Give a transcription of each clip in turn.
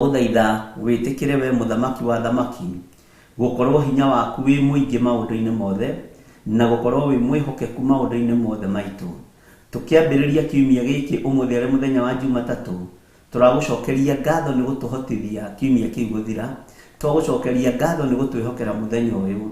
Twagũthaitha wĩtĩkĩre we mũthamaki wa thamaki gũkorwo hinya waku wĩ mũingĩ maũndũ-inĩ mothe na gũkorwo wĩ mwĩhokeku maũndũ-inĩ mothe maitũ. Tũkĩambĩrĩria kiumia gĩkĩ ũmũthĩ arĩ mũthenya wa Jumatatũ, tũragũcokeria ngatho nĩ gũtũhotithia kiumia kĩu gũthira. Twagũcokeria ngatho nĩ gũtwĩhokera mũthenya ũyũ.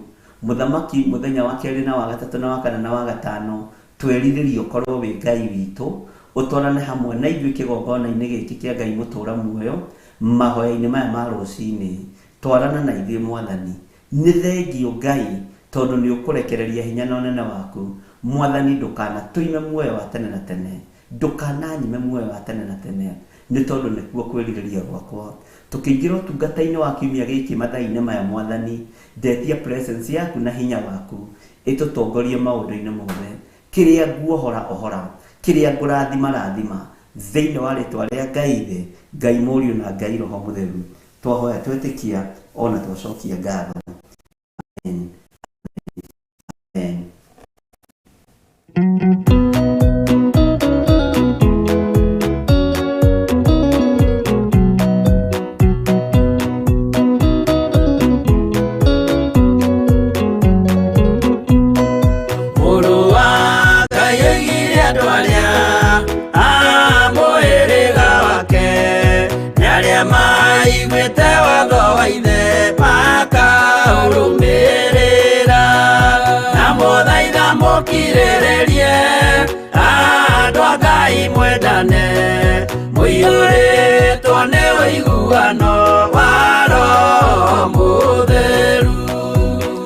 Mũthamaki mũthenya wa kerĩ na wa gatatũ na wa kana na wa gatano, twerirĩria ũkorwo wĩ Ngai witũ, ũtwarane hamwe na ithuĩ kĩgongona-inĩ gĩkĩ kĩa Ngai mũtũra muoyo, mahoya-inĩ maya ma rũcinĩ. Twarana na ithuĩ Mwathani. Nĩ thengio Ngai tondũ nĩ ũkũrekereria hinya na ũnene waku. Mwathani ndũkanatũime muoyo wa tene na tene, ndũkananyime muoyo wa tene na tene, nĩ tondũ nĩkuo kwĩrirĩria gwakwa. Tũkĩingĩra ũtungata-inĩ wa kiumia gĩkĩ mathaa-inĩ maya Mwathani, ndetia presence yaku na hinya waku ĩtũtongorie maũndũ-inĩ mothe. Kĩrĩa nguohora ohora, kĩrĩa ngũrathima rathima, thĩinĩ wa rĩtwa rĩa Ngai Ithe, Ngai Mũriũ na Ngai Roho Mũtheru. Twahoya twetĩkia ona twacokia ngatho. Amen. Amen. Mũrũ wa Ngai oigire andũ arĩa a mũhĩrĩga wake nĩ arĩa maiguĩte watho wa ithe makaũrũmĩrĩra, na mũthaitha mũkirĩrĩrie andũ a Ngai mwendane, mũiyũrĩtwo nĩ ũiguano wa Roho Mũtheru.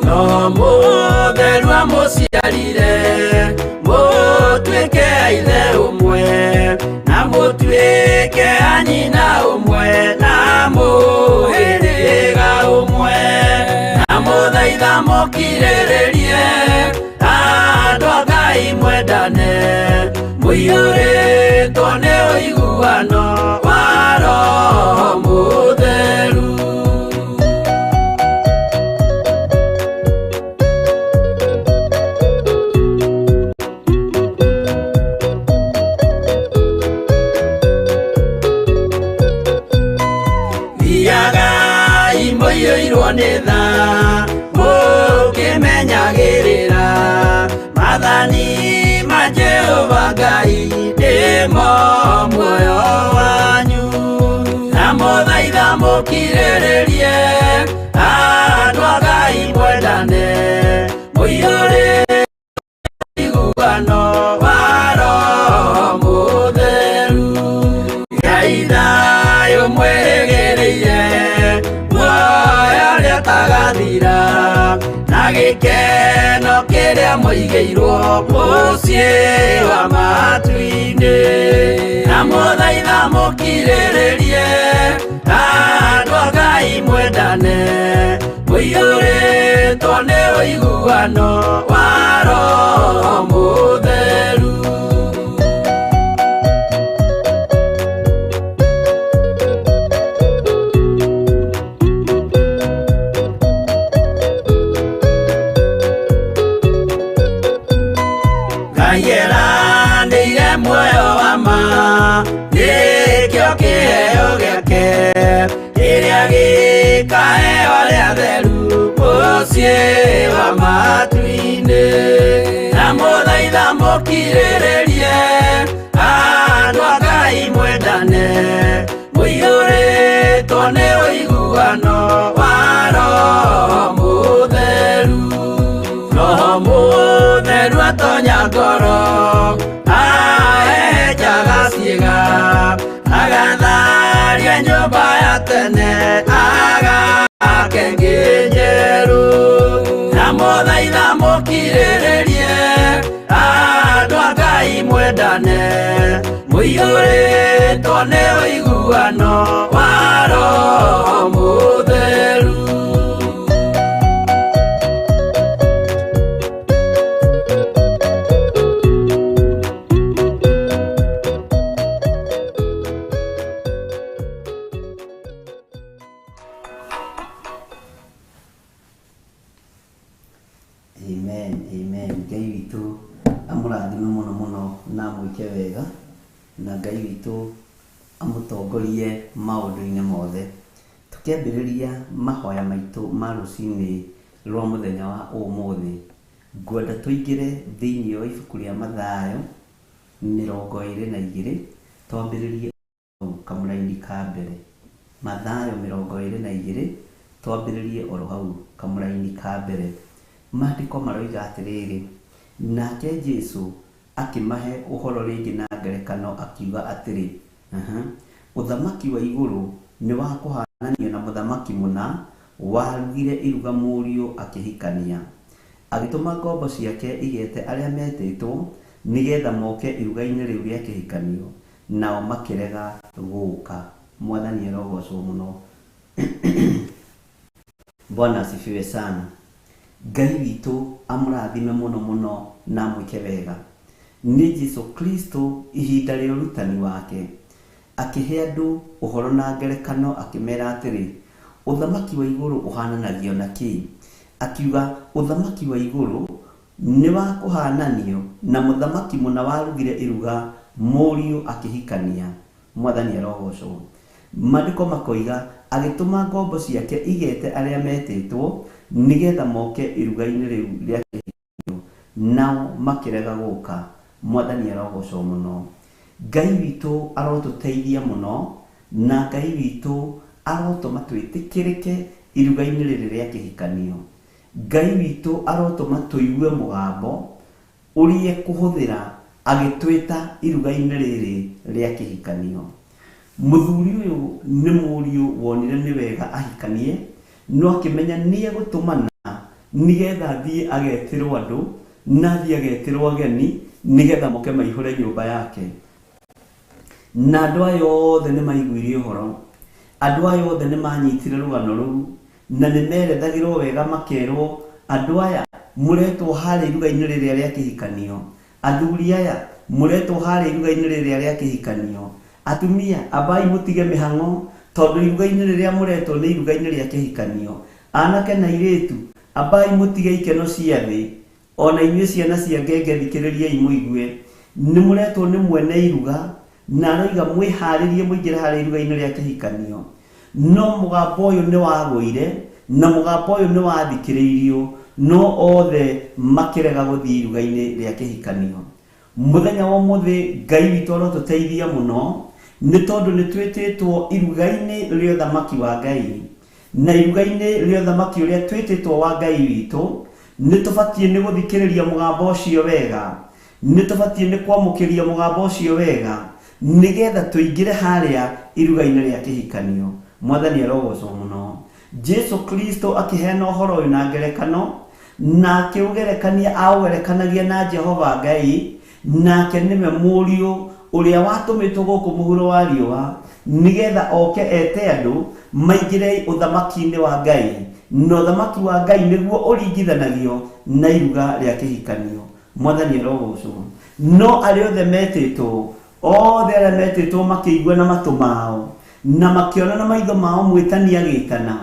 Roho Mũtheru amũciarire mũtuĩke a ithe ũmwe, na mũtuĩke a nyina ũmwe, na mũhĩrĩga ũmwe, na mũthaitha mũkirĩrĩrie andũ a Ngai mwendane, mũiyũrĩtwo nĩ ũiguano wa Roho Mũtheru. Thiagai mũiyũirwo nĩ tha, mũkĩmenyagĩrĩra maathani ma Jehova Ngai nĩmo muoyo wanyu, na mũthaitha mũkirĩrĩrie andũ a Ngai mwendane, mũiyũrĩtwo ũiguano wa Roho Mũtheru. Ngai thayũ mwĩrĩgĩrĩire muoyo ũrĩa ũtagathira, na gĩkeno kĩrĩa mũigĩirwo mũciĩ wa matu-inĩ, na mũthaitha mũkirĩrĩrie andũ a Ngai mwendane, mũiyũrĩtwo nĩ ũiguano wa Roho Mũtheru. Ngai eranĩire muoyo wa ma, nĩkĩo kĩheo gĩake kĩrĩa gĩkaheo arĩa atheru mũciĩ wa matu-inĩ, na mũthaitha mũkirĩrĩrie andũ a Ngai mwendane, mũiyũrĩtwo nĩ ũiguano wa Roho Mũtheru. Roho Mũtheru atonya ngoro, ahehenjaga ciĩga, agatharia nyũmba ya tene, agake ĩngĩ njerũ, na mũthaitha mũkirĩrĩrie andũ a Ngai mwendane, mũiyũrĩtwo nĩ ũiguano wa Roho Mũtheru. Amen, amen. Ngai witũ amũrathime mũno mũno na amwĩke wega, na Ngai witũ amũtongorie maũndũ-inĩ mothe. Tũkĩambĩrĩria mahoya maitũ ma rũcinĩ rwa mũthenya wa ũmũthĩ, ngwenda tũingĩre thĩinĩ wa ibuku rĩa Mathayo 22, twambĩrĩrie hau kamũraini ka mbere. Mathayo 22, twambĩrĩrie oro hau kamũraini ka mbere. Maandĩko maroiga atĩrĩrĩ, nake Jesu akĩmahe ũhoro rĩngĩ na ngerekano akiuga atĩrĩ, Ũthamaki wa igũrũ nĩ wa kũhaananio na mũthamaki mũna warugire iruga mũriũ akĩhikania. Agĩtũma ngombo ciake igete arĩa metĩtwo nĩgetha moke iruga-inĩ rĩu rĩa kĩhikanio, nao makĩrega gũka. Mwathani arogocwo mũno. Bwana asifiwe sana. Ngai witũ amũrathime mũno mũno na amwĩke wega. Nĩ Jesu Kristo ihinda rĩa ũrutani wake, akĩhe andũ ũhoro na ngerekano akĩmera atĩrĩ, ũthamaki wa igũrũ ũhananagio na kĩ? Akiuga ũthamaki wa igũrũ nĩ wa kũhananio na mũthamaki mũna warugire iruga mũriũ akĩhikania. Mwathani arogocwo. Maandĩko makoiga, agĩtũma ngombo ciake igete arĩa metĩtwo nĩgetha moke iruga-inĩ rĩu rĩa kĩhikanio, nao makĩrega gũka. Mwathani arogocwo mũno. Ngai witũ arotũteithia mũno, na Ngai witũ arotũma twĩtĩkĩrĩke iruga-inĩ rĩrĩ rĩa kĩhikanio. Ngai witũ arotũma tũigue mũgambo ũrĩa ekũhũthĩra agĩtwĩta iruga-inĩ rĩrĩ rĩa kĩhikanio. Mũthuri ũyũ nĩ mũriũ wonire nĩ wega ahikanie, no akĩmenya nĩ egũtũmana nĩgetha athiĩ agetĩrwo andũ, na athiĩ agetĩrwo ageni, nĩgetha moke maihũre nyũmba yake. Na andũ aya othe nĩ maiguire ũhoro, andũ aya othe nĩ manyitire rũgano rũu, na nĩ merethagĩrwo wega makerwo, andũ aya mũretwo harĩa iruga-inĩ rĩrĩa rĩa kĩhikanio, athuri aya mũretwo harĩa iruga-inĩ rĩrĩa rĩa kĩhikanio, atumia ambai mũtige mĩhang'o, tondũ iruga-inĩ rĩrĩa mũretwo nĩ iruga-inĩ rĩa kĩhikanio, anake na airĩtu ambai mũtige ikeno cia thĩ, ona inyuĩ ciana cia ngenge thikĩrĩriai mũigue, nĩ mũretwo nĩ mwene iruga, na aroiga mwĩharĩrie mũingĩre harĩa iruga-inĩ rĩa kĩhikanio. No mũgambo ũyũ nĩ wagũire, na mũgambo ũyũ nĩ wathikĩrĩirio, no othe makĩrega gũthiĩ iruga-inĩ rĩa kĩhikanio. Mũthenya wa ũmũthĩ Ngai witũ arotũteithia mũno, nĩ tondũ nĩ twĩtĩtwo iruga-inĩ rĩa ũthamaki wa Ngai. Na iruga-inĩ rĩa ũthamaki ũrĩa twĩtĩtwo wa Ngai witũ, nĩ tũbatiĩ nĩ gũthikĩrĩria mũgambo ũcio wega. Nĩ tũbatiĩ nĩ kwamũkĩria mũgambo ũcio wega, nĩgetha tũingĩre harĩa iruga-inĩ rĩa kĩhikanio. Mwathani arogocwo mũno. Jesu Kristo akĩheana ũhoro ũyũ na ngerekano, na akĩũgerekania aũgerekanagia na Jehova Ngai, nake nĩwe mũriũ ũrĩa watũmĩtwo gũkũ mũhuro wa riũa, nĩgetha oke ete andũ maingĩre ũthamaki-inĩ wa Ngai. Na ũthamaki wa Ngai nĩguo ũringithanagio na iruga rĩa kĩhikanio. Mwathani arogocwo. No arĩa othe metĩtwo, othe arĩa metĩtwo makĩigua na matũ mao, na makĩona na maitho mao mwĩtani agĩtana.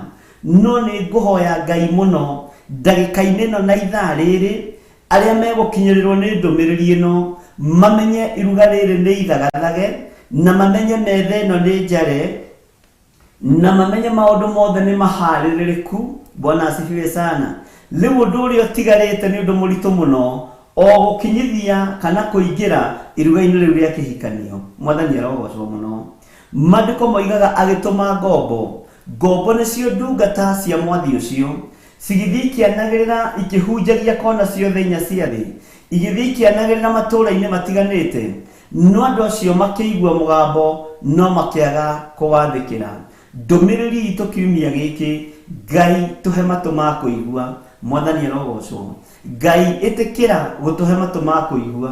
No nĩ ngũhoya Ngai mũno ndagĩka-inĩ ĩno na ithaa rĩrĩ, arĩa megũkinyĩrĩrwo nĩ ndũmĩrĩri ĩno mamenye iruga rĩrĩ nĩ ithagathage, na mamenye metha ĩno nĩ njare, na mamenye maũndũ mothe nĩ maharĩrĩrĩku. Bwana asifiwe sana. Rĩu ũndũ ũrĩa ũtigarĩte nĩ ũndũ mũritũ mũno, o gũkinyithia kana kũingĩra iruga-inĩ rĩu rĩa kĩhikanio. Mwathani arogocwo mũno. Maandĩko moigaga agĩtũma ngombo. Ngombo nĩcio ndungata cia mwathi ũcio, cigĩthiĩ ikĩanagĩrĩra ikĩhunjagia kona ciothe inya cia thĩ, igĩthiĩ ikĩanagĩrĩra matũũra-inĩ matiganĩte. No andũ acio makĩigua mũgambo no makĩaga kũwathĩkĩra. Ndũmĩrĩri itũ kiumia gĩkĩ, Ngai tũhe matũ ma kũigua. Mwathani arogocwo. Ngai ĩtĩkĩra gũtũhe matũ ma kũigua.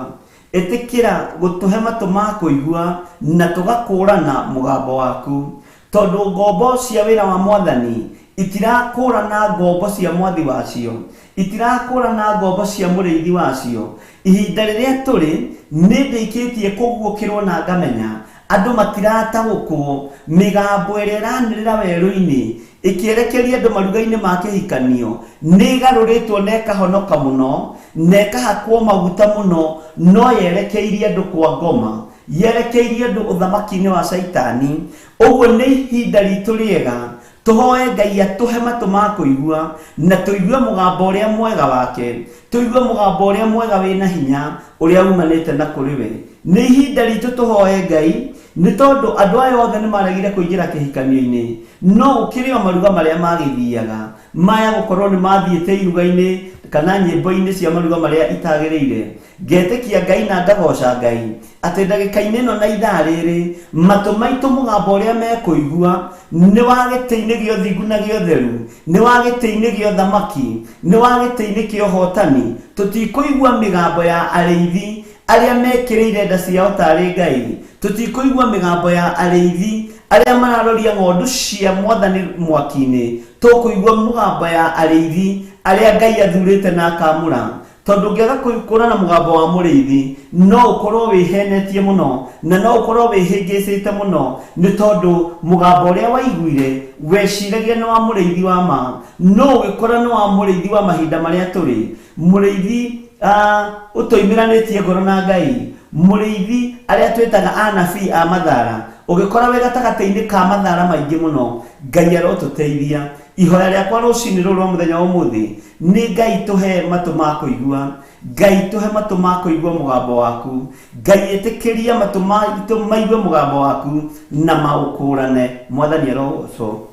Ĩtĩkĩra gũtũhe matũ ma kũigua na tũgakũũrana mũgambo waku. Tondũ ngombo cia wĩra wa Mwathani itirakũũrana ngombo cia mwathi wacio, itirakũũrana ngombo cia mũrĩithi wacio. Ihinda rĩrĩa tũrĩ, nĩ ndĩkĩtie kũguũkĩrwo na ngamenya andũ matirataũkwo mĩgambo ĩrĩa ĩranĩrĩra werũ-inĩ ĩkĩerekeria andũ maruga-inĩ ma kĩhikanio nĩ ĩgarũrĩtwo na ĩkahonoka mũno na ĩkahakwo maguta mũno, no yerekeirie andũ kwa ngoma. Yerekeirie andũ ũthamaki-inĩ wa Caitani. Ũguo nĩ ihinda ritũ rĩega tũhoe Ngai atũhe matũ ma kũigua na tũigue mũgambo ũrĩa mwega wake, tũigue mũgambo ũrĩa mwega wĩna hinya ũrĩa umanĩte na kũrĩ we. Nĩ ihinda ritũ tũhoe Ngai nĩ tondũ andũ aya othe nĩ maregire kũingĩra kĩhikanio-inĩ, no gũkĩrĩ o maruga marĩa magĩthiaga. Maya gũkorwo nĩ mathiĩte iruga-inĩ kana nyĩmbo-inĩ cia maruga marĩa itagĩrĩire. Ngetĩkia Ngai na ngagoca Ngai atĩ ndagĩka-inĩ ĩno na ithaa rĩrĩ matũ maitũ mũgambo ũrĩa mekũigua nĩ wa gĩtĩ-inĩ gĩa ũthingu na gĩa ũtheru, nĩ wa gĩtĩ-inĩ gĩa ũthamaki, nĩ wa gĩtĩ-inĩ kĩa ũhotani. Tũtikũigua mĩgambo ya arĩithi arĩa mekĩrĩire nda ciao tarĩ Ngai. Tũtikũigua mĩgambo ya arĩithi arĩa mararoria ng'ondu cia Mwathani mwaki-inĩ. Tũkũigua mũgambo ya arĩithi arĩa Ngai athurĩte na akamũra. Tondũ ũngĩaga kũrana mũgambo wa mũrĩithi, no ũkorwo wĩhenetie mũno na no ũkorwo wĩhĩngĩcĩte mũno, nĩ tondũ mũgambo ũrĩa waiguire weciragia nĩ wa mũrĩithi wa ma, no ũgĩkora nĩ wa mũrĩithi wa mahinda marĩa tũrĩ. Mũrĩithi ũtoimĩranĩtie ngoro na Ngai, mũrĩithi arĩa twĩtaga anabii a mathara, ũgĩkora wĩ gatagatĩ-inĩ ka mathara maingĩ mũno. Ngai arotũteithia. Ihoya rĩakwa rũcinĩ rũrũ rwa mũthenya wa ũmũthĩ nĩ Ngai tũhe matũ ma kũigua, Ngai tũhe matũ ma kũigua mũgambo waku, Ngai ĩtĩkĩria matũ maitũ maigue mũgambo waku na maũkũrane. Mwathani arogocwo.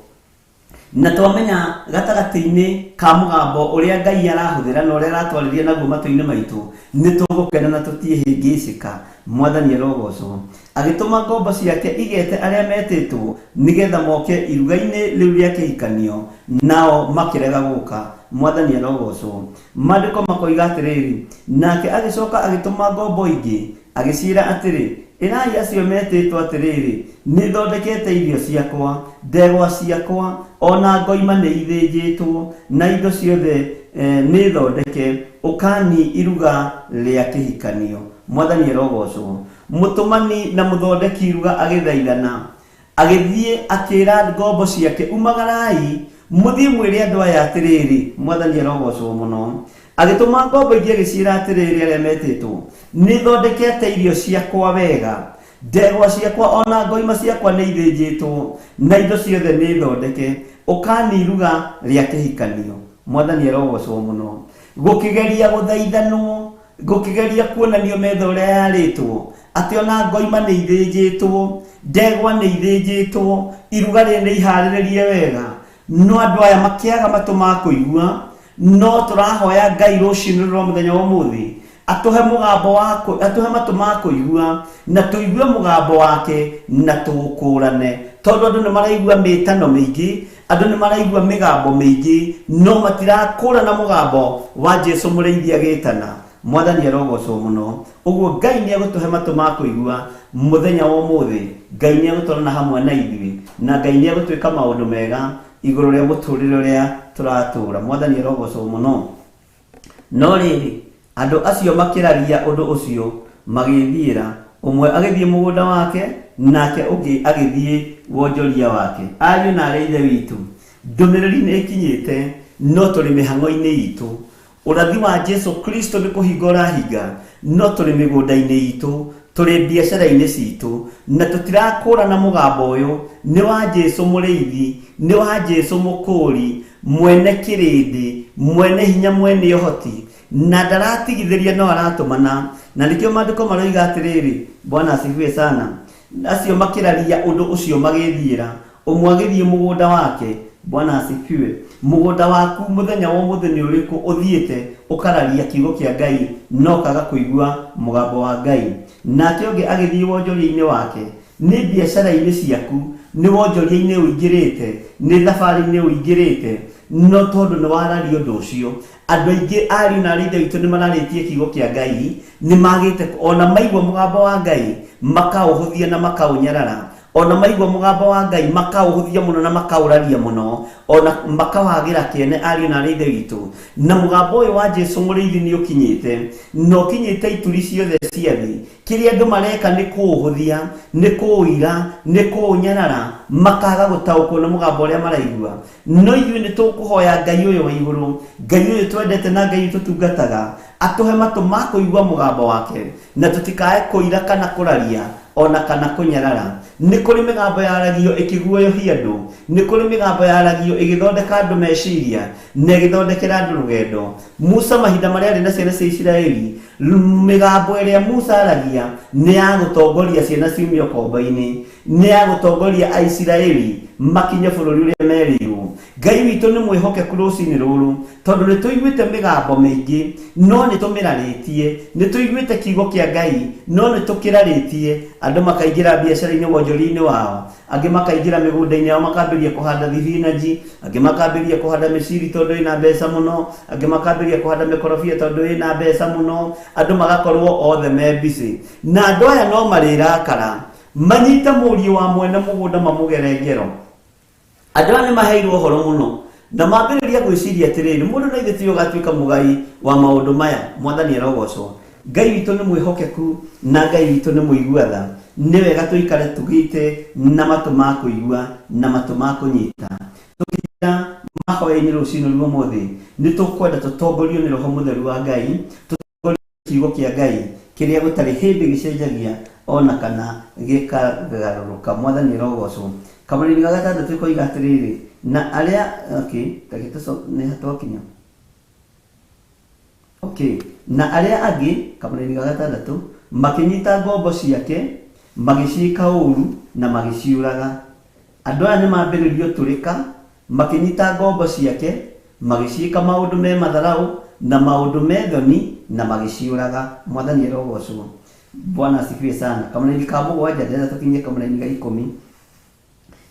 Na twamenya gatagatĩ-inĩ ka mũgambo ũrĩa Ngai arahũthĩra na ũrĩa aratwarĩria naguo matũ-inĩ maitũ, nĩ tũgũkena na tũtiĩhĩngĩcĩka. Mwathani arogocwo. Agĩtũma ngombo ciake igete arĩa metĩtwo nĩgetha moke iruga-inĩ rĩu rĩa kĩhikanio, nao makĩrega gũka. Mwathani arogocwo. Maandĩko makoiga atĩrĩrĩ, Nake agĩcoka agĩtũma ngombo ingĩ, agĩciĩra atĩrĩ, 'Ĩrai acio metĩtwo atĩrĩrĩ, Nĩthondekete irio ciakwa, ndegwa ciakwa o na ngoima nĩithĩnjĩtwo, na indo ciothe nĩ thondeke, ũkani iruga rĩa kĩhikanio. Mwathani arogocwo. Mũtũmani na mũthondeki iruga agĩthaithana, agĩthiĩ akĩĩra ngombo ciake, Umagarai, mũthiĩ mwĩre andũ aya atĩrĩrĩ, Mwathani arogocwo mũno. Agĩtũma ngombo ingĩ agĩciĩra atĩrĩrĩ, arĩa metĩtwo, Nĩthondekete irio ciakwa wega, ndegwa ciakwa o na ngoima ciakwa nĩithĩnjĩtwo, na indo ciothe nĩ thondeke, ũkani iruga rĩa kĩhikanio. Mwathani arogocwo mũno. Gũkĩgeria gũthaithanwo, Ngũkĩgeria kuonanio metha ũrĩa yarĩtwo, atĩ o na ngoima nĩ ithĩnjĩtwo, ndegwa nĩ ithĩnjĩtwo, iruga rĩrĩ nĩ iharĩrĩrie wega, no andũ aya makĩaga matũ ma kũigua. No tũrahoya Ngai rũcinĩ rũrũ rwa mũthenya wa ũmũthĩ atũhe mũgambo wa atũhe matũ ma kũigua na tũigue mũgambo wake na tũũkũrane, tondũ andũ nĩ maraigua mĩtano mĩingĩ, andũ nĩ maraigua mĩgambo mĩingĩ, no matirakũrana mũgambo wa Jesu mũrĩithi agĩtana. Mwathani arogocwo mũno. Ũguo Ngai nĩ egũtũhe matũ ma kũigua mũthenya wa ũmũthĩ. Ngai nĩ egũtwarana hamwe na ithuĩ, na Ngai nĩ egũtwĩka maũndũ mega igũrũ rĩa mũtũrĩre ũrĩa tũratũra. Mwathani arogocwo mũno. No rĩrĩ, andũ acio makĩraria ũndũ ũcio, magĩĩthiĩra, ũmwe agĩthiĩ mũgũnda wake, nake ũngĩ agĩthiĩ wonjoria wake. Ariũ na aarĩ a Ithe witũ, ndũmĩrĩri nĩ ĩkinyĩte, no tũrĩ mĩhang'o-inĩ itũ. Ũrathi wa Jesu Kristo nĩ kũhinga ũrahinga, no tũrĩ mĩgũnda-inĩ itũ, tũrĩ biacara-inĩ citũ, na tũtirakũrana mũgambo ũyũ nĩ wa Jesu mũrĩithi, nĩ wa Jesu mũkũũri, mwene kĩrĩndĩ, mwene hinya, mwene ũhoti, na ndaratigithĩria no aratũmana. Na nĩkĩo maandĩko maroiga atĩrĩrĩ, Bwana asifiwe sana, acio makĩraria ũndũ ũcio magĩthiĩra, ũmwe agĩthiĩ mũgũnda wake. Bwana asifiwe. Mũgũnda waku mũthenya wa ũmũthĩ nĩ ũrĩkũ ũthiĩte ũkararia kiugo kĩa Ngai no ũkaga kũigua mũgambo wa Ngai? Nake ũngĩ agĩthiĩ wonjoria-inĩ wake. Nĩ biacara-inĩ ciaku, nĩ wonjoria-inĩ ũingĩrĩte, nĩ thabarĩ-inĩ ũingĩrĩte, no tondũ nĩ wararia ũndũ ũcio. Andũ aingĩ ariũ na aarĩ a Ithe witũ nĩ mararĩtie kiugo kĩa Ngai, nĩ magĩte ona maigua mũgambo wa Ngai makaũhũthia na makaũnyarara. Ona maigua mũgambo wa Ngai makaũhũthia mũno na makaũraria mũno, ona makawagĩra kĩene ariũ na aarĩ a Ithe witũ. Na mũgambo ũyũ wa Jesu mũrĩithi nĩ ũkinyĩte, na ũkinyĩte ituri ciothe cia thĩ. Kĩrĩa andũ mareka nĩ kũũhũthia, nĩ kũũira, nĩ kũũnyarara, makaga gũtaũkwo nĩ mũgambo ũrĩa maraigua. No ithuĩ nĩ tũkũhoya Ngai ũyũ wa igũrũ, Ngai ũyũ twendete na Ngai ũyũ tũtungataga, atũhe matũ ma kũigua mũgambo wake, na tũtikae kũira kana kũraria. Ona kana kũnyarara. Nĩ kũrĩ mĩgambo yaragio ĩkĩguoyohia andũ. Nĩ kũrĩ mĩgambo yaragio ĩgĩthondeka andũ meciria na ĩgĩthondekera andũ rũgendo. Musa mahinda marĩa arĩ na ciana cia Isiraeli, mĩgambo ĩrĩa Musa aragia nĩ ya gũtongoria ciana ciume ũkombo-inĩ, nĩ ya gũtongoria Aisiraeli makinye bũrũri ũrĩa merĩirwo. Ngai witũ nĩ mwĩhokeku rũcinĩ rũrũ, tondũ nĩ tũiguĩte mĩgambo mĩingĩ, no nĩ tũmĩrarĩtie. Nĩ tũiguĩte kiugo kĩa Ngai, no nĩ tũkĩrarĩtie. Andũ makaingĩra biacara-inĩ wonjoria-inĩ wao, angĩ makaingĩra mĩgũnda-inĩ yao makambĩrĩria kũhanda thibinanji, angĩ makambĩrĩria kũhanda mĩciri tondũ ĩna mbeca mũno, angĩ makambĩrĩria kũhanda mĩkorobia tondũ ĩna mbeca mũno, andũ magakorwo othe me busy. Na andũ aya no marĩrakara, manyite mũriũ wa mwene mũgũnda mamũgere ngero. Andũ aya nĩ maheirwo ũhoro mũno na mambĩrĩria gwĩciria atĩrĩrĩ, mũndũ na ithe tiwe ũgatuĩka mũgai wa maũndũ maya. Mwathani arogocwo. Ngai witũ nĩ mwĩhokeku na Ngai witũ nĩ mũigua tha. Nĩ wega tũikare tũgĩte na matũ ma kũigua na matũ ma kũnyita. Tũkĩingĩra mahoya-inĩ rũcinĩ rwa ũmũthĩ, nĩ tũkwenda tũtongorio nĩ Roho Mũtheru wa Ngai, tũtongorio Kiugo kĩa Ngai kĩrĩa gũtarĩ hĩndĩ gĩcenjagia o na kana gĩkagarũrũka. Mwathani arogocwo. Kamũraini ga gatandatũ koiga atĩrĩrĩ, na arĩa okay, reke tũco nĩ ha twakinya. Okay, na arĩa angĩ, kamũraini ga gatandatũ, makĩnyita ngombo ciake, magĩciĩka ũũru na magĩciũraga. Andũ aya nĩ mambĩrĩria ũtũrĩka Makĩnyita ngombo ciake, magĩciĩka maũndũ me matharaũ na maũndũ me thoni, na magĩciũraga. Mwathani arogocwo. Bwana asifiwe sana. Kamũraini ka mũgwanja, ndĩrenda tũkinyie kamũraini ga ikũmi.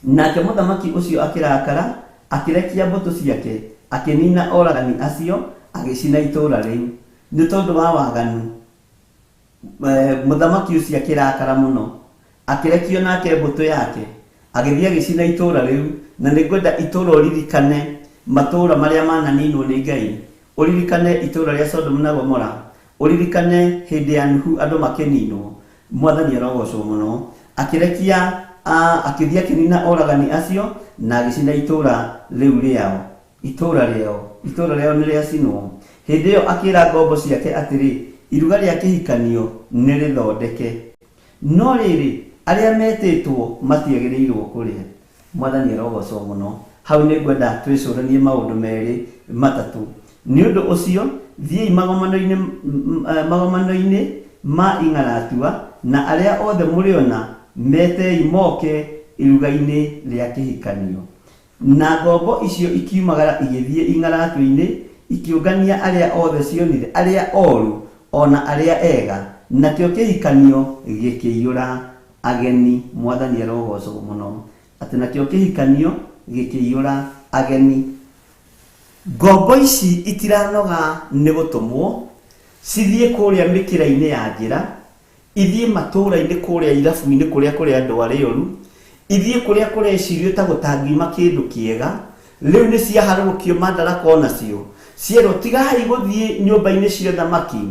Nake mũthamaki ũcio akĩrakara, akĩrekia mbũtũ ciake, akĩnina oragani acio, agĩcina itũũra rĩu. Nĩ tondũ wa waganu, Mũthamaki ũcio akĩrakara mũno, akĩrekia o nake mbũtũ yake, agĩthiĩ agĩcina itũũra rĩu. Na nĩngwenda itũũra ũririkane matũũra marĩa mananinwo nĩ Ngai, ũririkane itũũra rĩa Sodomu na Gomora, ũririkane hĩndĩ ya Nuhu andũ makĩninwo. Mwathani arogocwo mũno. Akĩrekia, akĩthiĩ akĩnina oragani acio na agĩcina itũũra rĩu rĩao. Itũũra rĩao, itũũra rĩao nĩrĩacinwo. Hĩndĩ ĩyo akĩĩra ngombo ciake atĩrĩ, Iruga rĩa kĩhikanio nĩrĩthondeke, no rĩrĩ, arĩa metĩtwo matiagĩrĩirwo kũrĩa. Mwathani arogocwo mũno. Hau nĩngwenda twĩcũranie maũndũ merĩ matatũ. Nĩ ũndũ ũcio, thiĩi magomano-inĩ, magomano-inĩ ma ing'aratua, na arĩa othe mũrĩona, metei moke iruga-inĩ rĩa kĩhikanio. Na ngombo icio ikiumagara igĩthiĩ ing'aratua-inĩ, ikĩũngania arĩa othe cionire, arĩa oru o na arĩa ega, nakĩo kĩhikanio gĩkĩiyũra ageni. Mwathani arogocwo mũno, atĩ nakĩo kĩhikanio gĩkĩiyũra ageni. Ngombo ici itiranoga nĩ gũtũmwo, cithiĩ kũrĩa mĩkĩra-inĩ ya njĩra, Ithiĩ matũũra-inĩ kũrĩa irabu-inĩ kũrĩa kũrĩ andũ arĩa oru, ithiĩ kũrĩa kũrecirio ta gũtangiuma kĩndũ kĩega, rĩu nĩ ciaharũrũkio mandaraka o nacio, cierwo tigai gũthiĩ nyũmba-inĩ cia ũthamaki,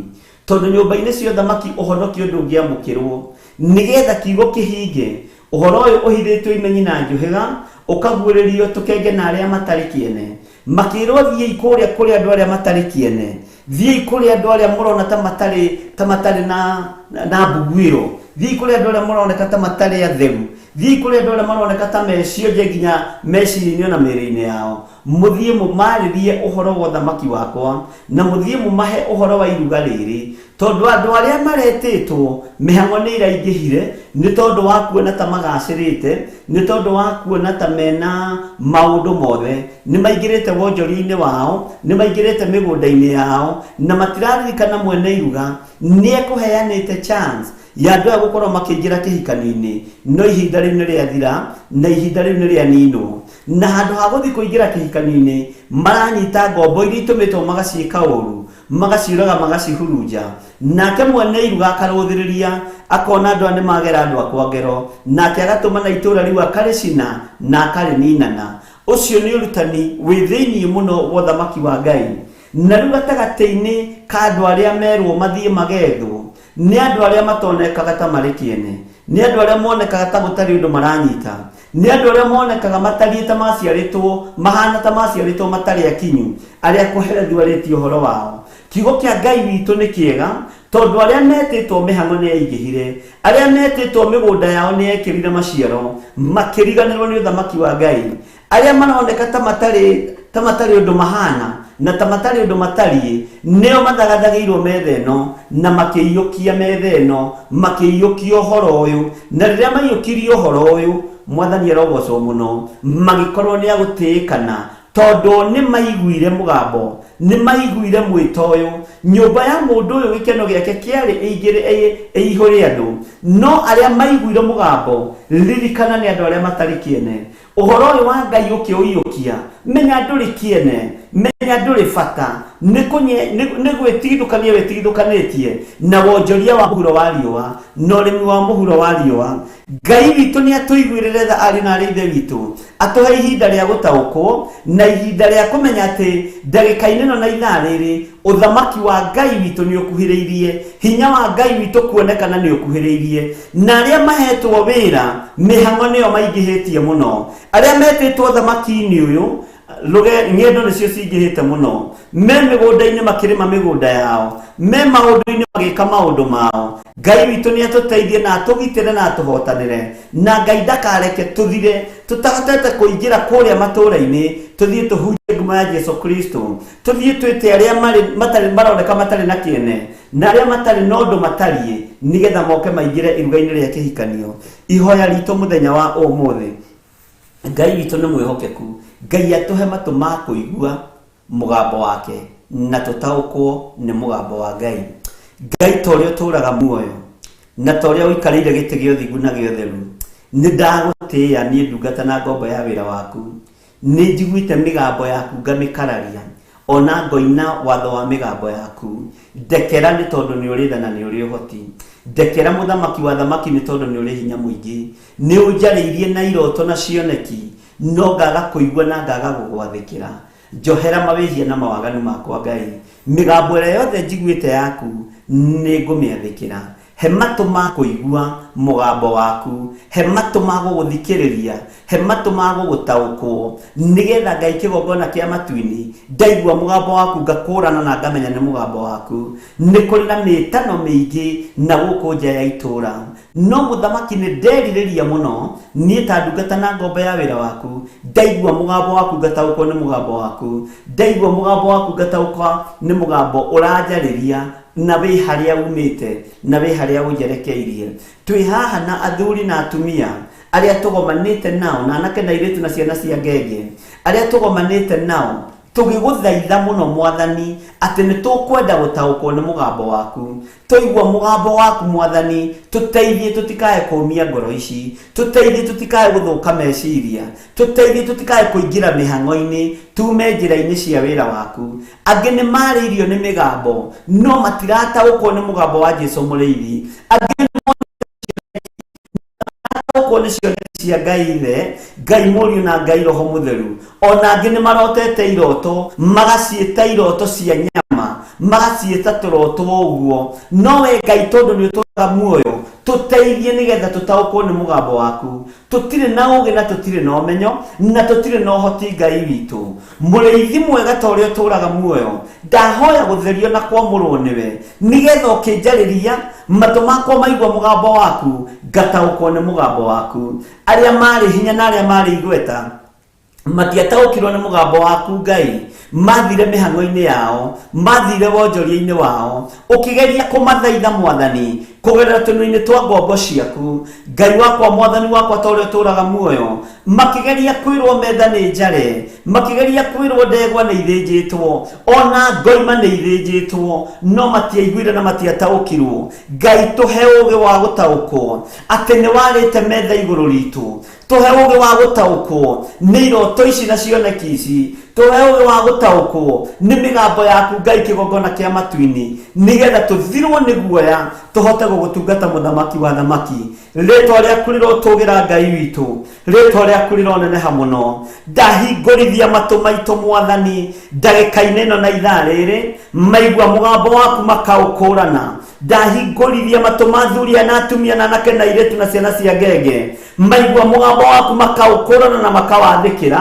tondũ nyũmba-inĩ cia ũthamaki ũhonokio ndũngĩamũkĩrwo. Nĩgetha kiugo kĩhinge, ũhoro ũyũ ũhithĩtwo imenyi na njũhĩga, ũkaguũrĩrio tũkenge na arĩa matarĩ kĩene. Makĩĩrwo thiĩi kũrĩa kũrĩ andũ arĩa matarĩ kĩene, Thiĩi kũrĩ andũ arĩa mũrona ta matarĩ ta matarĩ na na mbuguĩro. Thiĩi kũrĩ andũ arĩa mũroneka ta matarĩ atheru. Thiĩi kũrĩ andũ arĩa maroneka ta me cionje nginya meciria-inĩ ona mĩĩrĩ-inĩ yao. Mũthiĩ mũmaarĩrie ũhoro wa ũthamaki wakwa, na mũthiĩ mũmahe ũhoro wa iruga rĩrĩ. Tondũ andũ arĩa maretĩtwo, mĩhang'o nĩ ĩraingĩhire, nĩ tondũ wa kuona ta magacĩrĩte, nĩ tondũ wa kuona ta mena maũndũ mothe. Nĩ maingĩrĩte wonjoria-inĩ wao, nĩ maingĩrĩte mĩgũnda-inĩ yao, na matiraririkana mwene iruga nĩ ekũheanĩte chance ya andũ aya gũkorwo makĩingĩra kĩhikanio-inĩ, no ihinda rĩu nĩ rĩathira na ihinda rĩu nĩ rĩaninwo. Na handũ ha gũthiĩ kũingĩra kĩhikanio-inĩ, maranyita ngombo iria itũmĩtwo magaciĩka ũru, magaciũraga magacihurunja. Nake mwene iruga akarũthĩrĩria, akona andũ aya nĩ magera andũ akwa ngero, nake agatũmana itũũra rĩu akarĩcina na akarĩninana. Ũcio nĩ ũrutani wĩ thĩinĩ mũno wa ũthamaki wa Ngai. Na rĩu gatagatĩ-inĩ ka andũ arĩa merwo mathiĩ magethwo, nĩ andũ arĩa matonekaga ta marĩ kĩene, nĩ andũ arĩa monekaga ta gũtarĩ ũndũ maranyita, Nĩ andũ arĩa monekaga matariĩ ta maciarĩtwo, mahana ta maciarĩtwo matarĩ akinyu, arĩa kũherethio arĩtie ũhoro wao. Kiugo kĩa Ngai witũ nĩ kĩega, tondũ arĩa metĩtwo mĩhang'o nĩ yaingĩhire, arĩa metĩtwo mĩgũnda yao nĩ yekĩrire maciaro, makĩriganĩrwo nĩ ũthamaki wa Ngai. Arĩa maroneka ta matarĩ ta matarĩ ũndũ mahana na ta matarĩ ũndũ matariĩ, nĩo mathagathagĩirwo metha ĩno na makĩiyũkia metha ĩno, makĩiyũkia ũhoro ũyũ. Na rĩrĩa maiyũkirie ũhoro ũyũ, Mwathani arogocwo mũno, magĩkorwo nĩ agũtĩĩkana, tondũ nĩ maiguire mũgambo, nĩ maiguire mwĩto ũyũ. Nyũmba ya mũndũ ũyũ gĩkeno gĩake kĩarĩ ĩingĩre ĩihũre andũ, no arĩa maiguire mũgambo, ririkana nĩ andũ arĩa matarĩ kĩene. Ũhoro ũyũ wa Ngai ũkĩũiyũkia, menya ndũrĩ kĩene, menya ndũrĩ bata, nĩ gwĩtigithũkania wĩtigithũkanĩtie na wonjoria wa mũhuro wa riũa, na ũrĩmi wa mũhuro wa riũa. Ngai witũ nĩ atũiguĩrĩre tha ariũ na aarĩ a Ithe witũ, atũhe ihinda rĩa gũtaũkwo na ihinda rĩa kũmenya atĩ ndagĩka-inĩ ĩno na ithaa rĩrĩ ũthamaki wa Ngai witũ nĩ ũkuhĩrĩirie, hinya wa Ngai witũ kuonekana nĩ ũkuhĩrĩirie, na arĩa mahetwo wĩra mĩhang'o nĩyo maingĩhĩtie mũno. Arĩa metĩtwo ũthamaki-inĩ ũyũ rũge ng'endo nĩcio cingĩhĩte mũno. Me mĩgũnda-inĩ makĩrĩma mĩgũnda yao, me maũndũ-inĩ magĩka maũndũ mao. Ngai witũ nĩ atũteithie na atũgitĩre na atũhotanĩre, na Ngai ndakareke tũthire tũtahotete kũingĩra kũrĩa matũũra-inĩ tũthiĩ tũhunjie ngumo ya Jesu Kristo, tũthiĩ twĩte arĩa marĩ matarĩ maroneka matarĩ na kĩene na arĩa matarĩ na ũndũ matariĩ, nĩgetha moke maingĩre iruga-inĩ rĩa kĩhikanio. Ihoya ritũ mũthenya wa ũmũthĩ, Ngai witũ nĩ mwĩhokeku. Ngai atũhe matũ ma kũigua mũgambo wake na tũtaũkwo nĩ mũgambo wa Ngai. Ngai ta ũrĩa ũtũũraga muoyo na ta ũrĩa ũikarĩire gĩtĩ gĩa ũthingu na gĩa ũtheru, nĩ ndagũtĩĩa niĩ ndungata na ngombo ya wĩra waku. Nĩ njiguĩte mĩgambo yaku ngamĩkararia, o na ngoina watho wa mĩgambo yaku. Ndekera nĩ tondũ nĩ ũrĩ tha na nĩ ũrĩ ũhoti. Ndekera mũthamaki wa athamaki nĩ tondũ nĩ ũrĩ hinya mũingĩ. Nĩ ũnjarĩirie na iroto na cioneki, no ngaga kũigua na ngaga gũgwathĩkĩra. Njohera mawĩhia na mawaganu makwa Ngai. Mĩgambo ĩrĩa yothe njiguĩte yaku nĩ ngũmĩathĩkĩra. He matũ ma kũigua mũgambo waku, he matũ ma gũgũthikĩrĩria, he matũ ma gũgũtaũkwo, nĩgetha Ngai kĩgongona kĩa matu-inĩ, ndaigua mũgambo waku ngakũrana na ngamenya nĩ mũgambo waku. Nĩ kũrĩ na mĩtano mĩingĩ na gũkũ nja ya itũũra, no mũthamaki nĩ nderirĩria mũno niĩ ta ndungata na ngombo ya wĩra waku, ndaigua mũgambo waku ngataũkwo nĩ mũgambo waku, ndaigua mũgambo waku ngataũkwo nĩ mũgambo ũranjarĩria na wĩ harĩa umĩte na wĩ harĩa ũnjerekeirie. Twĩ haha na athuri na atumia arĩa tũgomanĩte nao, na anake na airĩtu na ciana cia ngenge arĩa tũgomanĩte nao, tũgĩgũthaitha mũno Mwathani atĩ nĩ tũkwenda gũtaũkwo nĩ mũgambo waku. Twaigua mũgambo waku Mwathani, tũteithie tũtikae kũũmia ngoro ici, tũteithie tũtikae gũthũka meciria, tũteithie tũtikae kũingĩra mĩhang'o-inĩ, tume njĩra-inĩ cia wĩra waku. Angĩ nĩ marĩirio nĩ mĩgambo, no matirataũkwo nĩ mũgambo wa Jesu mũrĩithi. Angĩ matirataũkwo nĩ cioneki cia Ngai Ithe, Ngai Mũriũ na Ngai Roho Mũtheru. Ona angĩ nĩ marotete iroto, magaciĩta iroto cia nyama, magaciĩta tũroto ũguo. No we Ngai tondũ nĩ ũtũũraga muoyo, tũteithie nĩgetha tũtaũkwo nĩ mũgambo waku. Tũtirĩ na ũũgĩ na tũtirĩ na ũmenyo na tũtirĩ na ũhoti Ngai witũ. Mũrĩithi mwega ta ũrĩa ũtũũraga muoyo, ndahoya gũtherio na kwamũrwo nĩwe, nĩgetha ũkĩnjarĩria, matũ makwa maigua mũgambo waku, ngataũkwo nĩ mũgambo waku. Arĩa marĩ hinya na arĩa marĩ igweta matiataũkirwo nĩ mũgambo waku Ngai, mathire mĩhang'o-inĩ yao, mathire wonjoria-inĩ wao, ũkĩgeria kũmathaitha Mwathani kũgerera tũnua-inĩ twa ngombo ciaku. Ngai wakwa, Mwathani wakwa, ta ũrĩa ũtũũraga muoyo, makĩgeria kwĩrwo metha nĩ njare, makĩgeria kwĩrwo ndegwa nĩ ithĩnjĩtwo, ona ngoima nĩ ithĩnjĩtwo, no matiaiguire na matiataũkirwo. Ngai tũhe ũũgĩ wa gũtaũkwo atĩ nĩ warĩte metha igũrũ ritũ. Tũhe ũũgĩ wa gũtaũkwo nĩ iroto ici na cioneki ici. Tũhe ũũgĩ wa gũtaũkwo nĩ mĩgambo yaku Ngai kĩgongona kĩa matu-inĩ, nĩgetha tũthirwo nĩ guoya tũhote gũgũtungata mũthamaki wa thamaki. Rĩtwa rĩaku rĩrotũgĩra Ngai witũ, rĩtwa rĩaku rĩroneneha mũno. Ndahingũrithia matũ maitũ Mwathani ndagĩka-inĩ ĩno na ithaa rĩrĩ, maigua mũgambo waku makaũkũrana. Ndahingũririe matũ ma athuri aya na atumia na anake na airĩtu na ciana cia ngenge, maigua mũgambo waku makaũkũrana na makawathĩkĩra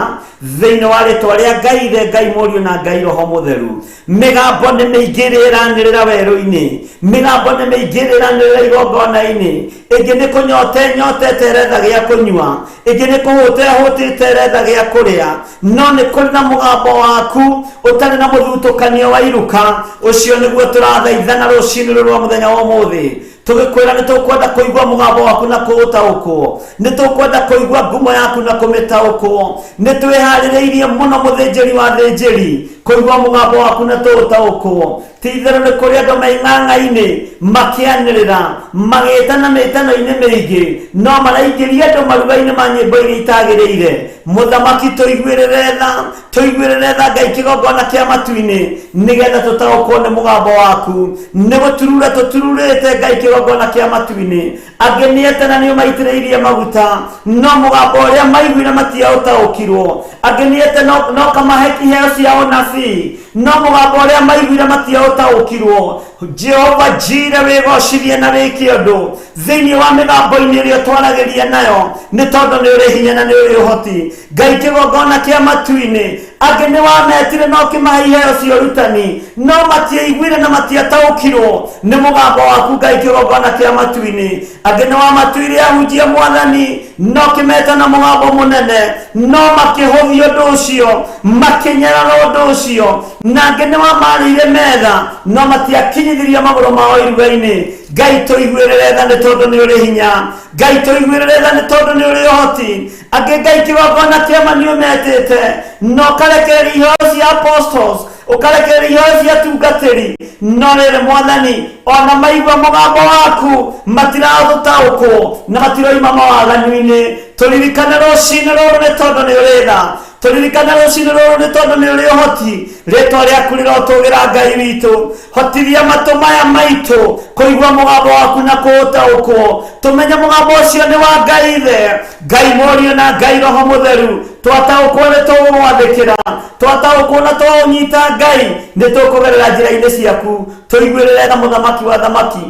thĩinĩ wa rĩtwa rĩa Ngai Ithe, Ngai Mũriũ na Ngai Roho Mũtheru. Mĩgambo nĩ mĩingĩ ĩrĩa ĩranĩrĩra werũ-inĩ, mĩgambo nĩ mĩingĩ ĩrĩa ĩranĩrĩra igongona-inĩ. Ĩngĩ nĩ kũnyota ĩnyotete ĩretha gĩa kũnyua, ĩngĩ nĩ kũhũta ĩhũtĩte ĩretha gĩa kũrĩa, no nĩ kũrĩ na mũgambo waku ũtarĩ na mũthutũkanio wa iruka. Ũcio nĩguo tũrathaithana rũcinĩ rũrũ rwa mũthenya wa ũmũthĩ, tũgĩkwĩra nĩ tũkwenda kũigua mũgambo waku na kũũtaũkwo, nĩ tũkwenda kũigua ngumo yaku na kũmĩtaũkwo. Nĩ twĩharĩrĩirie mũno, mũthĩnjĩri wa thĩnjĩri, kũigua mũgambo waku na tũũtaũkwo. Ti itherũ nĩ kũrĩ andũ meing'ang'a-inĩ makĩanĩrĩra magĩtana mĩtano-inĩ mĩingĩ, no maraingĩria andũ maruga-inĩ ma nyĩmbo iria itagĩrĩire. Mũthamaki, tũiguĩrĩre tha, tũiguĩrĩre tha, Ngai kĩgongona kĩa matu-inĩ, nĩgetha tũtaũkwo nĩ mũgambo waku. Nĩ gũturura tũtururĩte, Ngai kĩgongona kĩa matu-inĩ. Angĩ nĩ etana nĩ ũmaitĩrĩirie maguta, no mũgambo ũrĩa maiguire matiaũtaũkirwo. Angĩ nĩ ete no kamahe iheo cia ũnabii, no mũgambo ũrĩa maiguire matiaũtaũkirwo. Jehova Jire, wĩgocithie na wĩke ũndũ thĩinĩ wa mĩgambo-inĩ ĩrĩa ũtwaragĩria nayo, nĩ tondũ nĩ ũrĩ hinya na nĩ ũrĩ ũhoti, Ngai kĩgongona kĩa matu-inĩ. Angĩ nĩ wametire na ũkĩmahe iheo cia ũrutani, no matiaiguire na matiataũkirwo nĩ mũgambo waku, Ngai kĩgongona kĩa matu-inĩ. Angĩ nĩ wamatuire ahunjia, Mwathani, no kĩmeta na mũgambo mũnene, no makĩhũthia ũndũ ũcio, makĩnyarara ũndũ ũcio. Na angĩ nĩ wamarĩire metha, no matiakinyithirie magũrũ mao iruga-inĩ. Ngai, tũiguĩrĩre tha nĩ tondũ nĩ ũrĩ hinya. Ngai, tũiguĩrĩre tha nĩ tondũ nĩ ũrĩ ũhoti. Angĩ, Ngai kĩgongona kĩama, nĩ ũmetĩte na ũkarekereria iheo cia apostles, ũkarekereria iheo cia atungatĩri, no rĩrĩ, Mwathani, ona maigua mũgambo waku matiraũtaũkwo na matiroima mawaganu-inĩ. Tũririkane rũcinĩ rũrũ nĩ tondũ nĩ ũrĩ tha. Tũririkane rũcinĩ rũrũ nĩ tondũ nĩ ũrĩ ũhoti. Rĩtwa rĩaku rĩrotũgĩra, Ngai witũ. Hotithia matũ maya maitũ kũigua mũgambo waku na kũũtaũkwo, tũmenye mũgambo ũcio nĩ wa Ngai Ithe, Ngai Mũriũ na Ngai Roho Mũtheru. Twataũkwo nĩ tũgũgwathĩkĩra, twataũkwo na twaũnyita, Ngai, nĩ tũkũgerera njĩra-inĩ ciaku. Tũiguĩrĩre tha, Mũthamaki wa thamaki.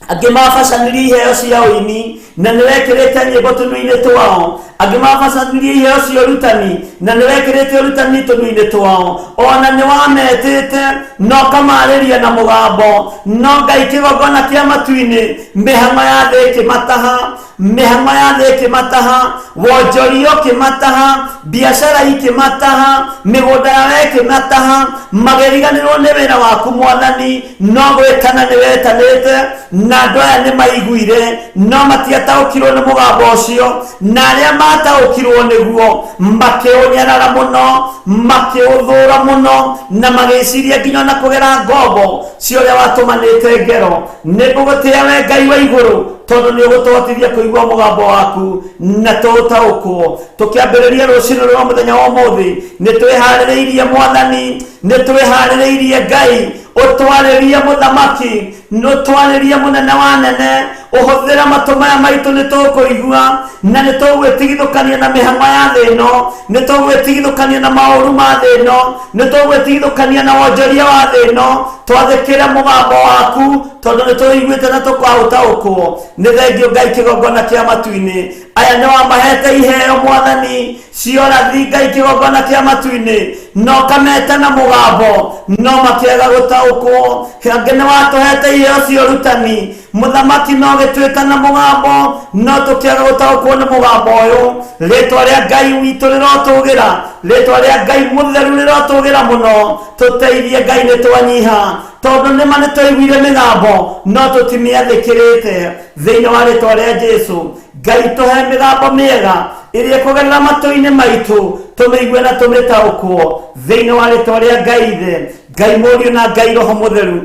Angĩ mabacanirie iheo cia ũini na nĩ wekĩrĩte nyĩmbo tũnua-inĩ twao. Angĩ mabacanirie iheo cia ũrutani na nĩ wekĩrĩte ũrutani tũnua-inĩ twao. Ona nĩ wametĩte na ũkamarĩria na mũgambo, no, Ngai kĩgongona kĩa matu-inĩ, mĩhang'o ya thĩ ĩkĩmataha, mĩhang'o ya thĩ ĩkĩmataha, wonjoria ũkĩmataha, biacara ikĩmataha, mĩgũnda yao ĩkĩmataha, magĩriganĩrwo nĩ wĩra waku, Mwathani. No gwĩtana nĩ wetanĩte na andũ aya nĩ maiguire, no matiataũkirwo nĩ mũgambo ũcio, na arĩa mataũkirwo nĩguo makĩũnyarara mũno, makĩũthũra mũno, na magĩciria nginya ona kũgera ngombo cia ũrĩa watũmanĩte ngero. Nĩ ngũgũtĩĩa we Ngai wa igũrũ, tondũ nĩ ũgũtũhotithia kũigua mũgambo waku na tũũtaũkwo. Tũkĩambĩrĩria rũcinĩ rwa mũthenya wa ũmũthĩ, nĩ twĩharĩrĩirie, Mwathani, nĩ twĩharĩrĩirie, Ngai. Ũtwarĩrie, Mũthamaki, ũtwarĩrie, Mũnene wa nene. Ũhũthĩre matũ maya maitũ, nĩ tũkũigua na nĩ tũgwĩtigithũkania na mĩhang'o ya thĩ ĩno, nĩ tũgwĩtigithũkania na maũru ma thĩ ĩno, nĩ tũgwĩtigithũkania na wonjoria wa thĩ ĩno, twathĩkĩre mũgambo waku, tondũ nĩ tũiguĩte na tũkaũtaũkwo. Nĩ thengio, Ngai kĩgongona kĩa matu-inĩ. Aya nĩ wamahete iheo, Mwathani, ciorathi, Ngai kĩgongona kĩa matu-inĩ, na ũkameta na mũgambo, no makĩaga gũtaũkwo. Angĩ nĩ watũhete iheo cia ũrutani, Mũthamaki, no gĩtuĩka na mũgambo, no tũkĩaga gũtaũkwo nĩ mũgambo ũyũ. Rĩtwa rĩa Ngai witũ rĩrotũgĩra, rĩtwa rĩa Ngai mũtheru rĩrotũgĩra mũno. Tũteithie, Ngai, nĩ twanyiha, tondũ nĩma nĩ twaiguire mĩgambo no tũtimĩathĩkĩrĩte. Thĩinĩ wa rĩtwa rĩa Jesu, Ngai, tũhe mĩgambo mĩega ĩrĩa ĩkũgerera matũ-inĩ maitũ, tũmĩigue na tũmĩtaũkwo, thĩinĩ wa rĩtwa rĩa Ngai Ithe, Ngai Mũriũ na Ngai Roho Mũtheru.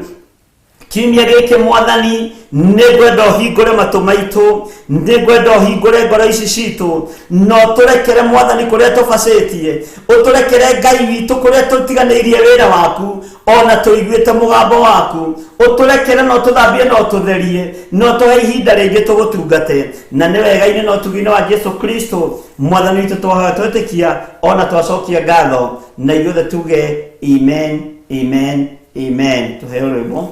Kiumia gĩkĩ, Mwathani, nĩ ngwenda ũhingũre matũ maitũ, nĩ ngwenda ũhingũre ngoro ici citũ, na ũtũrekere, Mwathani, kũrĩa tũbacĩtie. Ũtũrekere, Ngai witũ, kũrĩa tũtiganĩirie wĩra waku ona tũiguĩte mũgambo waku. Ũtũrekere na ũtũthambie na ũtũtherie, na ũtũhe ihinda rĩngĩ tũgũtungate. Na nĩ wega-inĩ na ũtugi-inĩ wa Jesu Kristo Mwathani witũ twahoya, twetĩkia, ona twacokia ngatho, na ithuothe tuge amen, amen, amen. Tũheo rwĩmbo.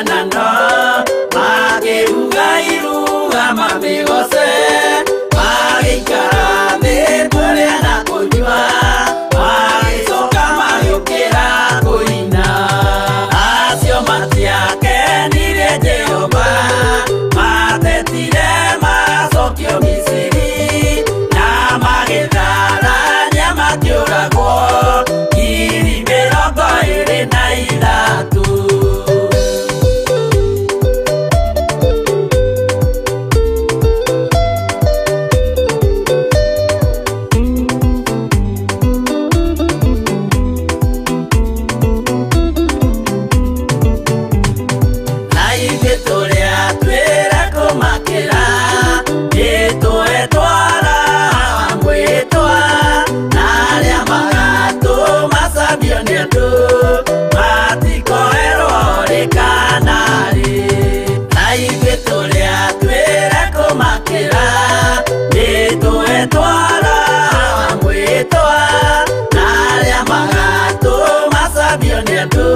mĩhianano, makĩruga iruga mamĩgoce, magĩikara thĩ kũrĩa na kũnyua, magĩcoka magĩũkĩra kũina. Acio matiakenirie Jehova, matetire macokio Misiri, na magĩtharania makĩũragwo 23,000. Na ithuĩ tũrĩa twĩra kũmakĩra, nĩtũetwara mwĩtwa, na arĩa magatũmacambio nĩ andũ, matikoerwo rĩ kana rĩ. Na ithuĩ tũrĩa twĩra kũmakĩra, nĩtũetwara mwĩtwa, na arĩa magatũmacambio nĩ andũ,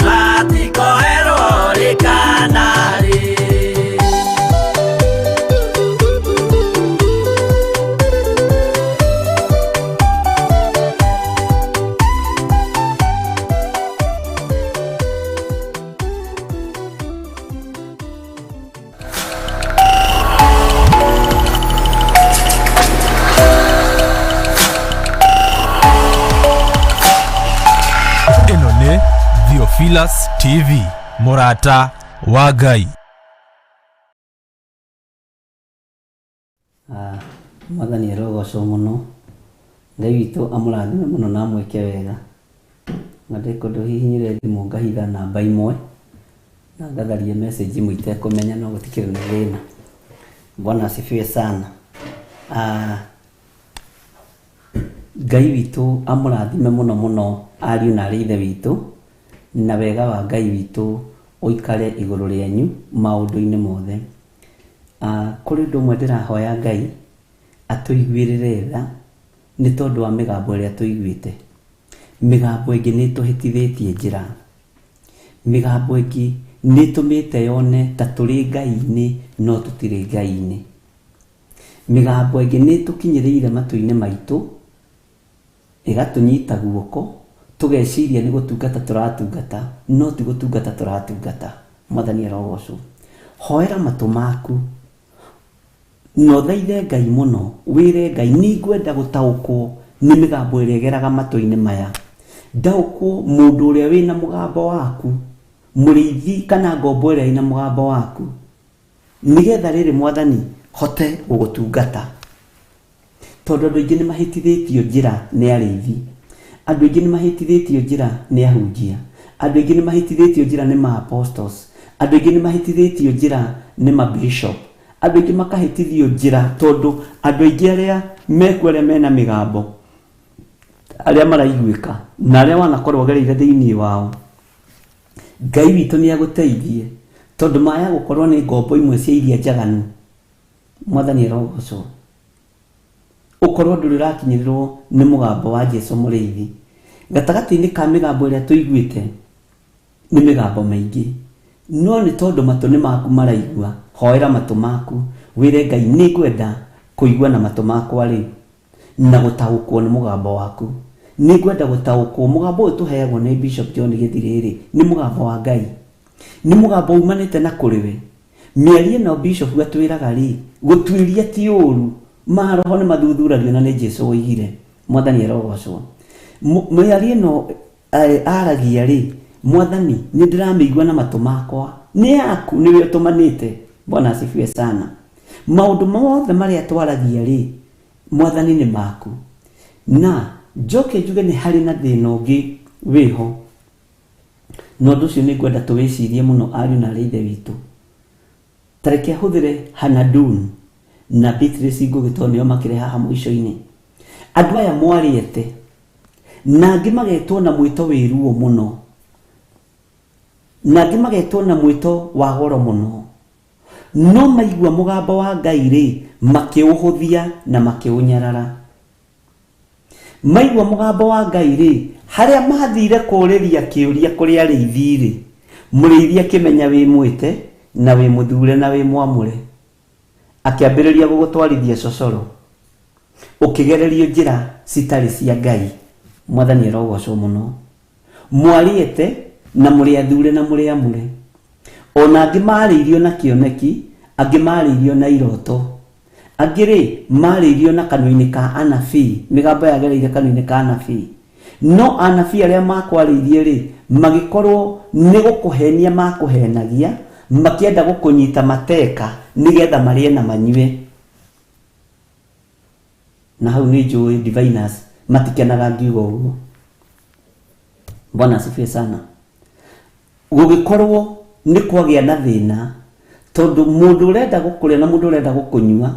matikoerwo rĩ kana rĩ. Ĩno nĩ Theophilus TV, mũrata wa Ngai. Mwathani arogocwo mũno. Ngai witũ amũrathime mũno na amwĩke wega. Na ndĩ kũndũ hihinyire thimũ ngahitha namba imwe na ngatharia message imwe itekũmenya, no gũtikĩrĩ na thĩna. Bwana asifiwe sana. Ngai witũ amũrathime mũno mũno ariũ na arĩ ithe witũ, na wega wa Ngai witũ ũikare igũrũ rĩanyu maũndũ-inĩ mothe. Kũrĩ ũndũ ũmwe ndĩrahoya Ngai atũiguĩrĩre tha nĩ tondũ wa mĩgambo ĩrĩa tũiguĩte. Mĩgambo ĩngĩ nĩ ĩtũhĩtithĩtie njĩra. Mĩgambo ĩngĩ nĩ ĩtũmĩte yone ta tũrĩ Ngai-inĩ no tũtirĩ Ngai-inĩ. Mĩgambo ĩngĩ nĩ ĩtũkinyĩrĩire matũ-inĩ maitũ, ĩgatũnyita guoko, tũgeciria nĩ gũtungata tũratungata, no ti gũtungata tũratungata. Mwathani arogocwo. Hoera matũ maku na ũthaithe Ngai mũno, wĩre Ngai nĩ ngwenda gũtaũkwo nĩ mĩgambo ĩrĩa ĩgeraga matũ-inĩ maya. Ndaũkwo mũndũ ũrĩa wĩna mũgambo waku, mũrĩithi kana ngombo ĩrĩa ĩna mũgambo waku, nĩgetha rĩrĩ Mwathani hote gũgũtungata. Tondũ andũ aingĩ nĩ mahĩtithĩtio njĩra nĩ arĩithi, andũ aingĩ nĩ mahĩtithĩtio njĩra nĩ ahunjia, andũ aingĩ nĩ mahĩtithĩtio njĩra nĩ ma-apostles, andũ aingĩ nĩ mahĩtithĩtio njĩra nĩ ma-bishop, andũ aingĩ makahĩtithio njĩra tondũ andũ aingĩ arĩa mekuo arĩa mena mĩgambo, arĩa maraiguĩka na arĩa wanakorwo ũgereire thĩinĩ wao, Ngai witũ nĩ agũteithie tondũ maya gũkorwo nĩ ngombo imwe cia iria njaganu. Mwathani arogocwo. Ũkorwo ndũrĩ ũrakinyĩrĩrwo nĩ mũgambo wa Jesu mũrĩithi. Gatagatĩ-inĩ ka mĩgambo ĩrĩa tũiguĩte nĩ mĩgambo mĩingĩ, no nĩ tondũ matũ nĩ maku maraigua, hoera matũ maku wĩre Ngai nĩ ngwenda kũigua na matũ makwa rĩu na gũtaũkwo nĩ mũgambo waku. Nĩ ngwenda gũtaũkwo mũgambo ũyũ tũheagwo nĩ Bishop John Gĩthirĩ-rĩ, nĩ mũgambo wa Ngai, nĩ mũgambo umanĩte na kũrĩ we. Mĩario ĩno Bishop atwĩraga rĩ, gũtuĩria ti ũru, maroho nĩ mathuthuragio na nĩ Jesu woigire. Mwathani arogocwo. Mĩario ĩno aragia rĩ, Mwathani nĩ ndĩramĩigua na matũ makwa, nĩ yaku, nĩwe ũtũmanĩte. Bwana asifiwe sana. Maũndũ mothe marĩa twaragia rĩ, Mwathani nĩ maku. Na njoke njuge nĩ harĩ na thĩna ũngĩ wĩho, na ũndũ ũcio nĩ ngwenda tũwĩcirie mũno ariũ na arĩ ithe witũ. Ta reke hũthĩre Hanadun na Beatrice Ngugi tondũ nĩo makĩrĩ haha mũico-inĩ. Andũ aya mwarĩete na angĩ magetwo na mwĩto wĩ ruo mũno, na angĩ magetwo na mwĩto wa goro mũno, no maigua mũgambo wa Ngai rĩ, makĩũhũthia na makĩũnyarara. Maigua mũgambo wa Ngai rĩ, harĩa mathire kũrĩria kĩũria kũrĩ arĩithi rĩ, Mũrĩithi akĩmenya wĩ mwĩte na wĩ mũthure na wĩ mwamũre. Akĩambĩrĩria gũgũtwarithia cocoro. Ũkĩgererio njĩra citarĩ cia Ngai. Mwathani arogocwo mũno. Mwarĩete na mũrĩ athure na mũrĩ amũre. Ona angĩ marĩirio na kĩoneki, angĩ marĩirio na iroto. Angĩ-rĩ, marĩirio na kanua-inĩ ka anabii, mĩgambo yagereire kanua-inĩ ka anabii. No anabii arĩa makwarĩirie-rĩ, magĩkorwo nĩ gũkũhenia makũhenagia, makĩenda gũkũnyita mateka nĩgetha marĩe na manyue. Na hau nĩ njũĩ diviners matikenaga ngiuga ũguo. Bwana asifiwe sana. Gũgĩkorwo nĩ kwagĩa na thĩna tondũ mũndũ ũrenda gũkũrĩa na mũndũ ũrenda gũkũnyua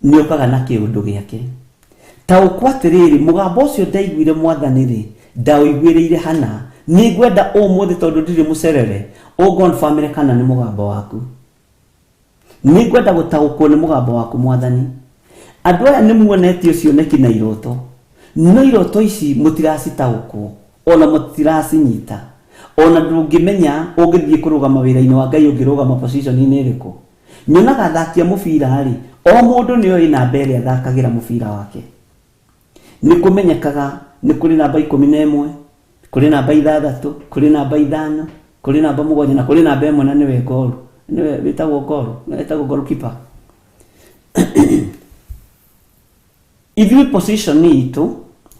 nĩ okaga na kĩũndũ gĩake. Taũkwo atĩrĩrĩ, mũgambo ũcio ndaiguire mwathani-rĩ, ndaũiguĩrĩire hana. Nĩ ngwenda ũmũthĩ tondũ ndirĩ mũcerere, ũngonbamĩre kana nĩ mũgambo waku. Nĩ ngwenda gũtaũkwo nĩ mũgambo waku mwathani. Andũ aya nĩ muonetio cioneki na iroto, no iroto ici mũtiracitaũkwo, ona mũtiracinyita. Ona ndũngĩmenya ũngĩthiĩ kũrũgama wĩra-inĩ wa Ngai ũngĩrũgama position-inĩ ĩrĩkũ. Nyonaga athaki a mũbira-rĩ, o mũndũ nĩ oĩ namba ĩrĩa athakagĩra mũbira wake. Nĩ kũmenyekaga nĩ kũrĩ namba 11, kũrĩ namba 6, kũrĩ namba 5, kũrĩ namba 7 na kũrĩ namba 1 na nĩwe goal. Nĩwe wĩtagwo goal, nĩwe wĩtagwo goalkeeper. Ithuĩ position itũ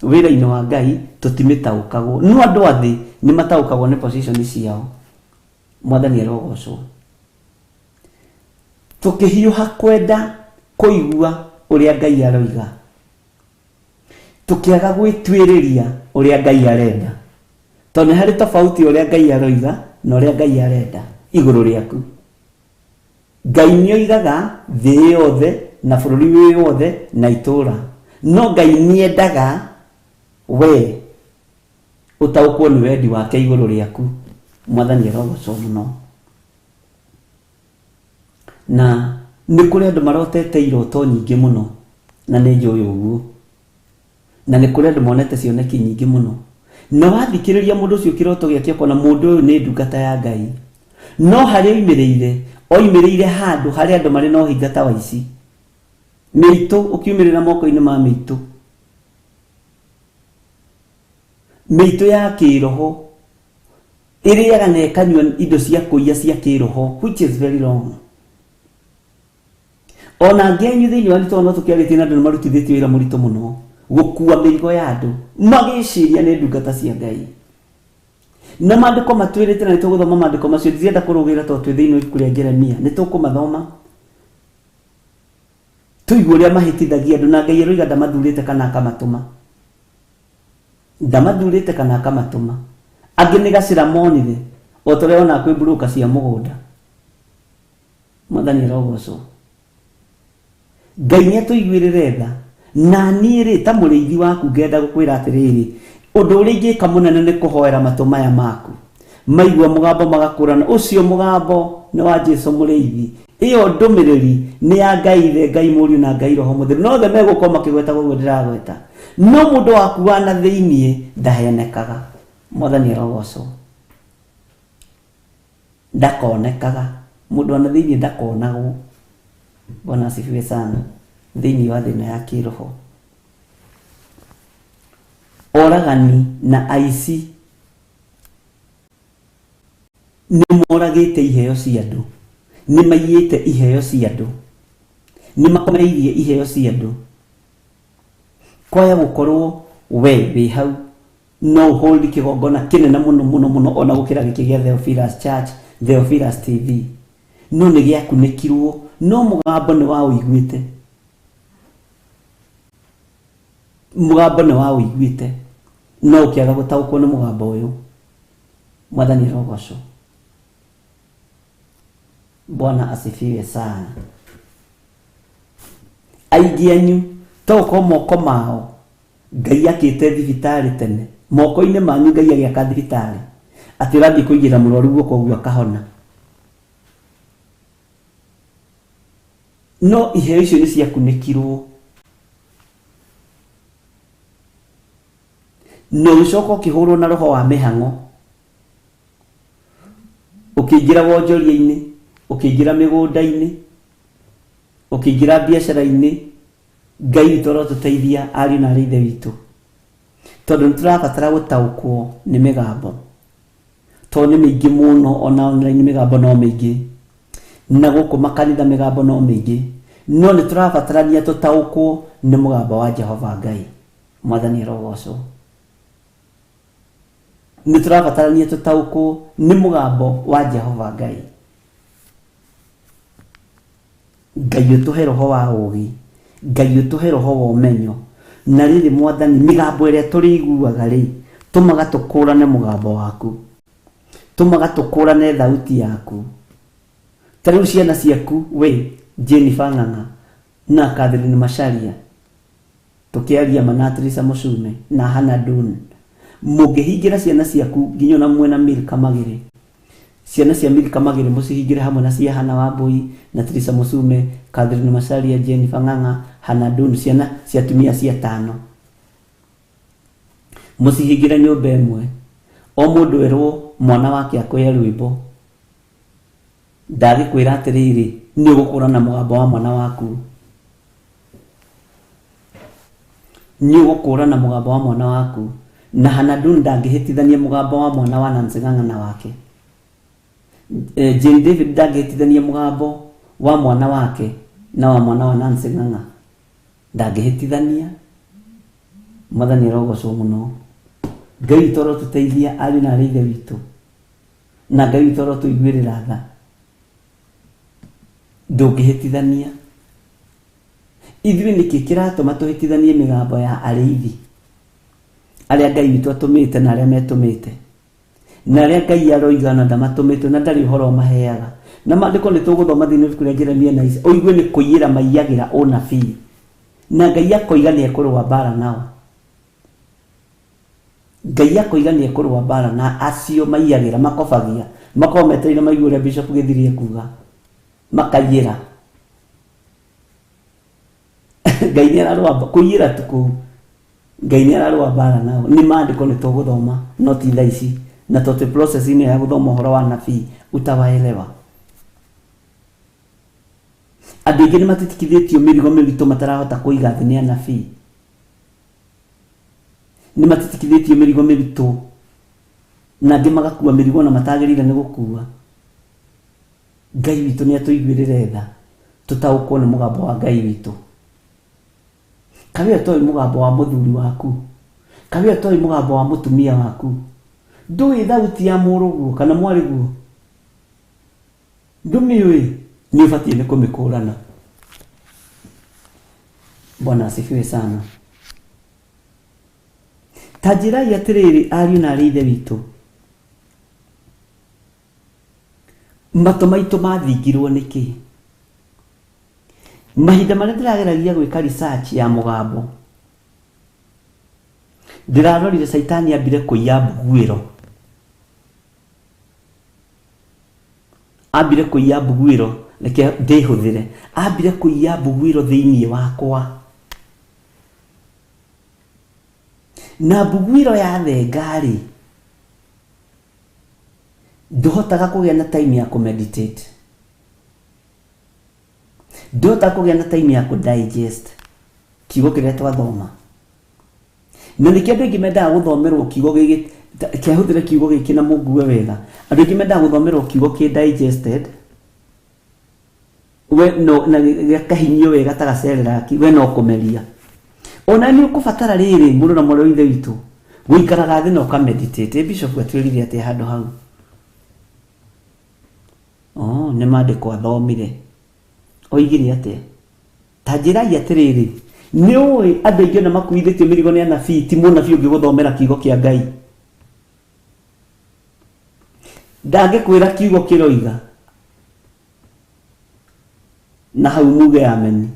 wĩra-inĩ wa Ngai tũtimĩtaũkagwo. No andũ a thĩ nĩ mataũkagwo nĩ position ciao. Mwathani arogocwo. Tũkĩhiũha kwenda kũigua ũrĩa Ngai aroiga. Tũkĩaga gwĩtuĩrĩria ũrĩa Ngai arenda. Tondũ nĩ harĩ tofauti ũrĩa Ngai aroiga na ũrĩa Ngai arenda igũrũ rĩaku. Ngai nĩ oigaga thĩ yothe na bũrũri wĩ wothe na itũũra. No Ngai nĩ endaga we ũtaũkwo nĩ wendi wake igũrũ rĩaku. Mwathani arogocwo mũno. Na nĩ kũrĩ andũ marotete iroto nyingĩ mũno na nĩ njũĩ ũguo. Na nĩ kũrĩ andũ monete cioneki nyingĩ mũno. Na wathikĩrĩria mũndũ ũcio kĩroto gĩake ũkona mũndũ ũyũ nĩ ndungata ya Ngai. No harĩa oimĩrĩire, oimĩrĩire handũ harĩa andũ marĩ na ũhinga ta wa ici. Mĩitũ, ũkiumĩrĩra moko-inĩ ma mĩitũ. Mĩitũ ya kĩroho ĩrĩaga na ĩkanyua indo cia kũiya cia kĩroho, which is very wrong. Ona angĩ anyu thĩinĩ wanyu tondũ no tũkĩarĩtie na andũ nĩ marutithĩtio wĩra mũritũ mũno gũkua mĩrigo ya andũ magĩciria nĩ ndungata cia Ngai. Na maandĩko matwĩrĩte na nĩ tũgũthoma maandĩko macio, ndirenda kũrũgĩra tondũ twĩ thĩinĩ wa ibuku rĩa Jeremia, nĩ tũkũmathoma tũigue ũrĩa mahĩtithagia andũ na Ngai aroiga ndamathurĩte kana akamatũma. Ndamathurĩte kana akamatũma. Angĩ nĩ gacĩra monire o ta ũrĩa wonaga kwĩ mburũka cia mũgũnda. Mwathani arogocwo. Ngai nĩ atũiguĩrĩre tha. Na niĩ rĩ, ta mũrĩithi waku ngenda gũkwĩra atĩrĩrĩ, ũndũ ũrĩa ingĩka mũnene nĩ kũhoera matũ maya maku. Maigua mũgambo magakũrana, ũcio mũgambo nĩ wa Jesu mũrĩithi. Ĩyo ndũmĩrĩri nĩ ya Ngai Ithe, Ngai Mũriũ na Ngai Roho Mũtheru. Na othe megũkorwo makĩgweta ũguo ndĩragweta. No mũndũ waku wa na thĩiniĩ ndahenekaga. Mwathani arogocwo. Ndakonekaga. Mũndũ wa na thĩiniĩ ndakonagwo. Bwana asifiwe sana. Thĩiniĩ wa thĩ ĩno ya kĩroho. Oragani na aici nĩ moragĩte iheo cia andũ. Nĩ maiyĩte iheo cia andũ. Nĩ makomereirie iheo cia andũ. Kwaya gũkorwo we wĩ hau no hold kĩgongona kĩnene mũno mũno mũno ona gũkĩra gĩkĩ gĩa Theophilus Church, Theophilus TV. No nĩ gĩakunĩkirwo, no mũgambo nĩ waũiguĩte. Mũgambo nĩ waũiguĩte, no ũkĩaga gũtaũkwo nĩ mũgambo ũyũ. Mwathani arogocwo. Bwana asifiwe sana. Aingĩ anyu to gũkorwo moko mao Ngai akĩte thibitarĩ tene. Moko-inĩ manyu Ngai agĩaka thibitarĩ. Atĩ ũrathiĩ kũigĩrĩra mũrwaru guoko ũguo akahona. No iheo icio nĩ ciakunĩkirwo. Na ũgĩcoka ũkĩhũrwo na roho wa mĩhang'o. Ũkĩingĩra wonjoria-inĩ, ũkĩingĩra mĩgũnda-inĩ, ũkĩingĩra biacara-inĩ, Ngai witũ arotũteithia ariũ na arĩ ithe witũ, tondũ nĩ tũrabatara gũtaũkwo nĩ mĩgambo, tondũ nĩ mĩingĩ mũno. Ona online mĩgambo no mĩingĩ, na gũkũ makanitha mĩgambo no mĩingĩ, no nĩ tũrabatarania tũtaũkwo nĩ mũgambo wa Jehova Ngai. Mwathani arogocwo. Nĩ tũrabatarania tũtaũkwo nĩ mũgambo wa Jehova Ngai. Ngai ũtũhe roho wa ũũgĩ, Ngai ũtũhe roho wa ũmenyo. Na rĩrĩ Mwathani, mĩgambo ĩrĩa tũrĩiguaga rĩ, tũmaga tũkũrane mũgambo waku, tũmaga tũkũrane thauti yaku. Ta rĩu ciana ciaku we Jennifer Ng'ang'a na Catherine Macharia, tũkĩaria ma na Teresa Mũcume na Hannah Dun, mũngĩhingĩra ciana ciaku nginya ona mwena Milka Magĩrĩ, ciana cia Milka Magĩrĩ mũcihingĩre hamwe na cia Hannah Wambui na Teresa Mũcume, Catherine Macharia, Jennifer Ng'ang'a, Hannah Dun, ciana cia atumia cia tano, mũcihingĩre nyũmba ĩmwe, o mũndũ erwo mwana wake akũhe rwĩmbo, ndagĩkwĩra atĩrĩrĩ, nĩ ũgũkũrana mũgambo wa mwana waku, nĩ ũgũkũrana mũgambo wa mwana waku. Na Hannah Dun ndangĩhĩtithania mũgambo wa mwana wa Nancy Ng'ang'a na wake. Jane David ndangĩhĩtithania mũgambo wa mwana wake na wa mwana wa Nancy Ng'ang'a, ndangĩhĩtithania. Mwathani arogocwo mũno. Ngai witũ arotũteithia ariũ na arĩ ithe witũ, na Ngai witũ arotũiguĩrĩra tha. Ndũngĩhĩtithania. Ithuĩ nĩkĩ kĩratũma tũhĩtithanie mĩgambo ya arĩithi arĩa Ngai witũ atũmĩte na arĩa metũmĩte, na arĩa Ngai aroiga na ndamatũmĩte na ndarĩ ũhoro ũmaheaga? Na maandĩko nĩ tũgũthoma thĩinĩ wa ibuku rĩa Jeremia na Isa, ũigue nĩ kũiyĩra maiyagĩra ũnabii, na Ngai akoiga nĩ ekũrũa mbara nao. Ngai akoiga nĩ ekũrũa mbara na acio maiyagĩra, makobagia, makoragwo metereire maigue ũrĩa Bishop Gĩthiri ekuga, makaiyĩra. Ngai nĩ ararũa kũiyĩra tu kũu, Ngai nĩ ararũa mbara nao. Nĩ maandĩko nĩ tũgũthoma, no ti thaa ici, na to twĩ process-inĩ ya gũthoma ũhoro wa nabii utawaelewa. Andũ aingĩ nĩ matitikithĩtio mĩrigo mĩritũ matarahota kũiga thĩ nĩ anabii, nĩ matitikithĩtio mĩrigo mĩritũ, na angĩ magakua mĩrigo na matagĩrĩire nĩ gũkua. Ngai witũ nĩ atũiguĩrĩre tha, tũtaũkwo nĩ mũgambo wa Ngai witũ. Kaĩ ũtoĩ mũgambo wa mũthuri waku? Kaĩ ũtoĩ mũgambo wa mũtumia waku? Ndũĩ thauti ya mũrũguo kana mwarĩguo? Ndũmĩũĩ? Nĩ ũbatiĩ nĩ kũmĩkũrana. Bwana asifiwe sana. Ta njĩrai atĩrĩrĩ, ariũ na arĩ ithe witũ, matũ maitũ mathingirwo nĩkĩ? Mahinda marĩa ndĩrageragia gwĩka research ya mũgambo, ndĩrarorire caitani ambire kũiya mbuguĩro, ambire kũiya mbuguĩro, reke ndĩhũthĩre, ambire kũiya mbuguĩro thĩinĩ wakwa, na mbuguĩro yathenga-rĩ, ndũhotaga kũgĩa na time ya kũmeditate, ndũhotaga kũgĩa na time ya kũdigest kiugo kĩrĩa twathoma. Na nĩkĩo andũ aingĩ mendaga gũthomerwo kiugo gĩgĩ, kĩahũthĩre kiugo gĩkĩ na mũngue wega, andũ aingĩ mendaga gũthomerwo kiugo kĩ digested we no na gĩkahinyio wega ta gacereraki, we no kũmeria. Ona nĩ ũkũbatara rĩrĩ, mũrũ na mwarĩ wa ithe witũ, gũikaraga thĩ na ũkameditate. Bishop atwĩrire atĩa handũ hau? Oh, nĩ maandĩko athomire. Oigire atĩa? Ta njĩrai atĩrĩrĩ, nĩ ũĩ andũ aingĩ ona makuithĩtio mĩrigo nĩ anabii, ti mũnabii ũngĩgũthomera kiugo kĩa Ngai. Ndangĩkwĩra kiugo kĩroiga na hau muge ameni.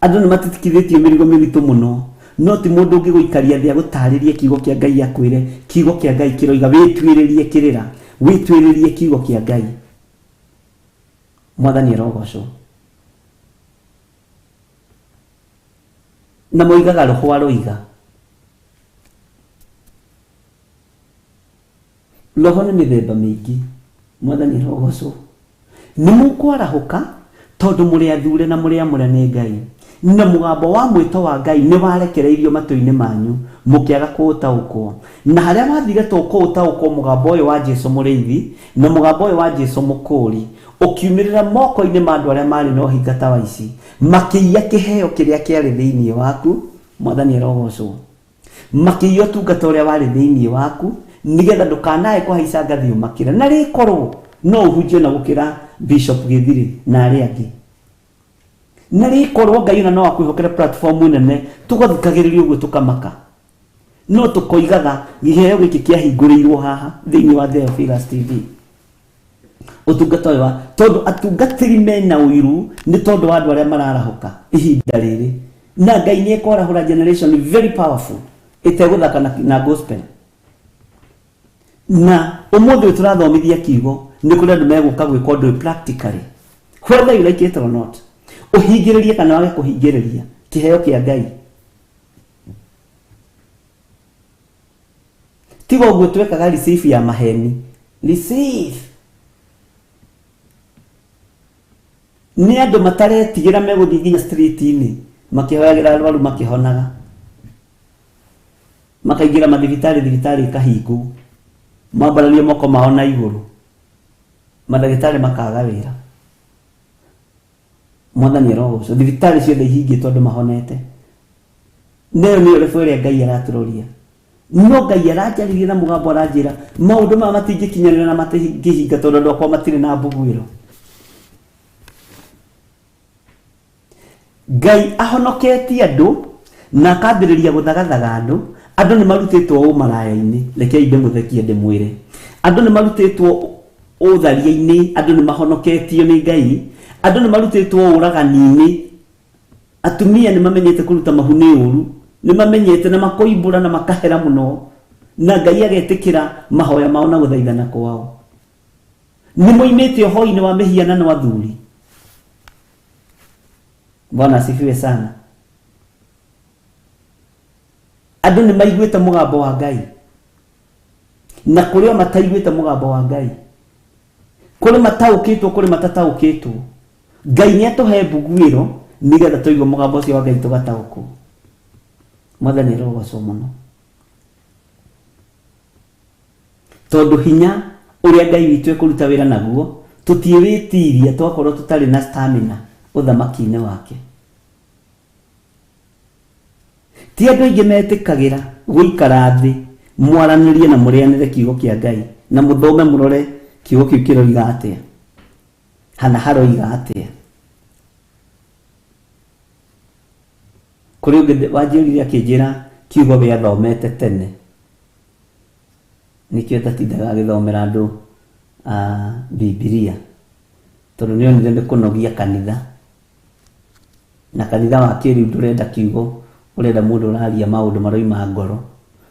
Andũ nĩ matitikithĩtio mĩrigo mĩritũ mũno, no ti mũndũ ũngĩgũikaria thĩ agũtarĩrie kiugo kĩa Ngai, akwĩre kiugo kĩa Ngai kĩroiga, wĩtuĩrĩrie kĩrĩra, wĩtuĩrĩrie kiugo kĩa Ngai. Mwathani arogocwo. Na moigaga roho aroiga. Roho nĩ mĩthemba mĩingĩ. Mwathani arogocwo. Nĩ mũkwarahũka tondũ mũrĩ athure na mũrĩ amũre nĩ Ngai, na mũgambo wa mwĩto wa Ngai nĩ warekereirio matũ-inĩ manyu, mũkĩaga kũũtaũkwo. Na harĩa wathire to kũũtaũkwo mũgambo ũyũ wa Jesu mũrĩithi na mũgambo ũyũ wa Jesu mũkũũri ũkiumĩrĩra moko-inĩ ma andũ arĩa marĩ na ũhinga ta wa ici, makĩiya kĩheo kĩrĩa kĩarĩ thĩinĩ waku. Mwathani arogocwo. Makĩiya ũtungata ũrĩa warĩ thĩinĩ waku, nĩgetha ndũkanae kũhaica ngathĩ ũmakĩre. Na rĩkorwo no ũhunjie na gũkĩra Bishop Gĩthirĩ na arĩa angĩ. Na rĩkorwo Ngai ona no akwĩhokere platform nene, tũgathikagĩrĩria ũguo tũkamaka. No tũkoigaga kĩheo gĩkĩ kĩahingũrĩirwo haha thĩinĩ wa Theophilus TV. Ũtungata ũyũ wa tondũ atungatĩri mena ũiru nĩ tondũ wa andũ arĩa mararahũka ihinda rĩrĩ. Na Ngai nĩ ekwarahũra generation very powerful ĩtegũthaka na gospel. Na ũmũthĩ ũyũ tũrathomithia kiugo nĩ kũrĩ andũ megũka gwĩka ũndũ ũyũ practically, whether you like it or not. Ũhingĩrĩrie kana wage kũhingĩrĩria kĩheo kĩa Ngai. Tiga ũguo twekaga receive ya maheni. Receive. Nĩ andũ mataretigĩra megũthiĩ nginya street-inĩ makĩhoyagĩra arwaru makĩhonaga. Makaingĩra mathibitarĩ, thibitarĩ ikahingwo. Mambararie moko mao na igũrũ. Mandagĩtarĩ makaga wĩra. Mwathani arogocwo. Thibitarĩ ciothe ihingĩtwo andũ mahonete. Nayo nĩyo level ĩrĩa Ngai aratũroria. No Ngai aranjarĩria na mũgambo aranjĩra maũndũ maya matingĩkinyanĩra na matingĩhinga tondũ andũ akwa matirĩ na mbuguĩro. Ngai ahonoketie andũ na akambĩrĩria gũthagathaga andũ. Andũ nĩ marutĩtwo ũmaraya-inĩ. Rekei ndĩmũthekie ndĩmwĩre. Andũ nĩ marutĩtwo ũtharia-inĩ. Andũ nĩ mahonoketio nĩ Ngai. Andũ nĩ marutĩtwo ũragani-inĩ. Atumia nĩ mamenyete kũruta mahu nĩ ũru. Nĩ mamenyete na makoimbũra na makahera mũno. Na Ngai agetĩkĩra mahoya mao na gũthaithana kwao. Nĩ moimĩte ũhoi-inĩ wa mĩhianano athuri. Bwana asifiwe sana. Andũ nĩ maiguĩte mũgambo wa Ngai. Na kũrĩ o mataiguĩte mũgambo wa Ngai. Kũrĩ mataũkĩtwo, kũrĩ matataũkĩtwo. Ngai nĩ atũhe mbuguĩro nĩgetha tũigue mũgambo ũcio wa Ngai tũgataũkwo. Mwathani arogocwo mũno. Tondũ hinya ũrĩa Ngai witũ ekũruta wĩra naguo tũtiĩwĩtiria twakorwo tũtarĩ na stamina ũthamaki-inĩ wake. Ti andũ aingĩ metĩkagĩra gũikara thĩ mwaranĩrie na mũrĩanĩre kiugo kĩa Ngai na mũthome mũrore kiugo kĩu kĩroiga atĩa. Hana haroiga atĩa. Kũrĩ ũngĩ wanjĩrire akĩnjĩra kiugo we athomete tene. Nĩkĩo ndatindaga agĩthomera andũ a Bibilia. Tondũ nĩ onire nĩ kũnogia kanitha. Na kanitha wa kĩrĩu ndũrenda kiugo, ũrenda mũndũ ũraria maũndũ maroima ngoro.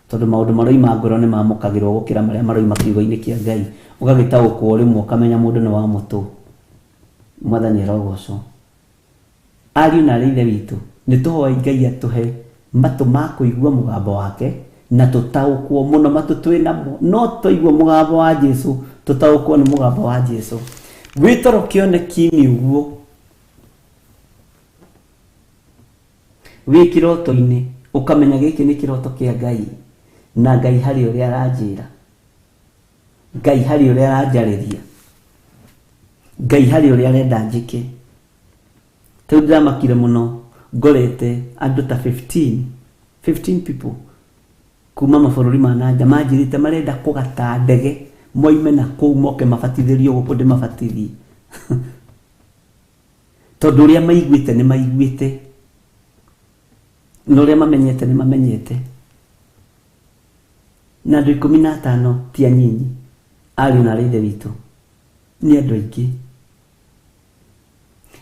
Tondũ maũndũ maroima ngoro nĩ mamũkagĩrwo gũkĩra marĩa maroima kiugo-inĩ kĩa Ngai. Ũgagĩtaũkwo rĩmwe ũkamenya mũndũ nĩ wa mũtũ. Mwathani arogocwo. Ariũ na aarĩ a Ithe witũ, nĩ tũhoei Ngai atũhe matũ ma kũigua mũgambo wake na tũtaũkwo mũno matũ twĩ namo. No twaigua mũgambo wa Jesu, tũtaũkwo nĩ mũgambo wa Jesu. Wĩ toro kĩoneki-inĩ ũguo, wĩ kĩroto-inĩ, ũkamenya gĩkĩ nĩ kĩroto kĩa Ngai, na Ngai harĩ ũrĩa aranjĩra. Ngai harĩ ũrĩa aranjarĩria. Ngai harĩ ũrĩa arenda njĩke. Rĩu ndĩramakire mũno ngorete andũ ta 15 people kuma mabũrũri ma na nja manjĩrĩte marenda kũgata ndege moime na kũu moke mabatithĩrio gũkũ ndĩmabatithie. Tondũ ũrĩa maiguĩte nĩ maiguĩte na ũrĩa mamenyete nĩ mamenyete. Na andũ ikũmi na atano ti anyinyi, ariũ na aarĩ a Ithe witũ, nĩ andũ aingĩ.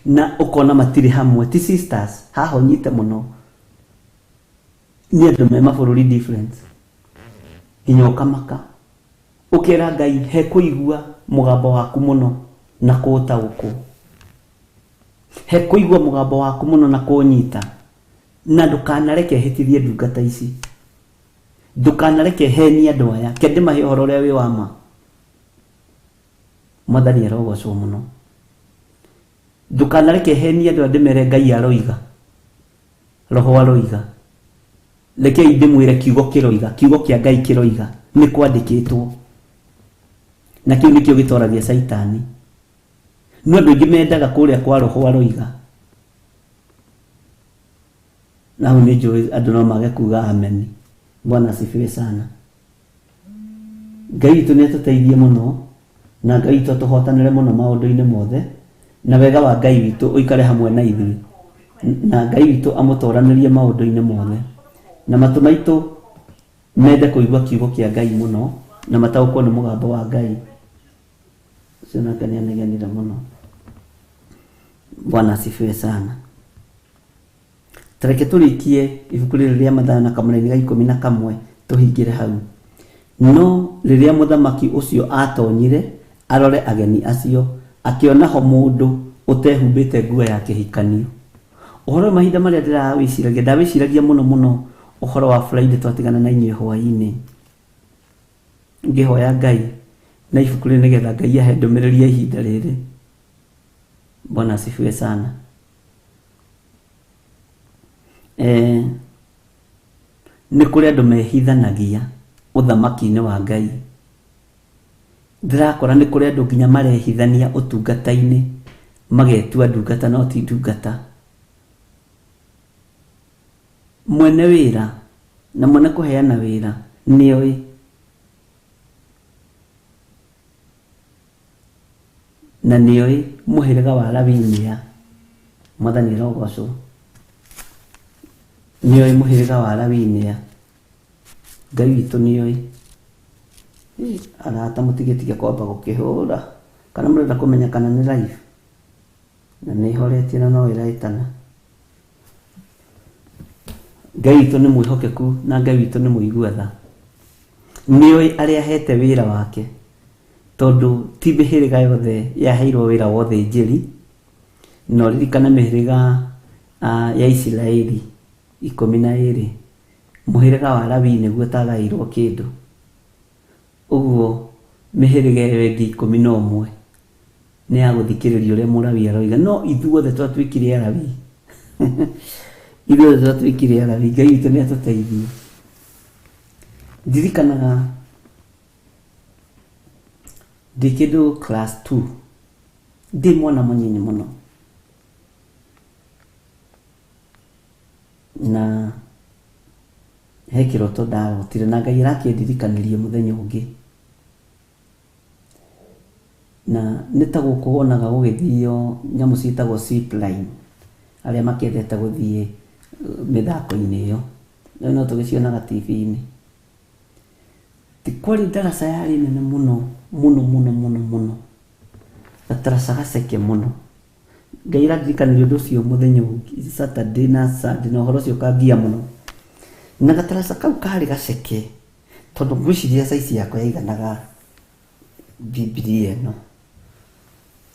Na ũkona matirĩ hamwe, ti sisters, haha ũnyite mũno. Nĩ andũ me mabũrũri different. Nginya ũkamaka. Ũkera Ngai he kũigua mũgambo waku mũno na kũũtaũkwo. He kũigua mũgambo waku mũno na kũũnyita. Na ndũkanareke hĩtithie ndungata ici. Ndũkanareke henie andũ aya. Ke ndĩmahe ũhoro ũrĩa wĩ wa ma. Mwathani arogocwo mũno. Ndũkanareke henie andũ ndĩmere Ngai aroiga, Roho aroiga. Rekei ndĩmwĩre kiugo kĩroiga, kiugo kĩa Ngai kĩroiga, nĩ kwandĩkĩtwo. Na kĩu nĩkĩo gĩtoragia Caitani. No andũ aingĩ mendaga kũrĩa kwa Roho aroiga. Na hau nĩ njũĩ andũ no mage kuga amen. Bwana asifiwe sana. Ngai witũ nĩ atũteithie mũno na Ngai witũ atũhotanĩre mũno maũndũ-inĩ mothe na wega wa Ngai witũ ũikare hamwe na ithuĩ na Ngai witũ amũtoranĩrie maũndũ-inĩ mothe na matũ maitũ mende kũigua kiugo kĩa Ngai mũno na mataũkwo nĩ mũgambo wa Ngai. Ũcio nake nĩ anegenire mũno. Bwana asifiwe sana. Ta reke tũrĩkie ibuku rĩrĩ rĩa Mathayo na kamũraini ga 11 tũhingĩre hau. No rĩrĩa mũthamaki ũcio aatonyire arore ageni acio, akĩona ho mũndũ ũtehumbĩte nguo ya kĩhikanio. Ũhoro ũyũ mahinda marĩa ndĩrawĩciragia, ndawĩciragia mũno mũno ũhoro wa Friday twatigana na inyuĩ hwaĩ-inĩ. Ngĩhoya Ngai na ibuku rĩrĩ nĩgetha Ngai ahe ndũmĩrĩri ya ihinda rĩrĩ. Bwana asifiwe sana. Eh, nĩ kũrĩ andũ mehithanagia ũthamaki-inĩ wa Ngai. Ndĩrakora nĩ kũrĩ andũ nginya marehithania ũtungata-inĩ magetua ndungata no ti ndungata. Mwene wĩra na mwene kũheana wĩra nĩoĩ. Na nĩoĩ mũhĩrĩga wa Lawi nĩa. Mwathani arogocwo. Nĩoĩ mũhĩrĩga wa Lawi nĩa. Ngai witũ nĩoĩ. Arata mũtigĩtige kwamba gũkĩhũra. Kana mũrenda kũmenya kana nĩ live? Na nĩ horetie na no ĩraĩtana. Ngai witũ nĩ mwĩhokeku na Ngai witũ nĩ mũigua tha. Nĩoĩ arĩa ahete wĩra wake tondũ ti mĩhĩrĩga yothe yaheirwo wĩra wa ũthĩnjĩri, na ũririkane mĩhĩrĩga ya Isiraeli 12, mũhĩrĩga wa Lawii nĩguo ũtagaĩirwo kĩndũ. Ũguo mĩhĩrĩga ĩyo ĩngĩ 11 nĩ ya gũthikĩrĩria ũrĩa Mũlawii aroiga. No ithuothe twatuĩkire Alawii. Ithuothe twatuĩkire Alawii. Ngai witũ nĩ atũteithie. Ndirikanaga ndĩ kĩndũ class 2 ndĩ mwana mũnyinyi mũno na he kĩroto ndarotire na Ngai arakĩndirikanirie mũthenya ũngĩ. Na nĩ ta gũkũ wonaga gũgĩthio nyamũ ciĩtagwo zipline, arĩa makĩendete gũthiĩ mĩthako-inĩ ĩyo, rĩu no tũgĩcionaga TV-inĩ. Kwarĩ ndaraca yarĩ nene mũno mũno mũno mũno mũno, gataraca gaceke mũno. Ngai arandirikanirie ũndũ ũcio mũthenya ũngĩ, Saturday na Sunday, na ũhoro ũcio ũkangia mũno. Na gataraca kau karĩ gaceke. Tondũ ngwĩciria size yakwa yaiganaga Bibilia ĩno.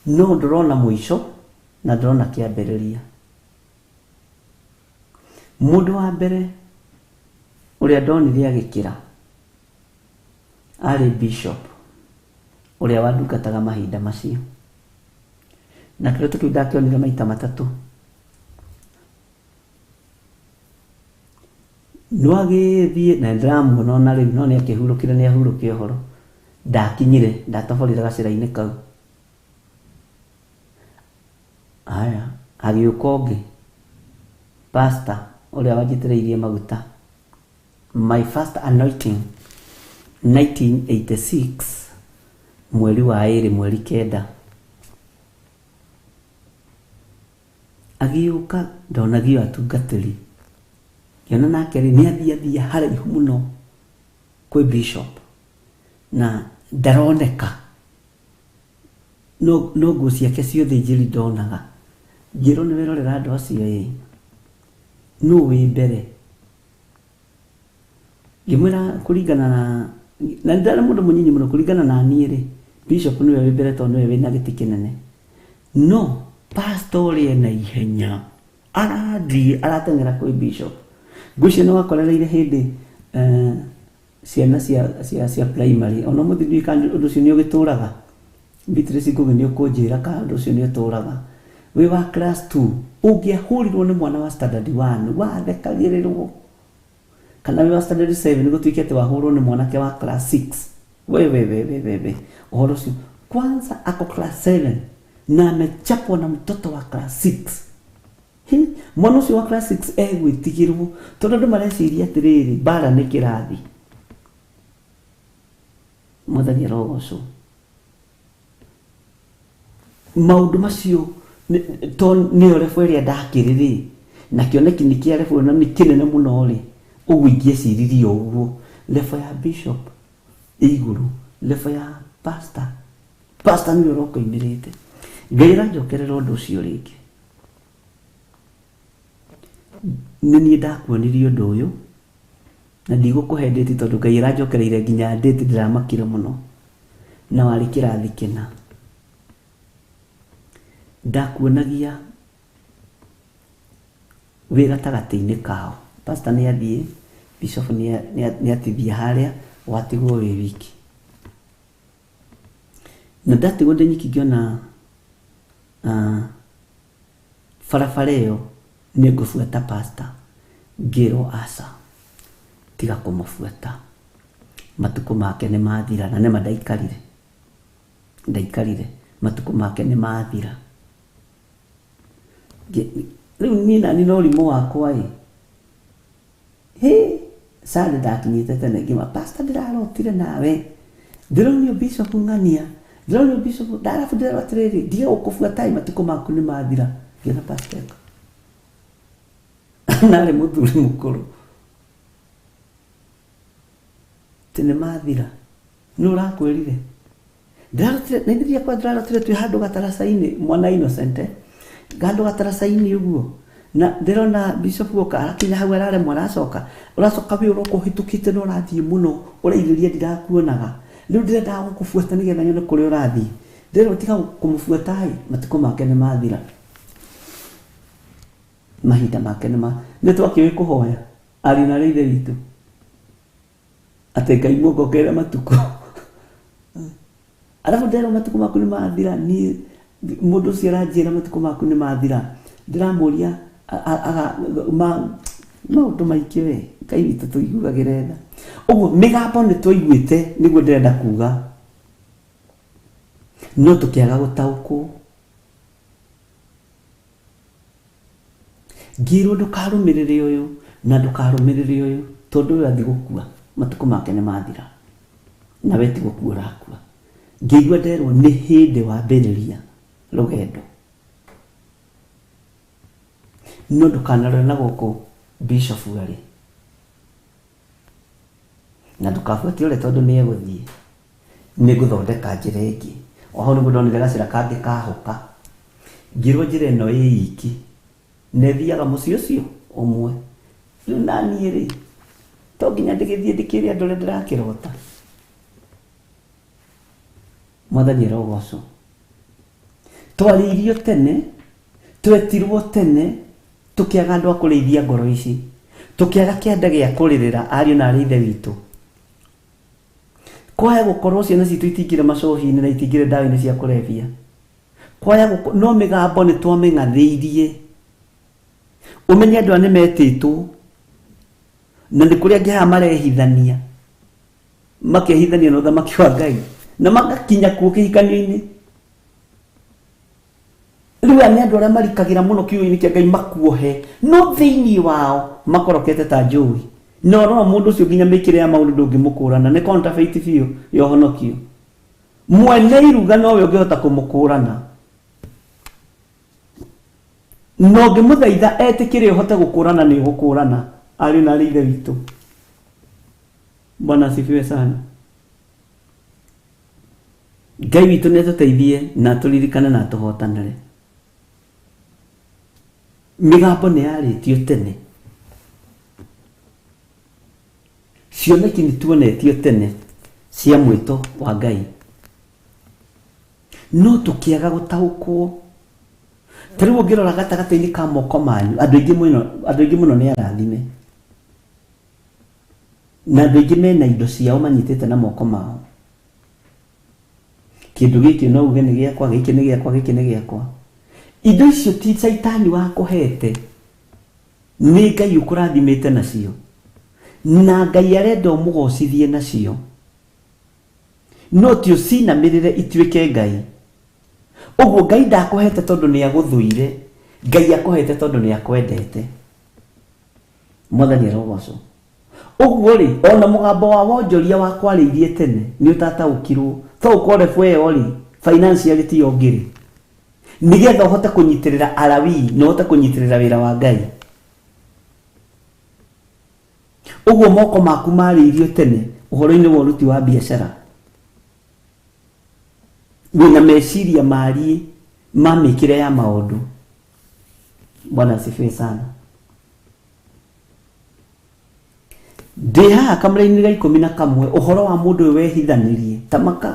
No ndĩrona mũico na ndĩrona kĩambĩrĩria. Mũndũ wa mbere ũrĩa ndonire agĩkĩra arĩ bishop ũrĩa wandungataga mahinda macio. Na kĩroto kĩu ndakĩonire maita matatũ. No agĩthiĩ na nĩndĩramuona ona rĩu no nĩakĩhurũkire nĩahurũke ũhoro. Ndakinyire, ndatoborire gacĩra-inĩ kau. Haya, agĩũka ũngĩ, pastor ũrĩa wanjitĩrĩirie maguta, my first anointing 1986 mweri wa ĩrĩ mweri 9. Agĩũka ndonagio atungatĩri, ngĩona nake rĩ nĩ athiathia haraihu mũno kwĩ bishop na ndaroneka, no no nguo ciake cia ũthĩnjĩri ndonaga. Ngĩrwo nĩ werorera andũ acio ĩ, nũ wĩ mbere? Ngĩmwĩra kũringana na na ndarĩ mũndũ mũnyinyi mũno kũringana na niĩ rĩ, bishop nĩwe wĩ mbere tondũ nĩwe wĩna gĩtĩ kĩnene. No pastor ũrĩa ena ihenya arathiĩ arateng'era kwĩ bishop. Ngwĩciria nĩ wakorereire hĩndĩ ciana cia cia cia primary ona ũmũthĩ ndiũĩ kana ũndũ ũcio nĩ ũgĩtũraga. Beatrice Ngugi nĩ ũkũnjĩra kana ũndũ ũcio nĩ ũtũraga wĩ wa class 2 ũngĩahũrirwo nĩ mwana wa standard 1 wathekagĩrĩrwo kana wĩ wa standard 7 gũtuĩke atĩ wahũrwo nĩ mwanake wa class 6 we we we we we we ũhoro ũcio kwanza ako class 7 na amechapwa na mtoto wa class 6. Hi, mwana ũcio wa class 6 egwĩtigĩrwo tondũ andũ mareciria atĩrĩrĩ mbara nĩ kĩrathi. Mwathani arogocwo. Maũndũ macio to nĩyo level ĩrĩa ndakĩrĩ rĩ na kĩoneki nĩ kĩa level na nĩ kĩnene mũno rĩ ũguo ingĩeciririe ũguo level ya bishop ĩ igũrũ level ya pastor pastor nĩwe ũroka oimĩrĩte. Ngai aranjokerera ũndũ ũcio rĩngĩ. Nĩ niĩ ndakuonirie ũndũ ũyũ na ndigũkũhe ndĩti tondũ Ngai aranjokereire nginya ndĩti ndĩramakire mũno na warĩ kĩrathi kĩna. Ndakuonagia wĩ gatagatĩ-inĩ kao. Pastor nĩ athiĩ, bishop nĩ atithia harĩa, watigwo wĩ wiki. Na ndatigwo ndĩ nyiki ngĩona barabara ĩyo nĩ ngũbuata pastor, ngĩrwo aca, tiga kũmũbuata. Matukũ make nĩ mathira, na nĩma ndaikarire. Ndaikarire, matukũ make nĩ mathira. Rĩu niĩ nani na ũrimũ wakwa ĩ, hĩ, Sunday ndakinyĩte tene ngĩma pastor ndĩrarotire nawe, ndĩronio bishop ng'ania, ndĩronio bishop, ndarabu ndĩrerwo atĩrĩrĩ, ndige gũkũbuata ĩ, matukũ maku nĩ mathira. Ngĩona pastor eka. Narĩ mũthuri mũkũrũ. Atĩ nĩ mathira. Nũ ũrakwĩrire? Ndĩrarotire, na ithuĩ akwa ndĩrarotire twĩ handũ gataraca-inĩ, mwana innocent, handũ gataraca-inĩ ũguo. Na ndĩrona bishop oka, arakinya hau araremwo aracoka. Ũracoka wĩ ũroka ũhĩtũkĩte na ũrathiĩ mũno, ũrairĩria ndirakuonaga. Rĩu ndĩrendaga gũkũbuata nĩgetha nyone kũrĩa ũrathiĩ. Ndĩrerwo tiga kũmũbuata ĩ, matukũ make nĩ mathira. Mahinda make nĩ ma, nĩ twakĩũĩ kũhoya, ariũ na arĩ ithe witũ. Atĩ Ngai muongongerere matukũ. Arabu ndĩrerwo matukũ maku nĩ mathira, niĩ mũndũ ũcio aranjĩra matukũ maku nĩ mathira. Ndĩramũria maũndũ maingĩ we, Ngai witũ tũiguagĩre tha. Ũguo mĩgambo nĩ twaiguĩte nĩguo ndĩrenda kuga. No tũkĩaga gũtaũkwo. Ngĩrwo ndũkarũmĩrĩre ũyũ na ndũkarũmĩrĩre ũyũ tondũ ũyũ athiĩ gũkua matukũ make nĩ mathira. Na we ti gũkua ũrakua. Ngĩigua nderwo nĩ hĩndĩ wambĩrĩria rũgendo. No ndũkanarore na gũkũ bishop arĩ. Na ndũkabuate ũrĩa tondũ nĩ egũthiĩ. Nĩ ngũthondeka njĩra ĩngĩ. O hau nĩguo ndonire gacĩra kangĩ kahũka. Ngĩrwo njĩra ĩno ĩ iki. Na ĩthiaga mũciĩ ũcio ũmwe. Rĩu naniĩ rĩ, to nginya ndĩgĩthiĩ ndĩkĩre andũ ũrĩa ndĩrakĩrota. Mwathani arogocwo. Twarĩirio tene, twetirwo tene, tũkĩaga andũ a kũrĩithia ngoro ici. Tũkĩaga kĩanda gĩa kũrĩrĩra ariũ na arĩ ithe witũ. Kwaya gũkorwo ciana citũ itingĩrĩ macohi-inĩ na itingĩrĩ ndawa-inĩ cia kũrebia. Kwaya gũkorwo, no mĩgambo nĩ twamĩng'athĩirie. Ũmenye andũ aya nĩ metĩtwo, na nĩ kũrĩ angĩ haha marehithania. Makehithania na ũthamaki wa Ngai. Na magakinya kuo kĩhikanio-inĩ. Rĩu aya nĩ andũ arĩa marikagĩra mũno kiugo-inĩ kĩa Ngai makuohe, no thĩinĩ wao makorokete ta njũi. Na ũrora mũndũ ũcio nginya mĩkĩre ya maũndũ ndũngĩmũkũrana, nĩ counterfeit biũ ya ũhonokio. Mwene iruga nowe ũngĩhota kũmũkũrana. Na ũngĩmũthaitha etĩkĩre ũhote gũkũrana nĩ ũgũkũrana. Ariũ na arĩ ithe witũ. Bwana asifiwe sana. Ngai witũ nĩ atũteithie na atũririkane na atũhotanĩre. Mĩgambo nĩ yarĩtio tene. Cioneki nĩ tuonetio tene cia mwĩto wa Ngai. No tũkĩaga gũtaũkwo. Ta rĩu ũngĩrora gatagatĩ-inĩ ka moko manyu, andũ aingĩ mũno, andũ aingĩ mũno nĩ arathime. Na andũ aingĩ mena indo ciao manyitĩte na moko mao. Kĩndũ gĩkĩ no uge nĩ gĩakwa, gĩkĩ nĩ gĩakwa, gĩkĩ nĩ gĩakwa. Indo icio ti Caitani wakũhete, nĩ Ngai ũkũrathimĩte nacio, na Ngai arenda ũmũgocithie nacio. No ti ũcinamĩrĩre ituĩke Ngai. Ũguo Ngai ndakũhete tondũ nĩ agũthũire, Ngai akũhete tondũ nĩ akwendete. Mwathani arogocwo. Ũguo rĩ, ona mũgambo wa wonjoria wa kwarĩirie tene nĩ ũtataũkirwo. To ũkorwo level ĩyo rĩ, financially tiyo ngĩrĩ. Nĩgetha ũhote kũnyitĩrĩra Alawii na ũhote kũnyitĩrĩra wĩra wa Ngai. Ũguo moko maku marĩirio tene ũhoro-inĩ wa ũruti wa biacara. Wĩna meciria mariĩ ma mĩkĩre ya maũndũ. Bwana asifiwe sana. Ndĩ haha kamũra-inĩ ga 11 ũhoro wa mũndũ ũyũ wehithanirie ta maka.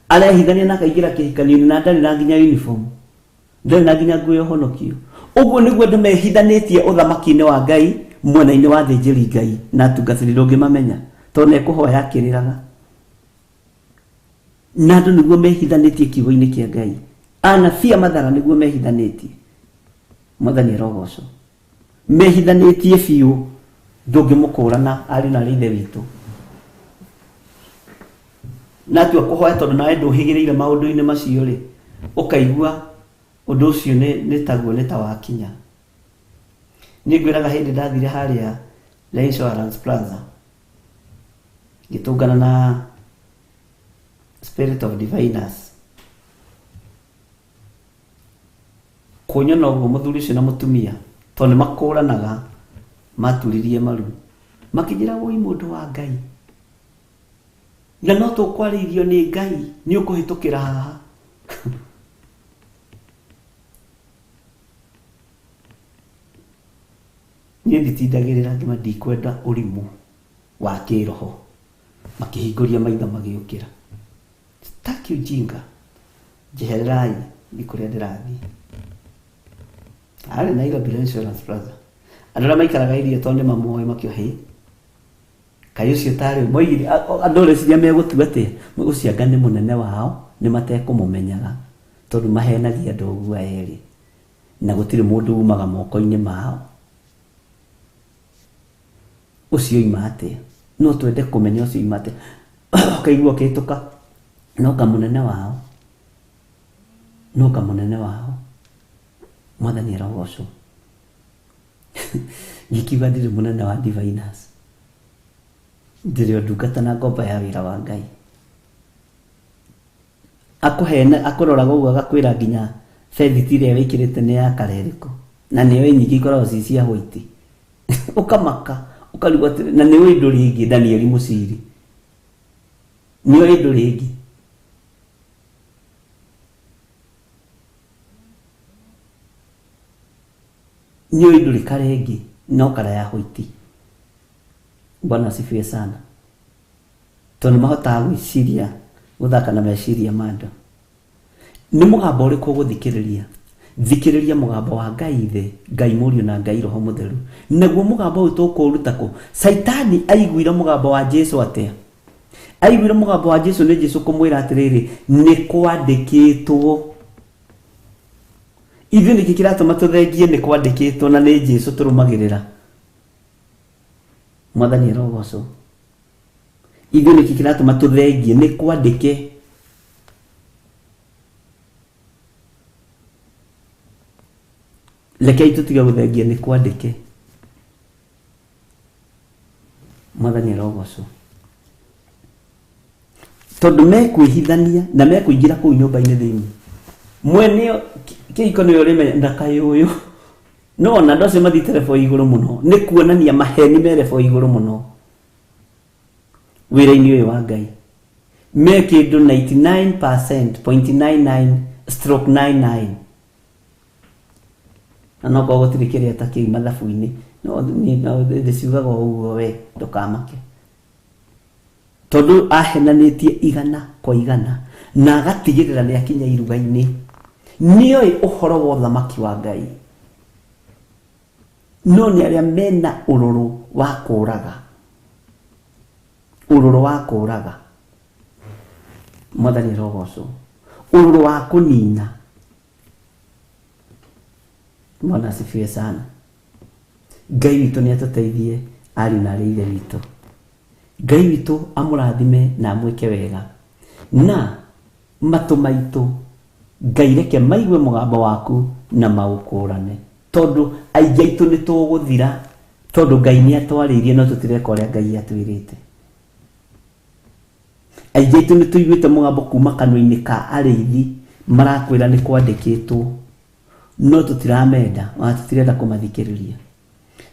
Arehithania na akaingĩra kĩhikanio-inĩ na ndarĩ na nginya uniform. Ndarĩ na nginya nguo ya ũhonokio. Ũguo nĩguo andũ mehithanĩtie ũthamaki-inĩ wa Ngai mwena-inĩ wa athĩnjĩri Ngai na atungatĩri ndũngĩmamenya tondũ nĩekũhoya akĩrĩraga. Na andũ nĩguo mehithanĩtie kiugo-inĩ kĩa Ngai. Anabii a mathara nĩguo mehithanĩtie. Mwathani arogocwo. Mehithanĩtie biũ ndũngĩmũkũrana ariũ na arĩ ithe witũ. Na atua kũhoya tondũ nawe ndũhĩgĩrĩire maũndũ-inĩ macio rĩ, ũkaigua ũndũ ũcio nĩ taguo nĩ ta wakinya. Niĩ ngwĩraga hĩndĩ ndathire harĩa Le Insurance Plaza ngĩtũngana na Spirit of Diviners. Kũnyona ũguo mũthuri ũcio na mũtumia tondũ nĩ makũranaga maturirie maru makĩnjĩra woi mũndũ wa Ngai na no tũkwarĩirio nĩ Ngai nĩ ũkũhĩtũkĩra haha. Niĩ nditindagĩrĩra ngĩma ndikwenda ũrimũ wa kĩroho. Makĩhingũria maitho magĩũkĩra. Sitaki ujinga. Njehererai thiĩ kũrĩa ndĩrathiĩ. Arĩ Nairobi Insurance Plaza. Andũ arĩa maikaraga iria tondũ nĩ mamoĩ makĩo hĩ. Kaĩ ũcio tarĩ moigire andũ reciria megũtua atĩa? Ũcio anga nĩ mũnene wao nĩ matekũmũmenyaga tondũ mahenagia andũ ũguo erĩ na gũtirĩ mũndũ umaga moko-inĩ mao. Ũcio oima atĩa? No twende kũmenya ũcio oima atĩa. Ũkaigua ũkĩhĩtũka no kamũnene wao. No kamũnene wao. Mwathani arogocwo. Ngĩkiuga ndirĩ mũnene wa Diviners. Ndĩrĩ o ndungata na ngombo ya wĩra wa Ngai. Akũhena akũroraga ũguo agakwĩra nginya bethiti ĩrĩa wĩkĩrĩte nĩ ya kara ĩrĩkũ. Na nĩoĩ nyingĩ ikoragwo ci cia white. Ũkamaka ũkarigwo atĩrĩ na nĩũĩ ndũrĩ ĩngĩ Danieli Mũciri. Nĩũĩ ndũrĩ ĩngĩ. Nĩũĩ ndũrĩ kara ĩngĩ no kara ya white. Bwana asifiwe sana. Tondũ nĩ mahotaga gwĩciria gũthaka na meciria ma andũ. Nĩ mũgambo ũrĩkũ ũgũthikĩrĩria? Thikĩrĩria mũgambo wa Ngai Ithe, Ngai Mũriũ na Ngai Roho Mũtheru. Naguo mũgambo ũyũ tũkũũruta kũ? Caitani aiguire mũgambo wa Jesu atĩa? Aiguire mũgambo wa Jesu nĩ Jesu kũmwĩra atĩrĩrĩ, nĩ kwandĩkĩtwo. Ithuĩ nĩkĩ kĩratũma tũthengie nĩ kwandĩkĩtwo na nĩ Jesu tũrũmagĩrĩra? Mwathani arogocwo. Ithuĩ nĩkĩ kĩratũma tũthengie nĩ kwandĩke. Rekei tũtige gũthengia nĩ kwandĩke. Mwathani arogocwo. Tondũ mekwĩhithania na mekũingĩra kũu nyũmba-inĩ thĩinĩ. Mwene kĩhiko nĩwe ũrĩmenya na kaĩ ũyũ. No ona andũ acio mathiĩte level igũrũ mũno nĩ kuonania maheni me level igũrũ mũno wĩra-inĩ ũyũ wa Ngai. Me kĩndũ 99.99/99. Na no korwo gũtirĩ kĩrĩa ta kĩu mathabu-inĩ no ndĩciugaga o ũguo we ndũkamake. Tondũ ahenanĩtie igana kwa igana na agatigĩrĩra nĩ akinya iruga-inĩ. Nĩoĩ ũhoro wa ũthamaki wa Ngai. No nĩ arĩa mena ũrũrũ wa kũũraga. Ũrũrũ wa kũũraga. Mwathani arogocwo. Ũrũrũ wa kũnina. Bwana asifiwe sana. Ngai witũ nĩ atũteithie ariũ na arĩ ithe witũ. Ngai witũ amũrathime na amwĩke wega. Na matũ maitũ Ngai reke maigue mũgambo waku na maũkũrane. Tondũ aingĩ aitũ nĩ tũgũthira tondũ Ngai nĩ atwarĩirie no tũtireka ũrĩa Ngai atwĩrĩte. Aingĩ aitũ nĩ tũiguĩte mũgambo kuma kanua-inĩ ka arĩithi marakwĩra nĩ kwandĩkĩtwo no tũtiramenda ona tũtirenda kũmathikĩrĩria.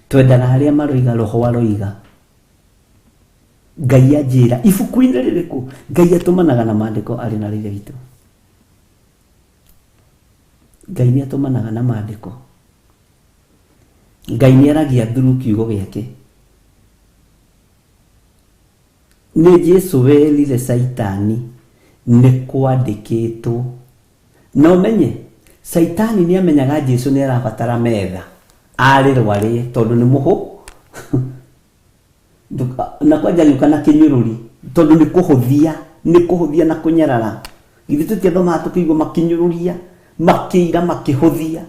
Twendaga arĩa maroiga roho aroiga. Ngai anjĩra ibuku-inĩ rĩrĩkũ? Ngai atũmanaga na maandĩko arĩ na rĩrĩa witũ. Ngai nĩ atũmanaga na maandĩko. Ngai nĩ aragia through kiugo gĩake. Nĩ Jesu werire Caitani nĩ kwandĩkĩtwo. Na ũmenye Caitani nĩ amenyaga Jesu nĩ arabatara metha arĩrwo arĩe tondũ nĩ mũhũ na kwanja gĩũka na kĩnyũrũri tondũ nĩ kũhũthia na kũnyarara. Githĩ tũtiathomaga tũkĩigua makĩnyũrũria makĩira makĩhũthia.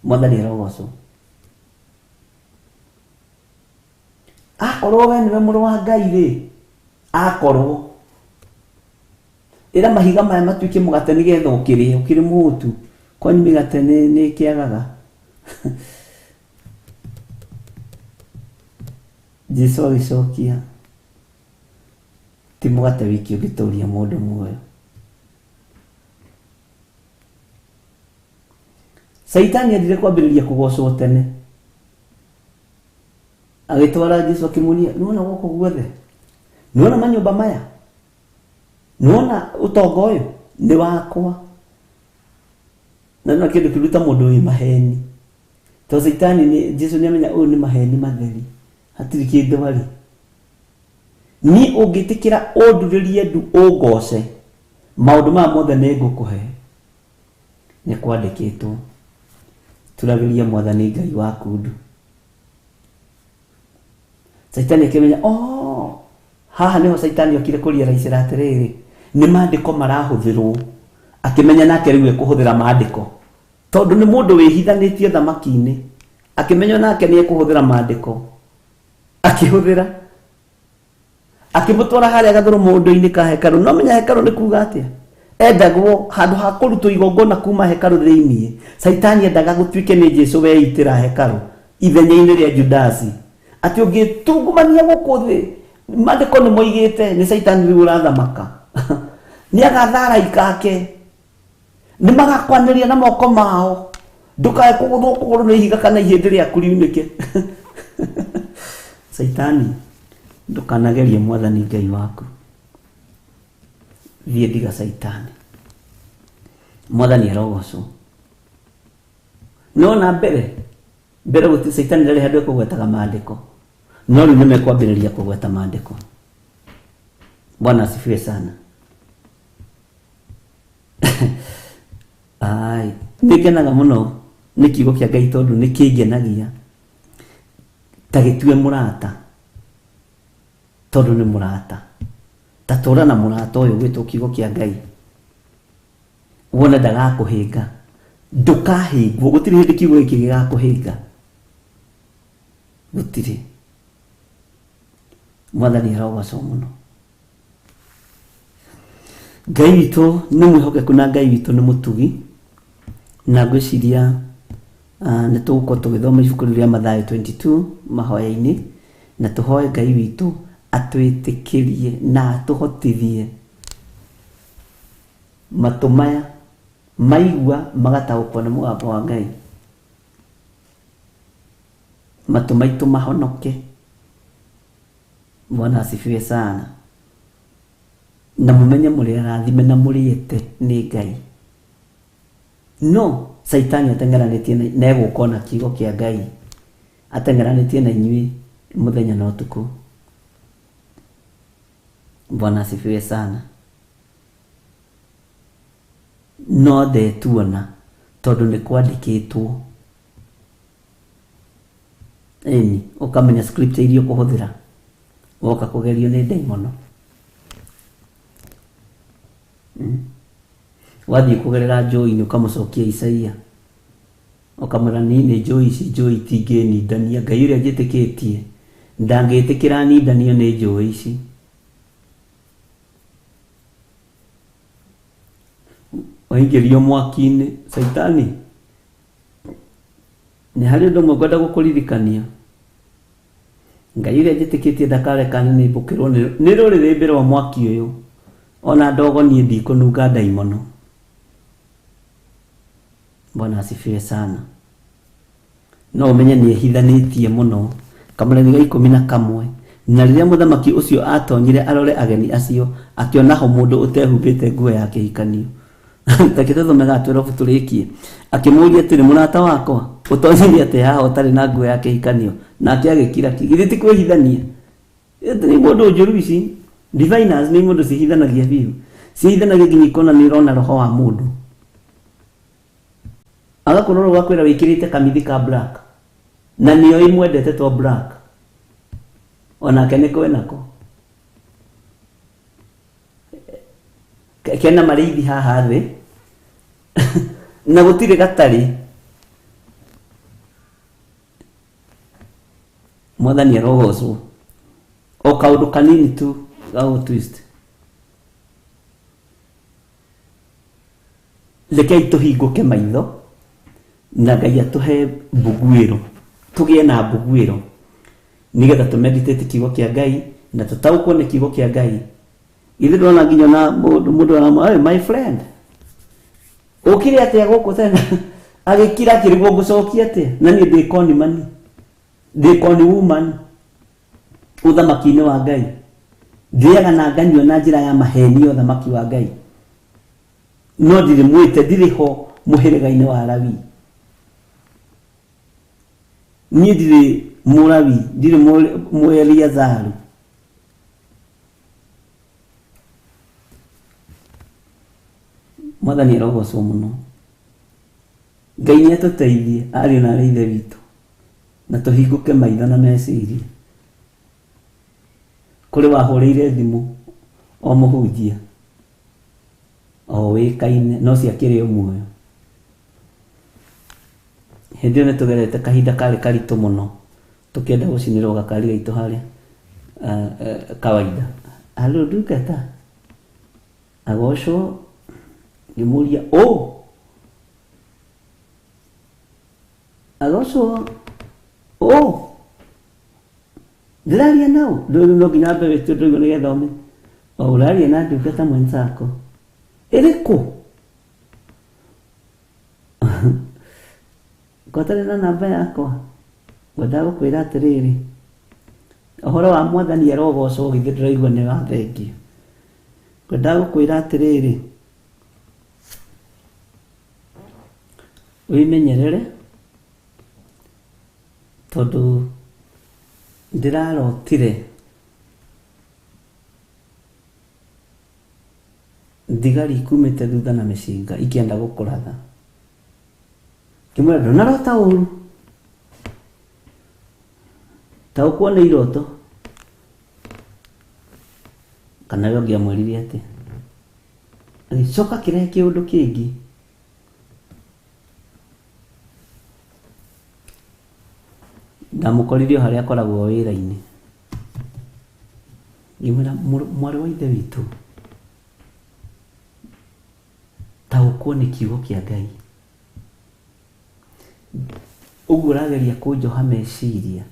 Mwathani arogocwo. Akorwo we nĩwe mũrũ wa Ngai rĩ, akorwo ĩra mahiga maya matuĩke mũgate nĩgetha ũkĩrĩe ũkĩrĩ mũhũtu. Kwanyu mĩgate nĩ ĩkĩagaga. Jesu agĩcokia ti mũgate wiki ũngĩtũria mũndũ muoyo. Caitani endire kwambĩrĩria kũgocwo tene. Agĩtwara Jesu akĩmuonia, nĩwona gũkũ guothe? Nĩwona manyũmba maya? Nĩwona ũtonga ũyũ? Nĩ wakwa. Na nĩwona kĩndũ kĩruta mũndũ wĩ maheni. Tondũ Caitani nĩ Jesu nĩamenya ũyũ nĩ maheni matheri. Hatirĩ kĩndũ arĩ. Niĩ ũngĩtĩkĩra ũndurĩrie ndu ũngoce, maũndũ maya mothe nĩ ngũkũhe. Nĩ kwandĩkĩtwo. Turagĩria Mwathani Ngai waku ndu. Caitani akĩmenya, oh, haha nĩho Caitani okire kũriaraicĩra atĩrĩrĩ, nĩ maandĩko marahũthĩrwo. Akĩmenya nake rĩu ekũhũthĩra maandĩko. Tondũ nĩ mũndũ wĩhithanĩtie thamaki-inĩ. Akĩmenya nake nĩ ekũhũthĩra maandĩko. Akĩhũthĩra. Akĩmũtwara harĩa gathũrũ mũndũ-inĩ ka hekarũ. No menya hekarũ nĩ kuga atĩa? Endagwo handũ ha kũrutwo igongona kuma hekarũ thĩiniĩ. Caitani endaga gũtuĩke nĩ Jesu weitĩra hekarũ ithenya-inĩ rĩa Judasi. Atĩ ũngĩtungumania gũkũ thĩ, maandĩko nĩ moigĩte nĩ Caitani rĩu ũrathamaka. Nĩ agatha araika ake. Nĩ magakwanĩria na moko mao. Ndũkae kũgũthwo kũgũrũ nĩ ihiga kana ihĩndĩ rĩaku riunĩke. Caitani, ndũkanagerie Mwathani Ngai waku. Thiĩ ndiga Caitani. Mwathani arogocwo. No na mbere gũtirĩ Caitani ndarĩ handũ ekũgwetaga maandĩko. No rĩu nĩmekwambĩrĩria kũgweta maandĩko. Bwana asifiwe sana. Ai, nĩngenaga mũno nĩ kiugo kĩa Ngai tondũ nĩkĩngenagia. Ta gĩtue mũrata tondũ nĩ mũrata. Ta tũra na mũrata ũyũ gwĩtwo kiugo kĩa Ngai. Wone ndagakũhĩnga. Ndũkahĩngwo. Gũtirĩ hĩndĩ kiugo gĩkĩ gĩgakũhĩnga. Gũtirĩ. Mwathani arogocwo mũno. Ngai witũ nĩ mwĩhokeku na Ngai witũ nĩ mũtugi. Na ngwĩciria nĩ tũgũkorwo tũgĩthoma ibuku rĩu rĩa Mathayo 22 mahoya-inĩ na tũhoe Ngai witũ atwĩtĩkĩrie na atũhotithie matũ maya maigua magataũkwo nĩ mũgambo wa Ngai. Matũ maitũ mahonoke. Bwana asifiwe sana. Na mũmenye mũrĩ arathime na mũrĩete nĩ Ngai. No Caitani ateng'eranĩtie na egũka na kiugo kĩa Ngai. Ateng'eranĩtie na inyuĩ mũthenya na ũtukũ. Bwana asifiwe sana. No ndetuona tondũ nĩ kwandĩkĩtwo. Ĩni, ũkamenya script iria ũkũhũthĩra woka kũgerio nĩ ndaimono. Wathiĩ kũgerera njũĩ-inĩ ũkamũcokia Isaia. Ũkamwĩra niĩ nĩ njũĩ ici njũĩ itingĩnindania Ngai ũrĩa njĩtĩkĩtie ndangĩtĩkĩra nindanio nĩ njũĩ ici. Waingĩrio mwaki-inĩ Caitani nĩ harĩ ũndũ ũmwe ngwenda gũkũririkania. Ngai ũrĩa njĩtĩkĩtie ndakareka nĩnĩmbũkĩrwo nĩ rũrĩrĩmbĩ rwa mwaki ũyũ ona ndogo niĩ ndikũnunga ndaimono. Bwana asifiwe sana. No ũmenye nĩ ehithanĩtie mũno. Kamũrangi ga 11. Na rĩrĩa mũthamaki ũcio aatonyire arore ageni acio, akĩona ho mũndũ ũtehumbĩte nguo ya kĩhikanio. Reke tũthome ga 12 tũrĩkie. Akĩmũũria atĩrĩ, mũrata wakwa, ũtonyire atĩa haha ũtarĩ na nguo ya kĩhikanio? Nake agĩkira ki. Githĩ ti kwĩhithania? Nĩ mũndũ njũru ici. Diviners nĩ mũndũ cihithanagia biũ. Cihithanagia nginya ikona nĩ ũrona roho wa mũndũ. Agakũrora ũgakwĩra wĩkĩrĩte kamithi ka black. Na nĩo ĩmwendete to black. Onake nĩ kwenako. Kena marĩithi haha thĩ. Na gũtirĩ gatarĩ. Mwathani arogocwo. O kaũndũ kanini tu gagũ twist. Rekei tũhingũke maitho na Ngai atũhe mbuguĩro, tũgĩe na mbuguĩro nĩgetha tũmeditate kiugo kĩa Ngai na tũtaũkwo nĩ kiugo kĩa Ngai. Ithuĩ ndĩrona nginya na mũndũ mũndũ aramwĩra, hey, my friend, ũkire atĩa gũkũ tena? Agĩkira akĩrigwo ngũcokia atĩa? Na niĩ ndĩ koni mani, ndĩ koni woman ũthamaki-inĩ wa Ngai. Ndĩaga na nganyua na njĩra ya maheni ũthamaki wa Ngai. No ndirĩ mwĩte, ndirĩ ho mũhĩrĩga-inĩ wa Lawi. Niĩ ndirĩ Mũlawi, ndirĩ Mũeliazaru. Mwathani arogocwo mũno. Ngai nĩ atũteithie ariũ na arĩ ithe witũ na tũhingũke maitho na meciria. Kũrĩ wahũrĩire thimũ o mũhunjia o wĩkaine no ciakĩrĩ o muoyo. Hĩndĩ ĩyo nĩ tũgerete kahinda karĩ karitũ mũno tũkĩenda gũcinĩrwo gakari gaitũ harĩa kawaida. Halo ndungata, agocwo ngĩmũria ũ agocwo ũ ndĩraria nao rĩu no nginya wambe wĩtio ndũigũ nĩgetha ũmenye o ũraria na ndungata mwenzako ĩrĩkũ ngwatanĩra na namba yakwa ngwendaga gũkwĩra atĩrĩrĩ ũhoro wa mwathani arogocwo githĩ ndĩraigua nĩ wa thengio ngwendaga gũkwĩra atĩrĩrĩ wĩmenyerere tondũ ndĩrarotire thigari ikumĩte thutha na mĩcinga ikĩenda gũkũratha. Ngĩmwĩra ndũnarota ũru, taũkwo nĩ iroto. Kana we ũngĩamwĩrire atĩa? Agĩcoka akĩrehe kĩũndũ kĩngĩ. Ndamũkorire o harĩa akoragwo wĩra-inĩ. Ngĩmwĩra mwarĩ wa ithe witũ, taũkwo nĩ kiugo kĩa Ngai. Ũguo ũrageria kũnjoha meciria.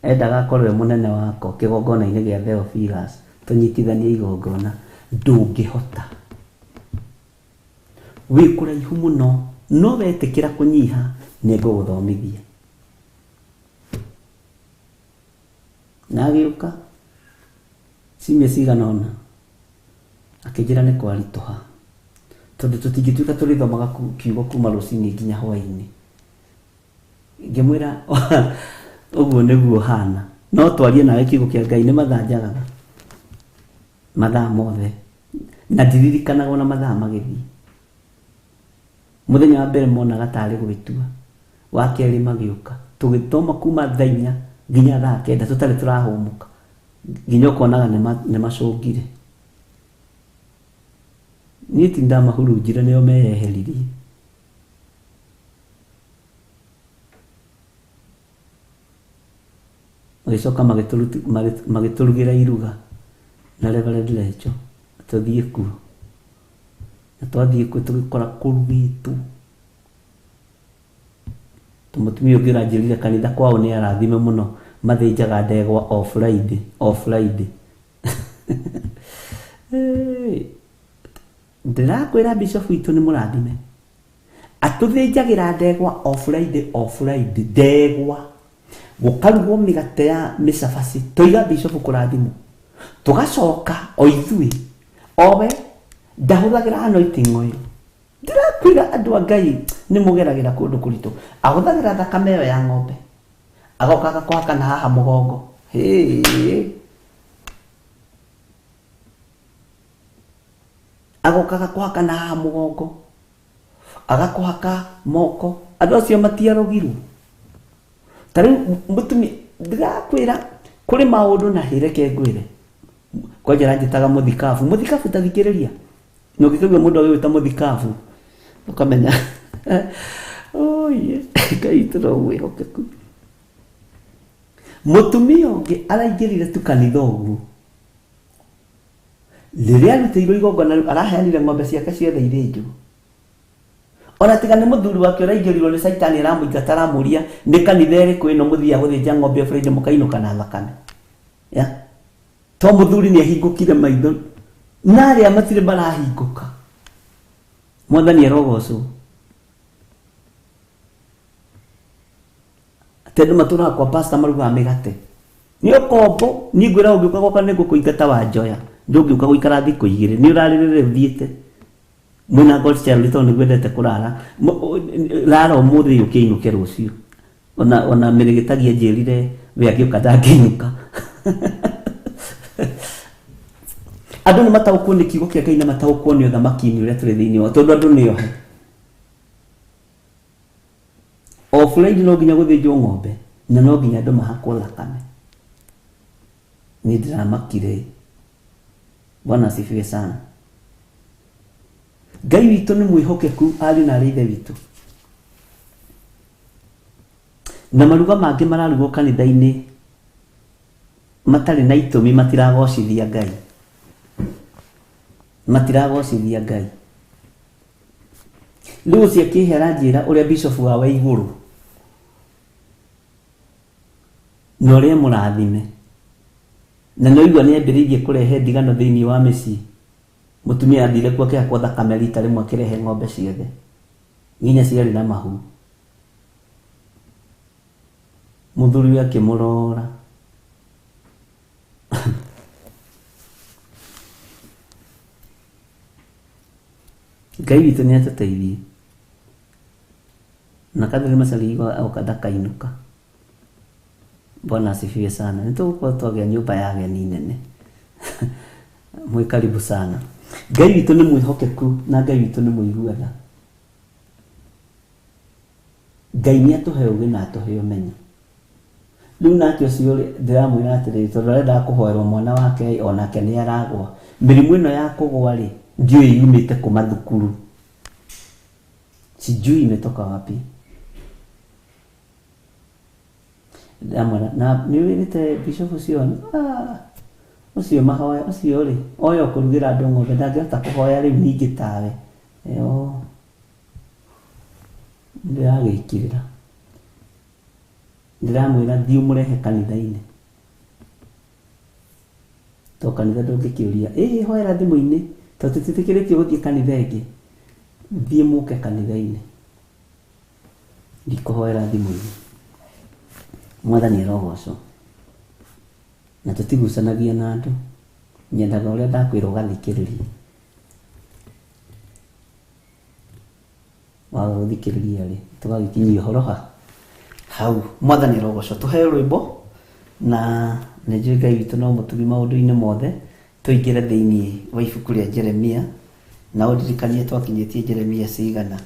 Endaga akorwo e mũnene wakwa kĩgongona-inĩ gĩa Theophilus, tũnyitithanie igongona. Ndũngĩhota. Wĩ kũraihu mũno, no wetĩkĩra kũnyiha, nĩ ngũgũthomithia. Na agĩũka ciumia cigana ũna, akĩnjĩra nĩ kwaritũha, tondũ tũtingĩtuĩka tũrĩthomaga kiugo kuma rũcinĩ nginya hwaĩ-inĩ. Ngĩmwĩra ũguo nĩguo hana, no twarie nawe kiugo kĩa Ngai nĩ mathaa njagaga, mathaa mothe, na ndiririkanaga ona mathaa magĩthiĩ. Mũthenya wa mbere monaga tarĩ gwĩtua, wa kerĩ magĩũka, tũgĩthoma kuma thaa inya nginya thaa kenda tũtarĩ tũrahũmũka, nginya ũkonaga nĩ macũngire. Niĩ ti ndamahurunjire nĩo meyeheririe. Magĩcoka magĩtũrugĩra iruga na Reverend Lecho tũthiĩ kuo. Na twathiĩ kuo tũgĩkora kũrugĩtwo. Ta mũtumia ũngĩ ũranjĩrire kanitha kwao nĩ arathime mũno mathĩnjaga ndegwa o Friday, o Friday. Ndĩrakwĩra bishop witũ nĩ mũrathime. Atũthĩnjagĩra ndegwa o Friday o Friday, ndegwa. Gũkarugwo mĩgate ya mĩcabaci, toiga bishop kũrathimwo. Tũgacoka o ithuĩ, owe ndahũthagĩra anointing oil. Ndĩrakwĩra andũ a Ngai nĩ mũgeragĩra kũndũ kũritũ. Ahũthagĩra thakame ĩyo ya ng'ombe. Agoka agakũhaka na haha mũgongo. Hĩĩ. Agoka agakũhaka na haha mũgongo. Agakũhaka moko. Andũ acio matiarogirwo. Ta rĩu mũtumia, ndĩrakwĩra kũrĩ maũndũ na hĩ reke ngwĩre. Kwanja aranjĩtaga mũthikabu. Mũthikabu ta thikĩrĩria. Na ũngĩkaigua mũndũ agĩgwĩta mũthikabu, ũkamenya oye, Ngai witũ no mwĩhokeku. Mũtumia ũngĩ araingĩrire tu kanitha ũguo. Rĩrĩa arutĩirwo igongona rĩu, araheanire ng'ombe ciake ciothe ithĩnjwo. Ona tiga nĩ mũthuri wake ũraingĩrirwo nĩ caitani aramũingata aramũria nĩ kanitha ĩrĩkũ ĩno mũthiaga gũthĩnja ng'ombe o Friday mũkainũka na thakame. Ya. To mũthuri nĩ ahingũkire maitho na arĩa matirĩ marahingũka. Mwathani arogocwo. Atĩ andũ matũraga kwa pastor marugaga mĩgate. Nĩ ũkombo, niĩ ngwĩra ũngĩũka gwakwa nĩ ngũkũingata wanjoya. Ndũngĩũka gũikara thikũ igĩrĩ. Nĩ ũrarĩrĩre ũthiĩte. Mwĩna God child tondũ nĩguo endete kũrara. Rara ũmũthĩ ũke inũke rũciũ. Ona ona mĩrĩgĩtagi anjĩrire we angĩũka ndangĩinũka. Andũ nĩ mataũkwo nĩ kiugo kĩa Ngai na mataũkwo nĩ ũthamaki-inĩ ũrĩa tũrĩ thĩinĩ wa tondũ andũ nĩ ohe. O Friday no nginya gũthĩnjwo ng'ombe na no nginya andũ mahakwo thakame. Niĩ ndĩramakire. Bwana asifiwe sana. Ngai witũ nĩ mwĩhokeku ariũ na arĩ ithe witũ. Na maruga mangĩ mararugwo kanitha-inĩ matarĩ na itũmi matiragocithia Ngai. Matiragocithia Ngai. Rĩu ũcio akĩhe aranjĩra ũrĩa bishop wao e igũrũ na ũrĩa mũrathime na nĩwaigua nĩambĩrĩirie kũrehe ndigano thĩinĩ wa mĩciĩ. Mũtumia athire kuo akĩhakwo thakame rita rĩmwe akĩrehe ng'ombe ciothe nginya ciarĩ na mahu. Mũthuriwe akĩmũrora. Ngai witũ nĩ atũteithie. Na Catherine Macharia igua oka ndakainũka. Bwana asifiwe sana. Nĩ tũgũkorwo twagĩa nyũmba ya ageni nene. Mwĩ karibu sana. Ngai witũ nĩ mwĩhokeku na Ngai witũ nĩ mũigua tha. Ngai nĩ atũhe ũgĩ na atũhe ũmenyo. Rĩu nake ũcio rĩ, ndĩramwĩra atĩrĩrĩ, tondũ arendaga kũhoerwo mwana wake o nake nĩ aragwa. Mĩrimũ ĩno ya kũgwa rĩ, ndiũĩ yumĩte kũ mathukuru. Sijui imetoka wapi. Ndamwĩra, na nĩ wĩrĩte bishop ũcio? Ah, ũcio mahoya, ũcio rĩ, oya ũkũrugĩra andũ ng'ombe, ndangĩhota kũhoya rĩu ningĩ tawe. Oh, ndĩragĩkirĩra. Ndĩramwĩra thiĩ ũmũrehe kanitha-inĩ. To kanitha ndũngĩkĩũria, ĩhĩ hoera thimũ-inĩ, to tũtiĩtĩkĩrĩtio gũthiĩ kanitha ĩngĩ. Thiĩ mũke kanitha-inĩ. Ndikũhoera thimũ-inĩ. Mwathani arogocwo. Na tũtigucanagia na andũ. Nyendaga ũrĩa ndakwĩra ũgathikĩrĩria. Waga gũthikĩrĩria rĩ, tũgagĩkinyia ũhoro ha? Hau. Mwathani arogocwo. Tũheo rwĩmbo na nĩ njũĩ Ngai witũ no mũtugi maũndũ-inĩ mothe. Tũingĩre thĩinĩ wa ibuku rĩa Jeremia na ũndirikanie twakinyĩtie Jeremia cigana.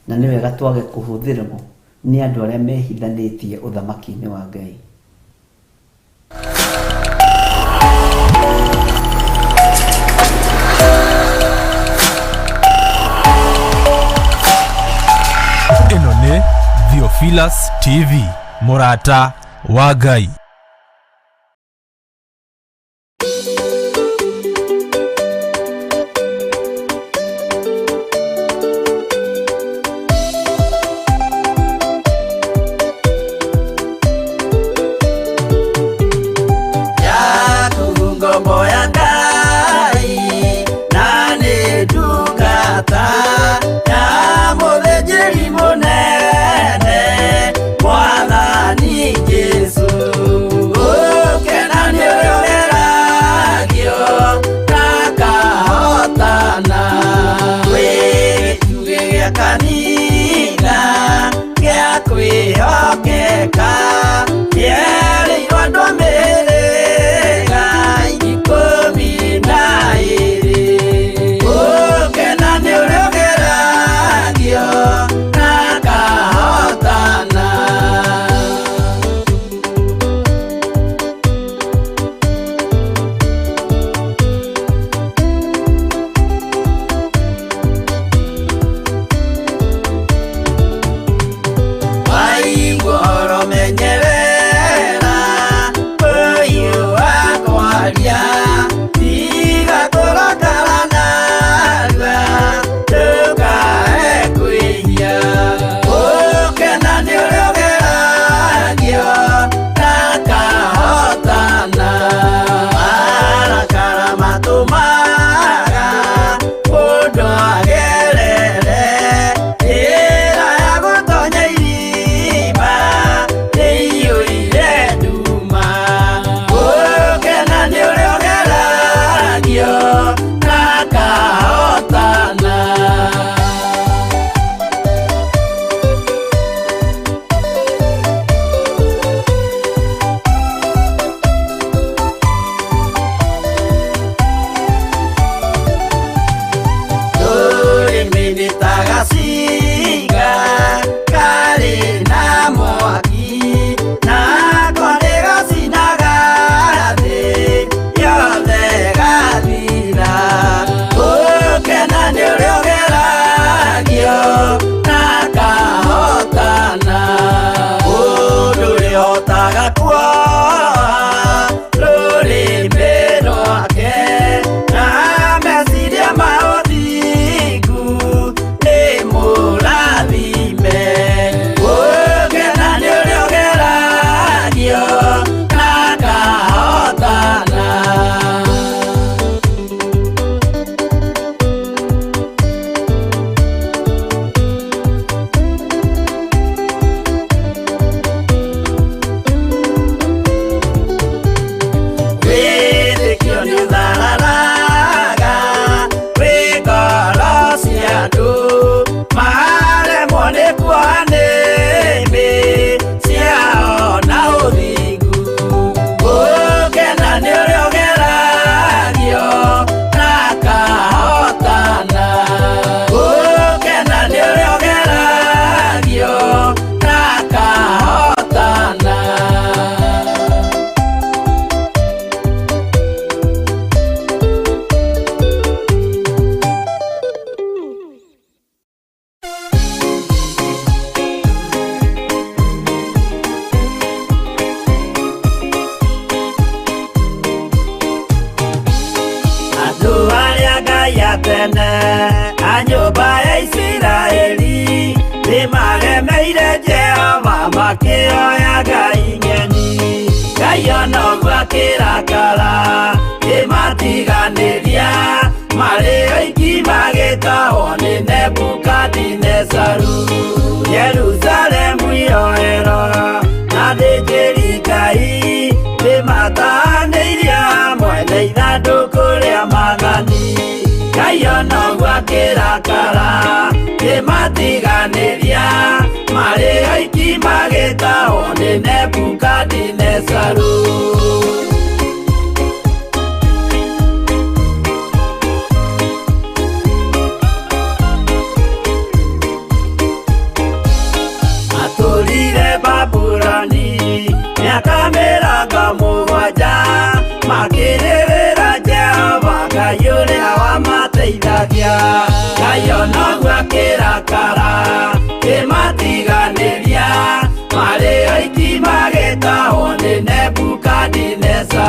Na nĩ wega twage kũhũthĩrwo nĩ andũ arĩa mehithanĩtie ũthamaki-inĩ wa Ngai. Theophilus TV, mũrata wa Ngai. Yaku ngombo ya Ngai na nĩ ndungata ya mũthĩnjĩri mũnene Mwathani Jesũ. Ũkena nĩ ũrĩa ũgeragio na akahotana. Wĩ gĩtugĩ gĩa kanitha gĩa kwĩhokeka, kĩerĩirwo andũ a mĩhĩrĩga 12. Ũkena nĩ ũrĩa ũgeragio na akahotana. Waigua ũhoro menyerera, ũyũ wa kwaria, tiga kũrakara narua, ndũkae kwĩhia. Ũkena nĩ ũrĩa ũgeragio na akahotana. Marakara matũmaga mũndũ agerere njĩra ya gũtonya irima ĩiyũire nduma. Ũkena nĩ ũrĩa ũgeragio na akahotana. Rũrĩmĩ nĩ ta gacinga karĩ na mwaki, nako nĩ gacinaga thĩ yothe gathira. Ũkena nĩ ũrĩa ũgeragio na akahotana. Mũndũ ũrĩhotaga kuoha rũrĩmĩ rwake na meciria ma ũthingu nĩ mũrathime. Ũkena nĩ ũrĩa ũgeragio na akahotana. Wĩtĩkio nĩ ũthararaga wĩ ngoro cia andũ, maremwo nĩ kuoha nĩmĩ ciao na ũthingu. Ũkena nĩ ũrĩa ũgeragio na akahotana. Ũkena nĩ ũrĩa ũgeragio na akahotana. Andũ arĩa Ngai a tene a nyũmba ya Isiraeli nĩmaremeire Jehova makĩoya ngai ng'eni. Ngai ona ũguo akĩrakara kĩmatiganĩria, marĩ oiki magĩtahwo nĩ Nebukadinezaru. Jerusalemu iroero na athĩnjĩri Ngai nĩmatahanĩirie hamwe na ithandũkũ rĩa maathani. Ngai ona ũguo akĩrakara kĩmatiganĩria, marĩ oiki magĩtahwo nĩ Nebukadinezaru. Matũrire Babuloni mĩaka 70, makĩrĩrĩra Jehova Ngai ũrĩa wamateithagia. Ngai ona ũguo akĩrakara kĩmatiganĩria,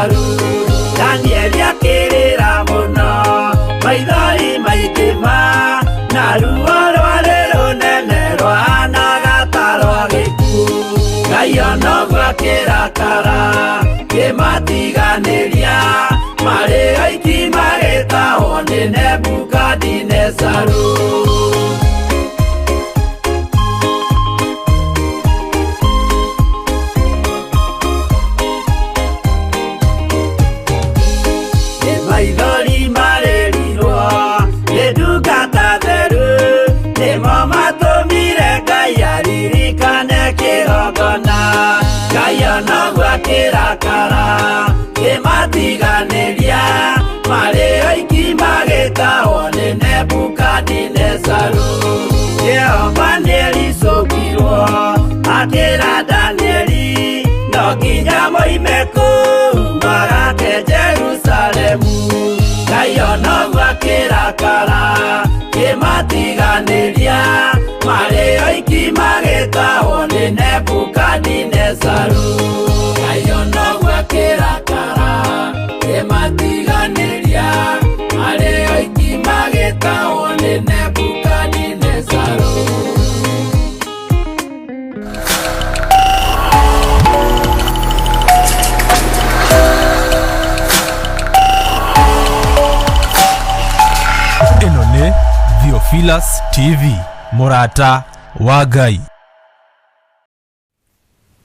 Nebukadinezaru. Danieli akĩrĩra mũno, maithori maingĩ ma, na ruo rwarĩ rũnene rwahanaga ta rwa gĩkuũ. Ngai onoguo akĩrakara, kĩmatiganĩria, marĩ oiki magĩtahwo nĩ Nebukadinezaru. Maithori marĩrirwo nĩ ndungata theru, nĩmo matũmire Ngai aririkane kĩgongona. Ngai onoguo akĩrakara, kĩmatiganĩria, marĩ oiki magĩtahwo nĩ Nebukadinezaru. Jehova nĩericũkirwo, akĩra Danieli, no nginya moime kũu magake Jerusalemu. Ngai onoguo akĩrakara, kĩmatiganĩria, marĩ oiki magĩtahwo nĩ Nebukadinezaru. Ngai onoguo akĩrakara, kĩmatiganĩria, marĩ oiki magĩtahwo nĩ Nebukadinezaru. Ĩno nĩ Theophilus TV, mũrata wa Ngai.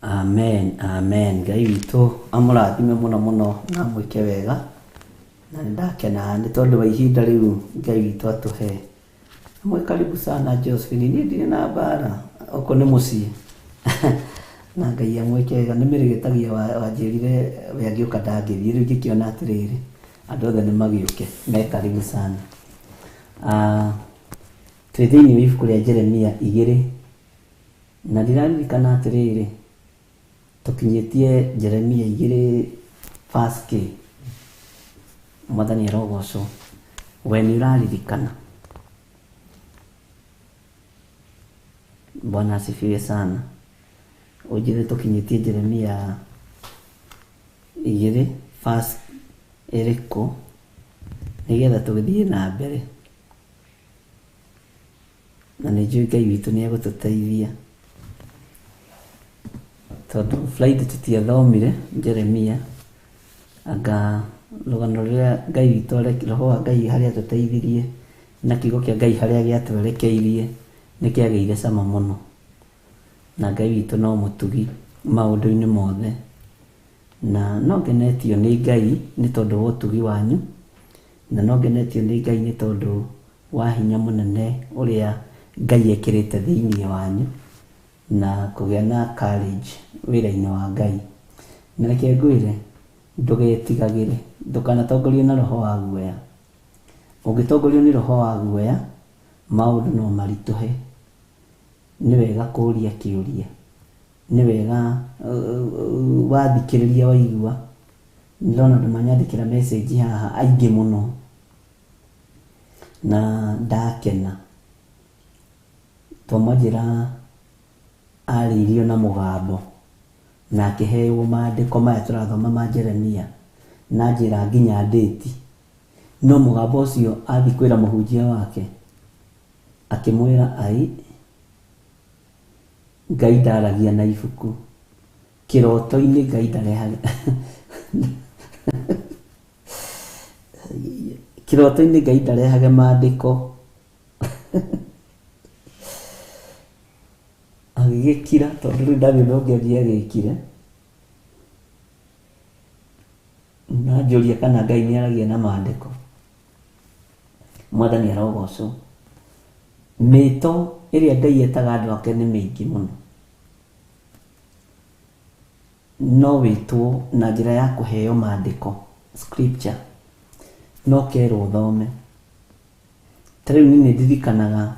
Amen, amen. Ngai witũ amũrathime mũno mũno na amwĩke wega. Na nĩ ndakena nĩ tondũ wa ihinda rĩu Ngai witũ atũhe. Mwe karibu sana Josephine, niĩ ndirĩ na mbara, gũkũ nĩ mũciĩ. Na Ngai amwĩke wega, nĩ mĩrĩgĩtagia wanjĩrire we angĩũka ndangĩthiĩ, rĩu ngĩkĩona atĩrĩrĩ, andũ othe nĩ magĩũke, me karibu sana. Twĩ thĩinĩ wa ibuku rĩa Jeremia 2, na ndiraririkana atĩrĩrĩ, tũkinyĩtie Jeremia 2 verse K. Mwathani arogocwo. We nĩ ũraririkana. Bwana asifiwe sana. Ũnjĩre tũkinyĩtie Jeremia 2 verse ĩrĩkũ, nĩgetha tũgĩthiĩ na mbere. Na nĩ njũĩ Ngai witũ nĩ egũtũteithia. Tondũ Friday tũtiathomire Jeremia, anga rũgano rũrĩa Ngai witũ roho wa Ngai harĩa atũteithirie, na kiugo kĩa Ngai harĩa gĩatwerekeirie, nĩ kĩagĩire cama mũno. Na Ngai witũ no mũtugi maũndũ-inĩ mothe. Na no ngenetio nĩ Ngai nĩ tondũ wa ũtugi wanyu, na no ngenetio nĩ Ngai nĩ tondũ wa hinya mũnene ũrĩa Ngai ekĩrĩte thĩinĩ wanyu, na kũgĩa na courage wĩra-inĩ wa Ngai. Na reke ngwĩre, ndũgetigagĩre, ndũkanatongorio na roho wa guoya. Ũngĩtongorio nĩ roho wa guoya, maũndũ no maritũhe. Nĩ wega kũũria kĩũria, nĩ wega wathikĩrĩria waigua. Ndĩrona andũ manyandĩkĩra message haha aingĩ mũno, na ndakena. Twamwanjĩra arĩirio na mũgambo, na akĩheo maandĩko maya tũrathoma ma Jeremia, na njĩra nginya ndĩti. No mũgambo ũcio athiĩ kwĩra mũhunjia wake, akĩmwĩra ai, Ngai ndaragia na ibuku. Kĩroto-inĩ Ngai ndarehaga. Kĩroto-inĩ Ngai ndarehage maandĩko. Agĩgĩkira tondũ rĩu ndarĩ ũndũ ũngĩ angĩagĩkire. Na anjũria kana Ngai nĩ aragia na maandĩko. Mwathani arogocwo. Mĩto ĩrĩa Ngai etaga andũ ake nĩ mĩingĩ mũno. No wĩtwo na njĩra ya kũheo maandĩko, scripture, no kerwo ũthome. Ta rĩu niĩ nĩ ndirikanaga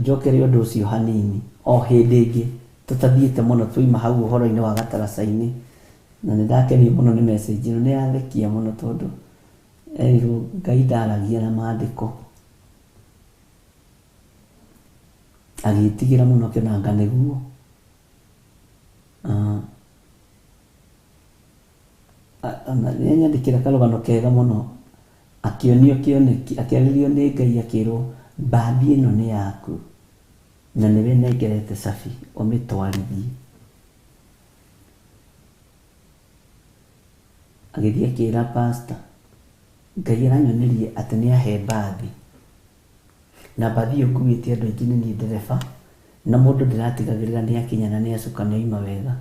njokere ũndũ ũcio hanini, o hĩndĩ ĩngĩ tũtathiĩte mũno twaima hau ũhoro-inĩ wa gataraca-inĩ, na nĩ ndakenio mũno nĩ message ĩno, nĩ yathekia mũno tondũ erirwo Ngai ndaragia na maandĩko. Agĩtigĩra mũno akĩona anga nĩguo. Ona nĩanyandĩkĩra karũgano kega mũno, akĩonio kĩoneki, akĩarĩrio nĩ Ngai, akĩrwo mbathi ĩno nĩ yaku na nĩwe nengerete cabi ũmĩtwarithie. Agĩthiĩ akĩra pastor, Ngai aranyonirie atĩ nĩ ahe mbathi, na mbathi ĩyo nguĩte andũ aingĩ, nĩ niĩ ndereba, na mũndũ ndĩratigagĩrĩra nĩ akinya na nĩ acoka nĩ oima wega.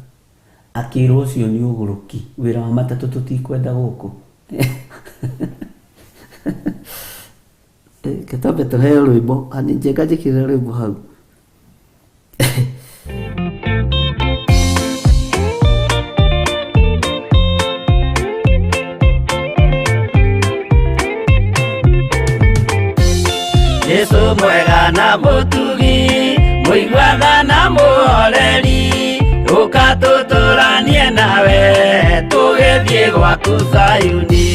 Akĩrwo ũcio nĩ ũgũrũki, wĩra wa matatũ tũtikwenda gũkũ. Reke twambe tũheo rwĩmbo, njenga njĩkĩrĩre rwĩmbo hau. Jesu mwega na mũtugi, mũiguatha na mũhoreri, ũka tũtũranie nawe tũgĩthiĩ gwaku Zayuni.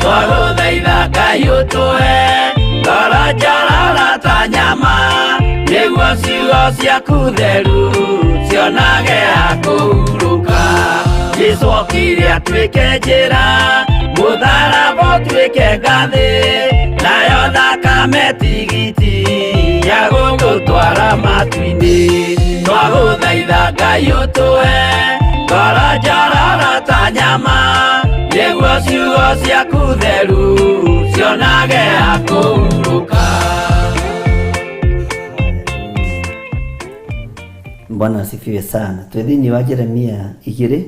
Twagũthaitha Ngai ũtũhe ngoro njororo ta nyama, nĩguo ciugo ciaku theru cionage ha kũhurũka. Jesu okire atuĩke njĩra, mũtharaba ũtuĩke ngathĩ, nayo thakame tigiti ya gũgũtwara matu-inĩ. Twagũthaitha Ngai ũtũhe ngoro njororo ta nyama, nĩguo ciugo ciaku theru cionage ha kũhurũka. Bwana asifiwe sana. Twĩ thĩinĩ wa Jeremia 2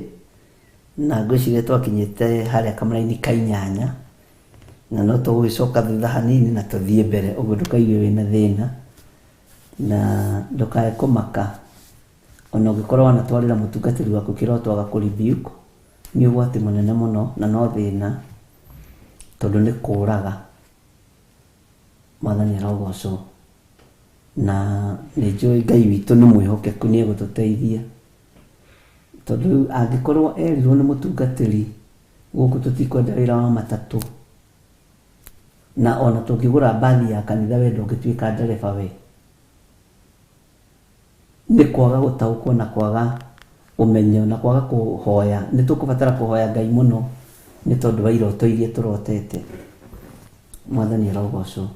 na ngwĩciria twakinyĩte harĩa kamũraini ka 8, na no tũgũgĩcoka thutha hanini na tũthiĩ mbere, ũguo ndũkaigue wĩna thĩna na ndũkae kũmaka. Ona ũngĩkorwo wanatwarĩra mũtungatĩri waku kĩroto aga kũ rebuke, nĩ ũgwati mũnene mũno na no thĩna, tondũ nĩ kũraga. Mwathani arogocwo. Na nĩ njũĩ Ngai witũ nĩ mwĩhokeku, nĩ egũtũteithia, tondũ rĩu angĩkorwo erirwo nĩ mũtungatĩri gũkũ tũtikwenda wĩra wa matatũ, na ona tũngĩgũra mbathi ya kanitha we ndũngĩtuĩka ndereba we, nĩ kwaga gũtaũkwo na kwaga ũmenyo na kwaga kũhoya. Nĩ tũkũbatara kũhoya Ngai mũno nĩ tondũ wa iroto iria tũrotete. Mwathani arogocwo.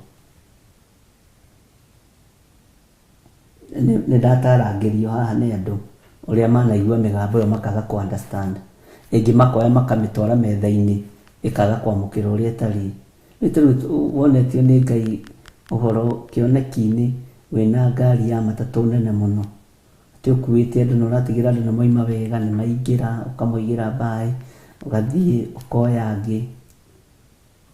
Nĩ ndatarangĩrio haha nĩ andũ ũrĩa manaigua mĩgambo ĩyo makaga kũ understand, ĩngĩ makoya makamĩtwara metha-inĩ ĩkaga kwamũkĩra ũrĩa ĩtariĩ. Rĩu ta rĩu wonetio nĩ Ngai ũhoro kĩoneki-inĩ wĩna ngari ya matatũ nene mũno, atĩ ũkuĩte andũ na ũratigĩra andũ nĩ mauma wega, nĩ maingĩra, ũkamoigĩra mbaĩ, ũgathiĩ ũkoya angĩ,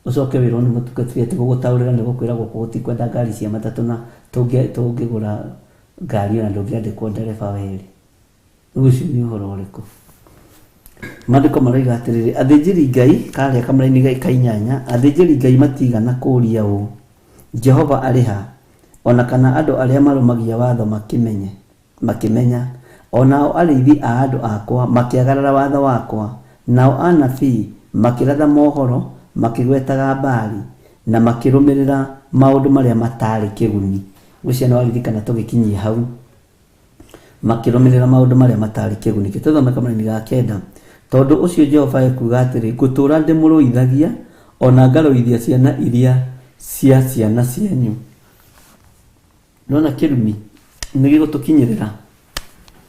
ũcoke wĩrwo nĩ mũtungatĩri atĩ gũgũtaũrĩra nĩ gũkwĩra gũkũ gũtikwenda ngari cia matatũ, na tũngĩgũra ngari ona ndũngĩandĩkwo ndereba werĩ. Rĩu ũcio nĩ ũhoro ũrĩkũ? Maandĩko maroiga atĩrĩrĩ, athĩnjĩri Ngai karĩa kamũraini ka 8, athĩnjĩri Ngai matigana kũũria ũũ, Jehova arĩ ha? Ona kana andũ arĩa marũmagia watho makĩmenya, onao arĩithi a andũ akwa makĩagarara watho wakwa, nao anabii makĩratha mohoro makĩgwetaga Baali na makĩrũmĩrĩra maũndũ marĩa matarĩ kĩguni. Ngwĩciria nĩ waririkana tũgĩkinyia hau, makĩrũmĩrĩra maũndũ marĩa matarĩ kĩguni. Tũthome kamũraini ga 9. Tondũ ũcio Jehova ekuuga atĩrĩ, ngũtũũra ndĩmũrũithagia ona ngarũithia ciana iria cia ciana cianyu. Nona kĩrumi nĩ gĩgũtũkinyĩrĩra.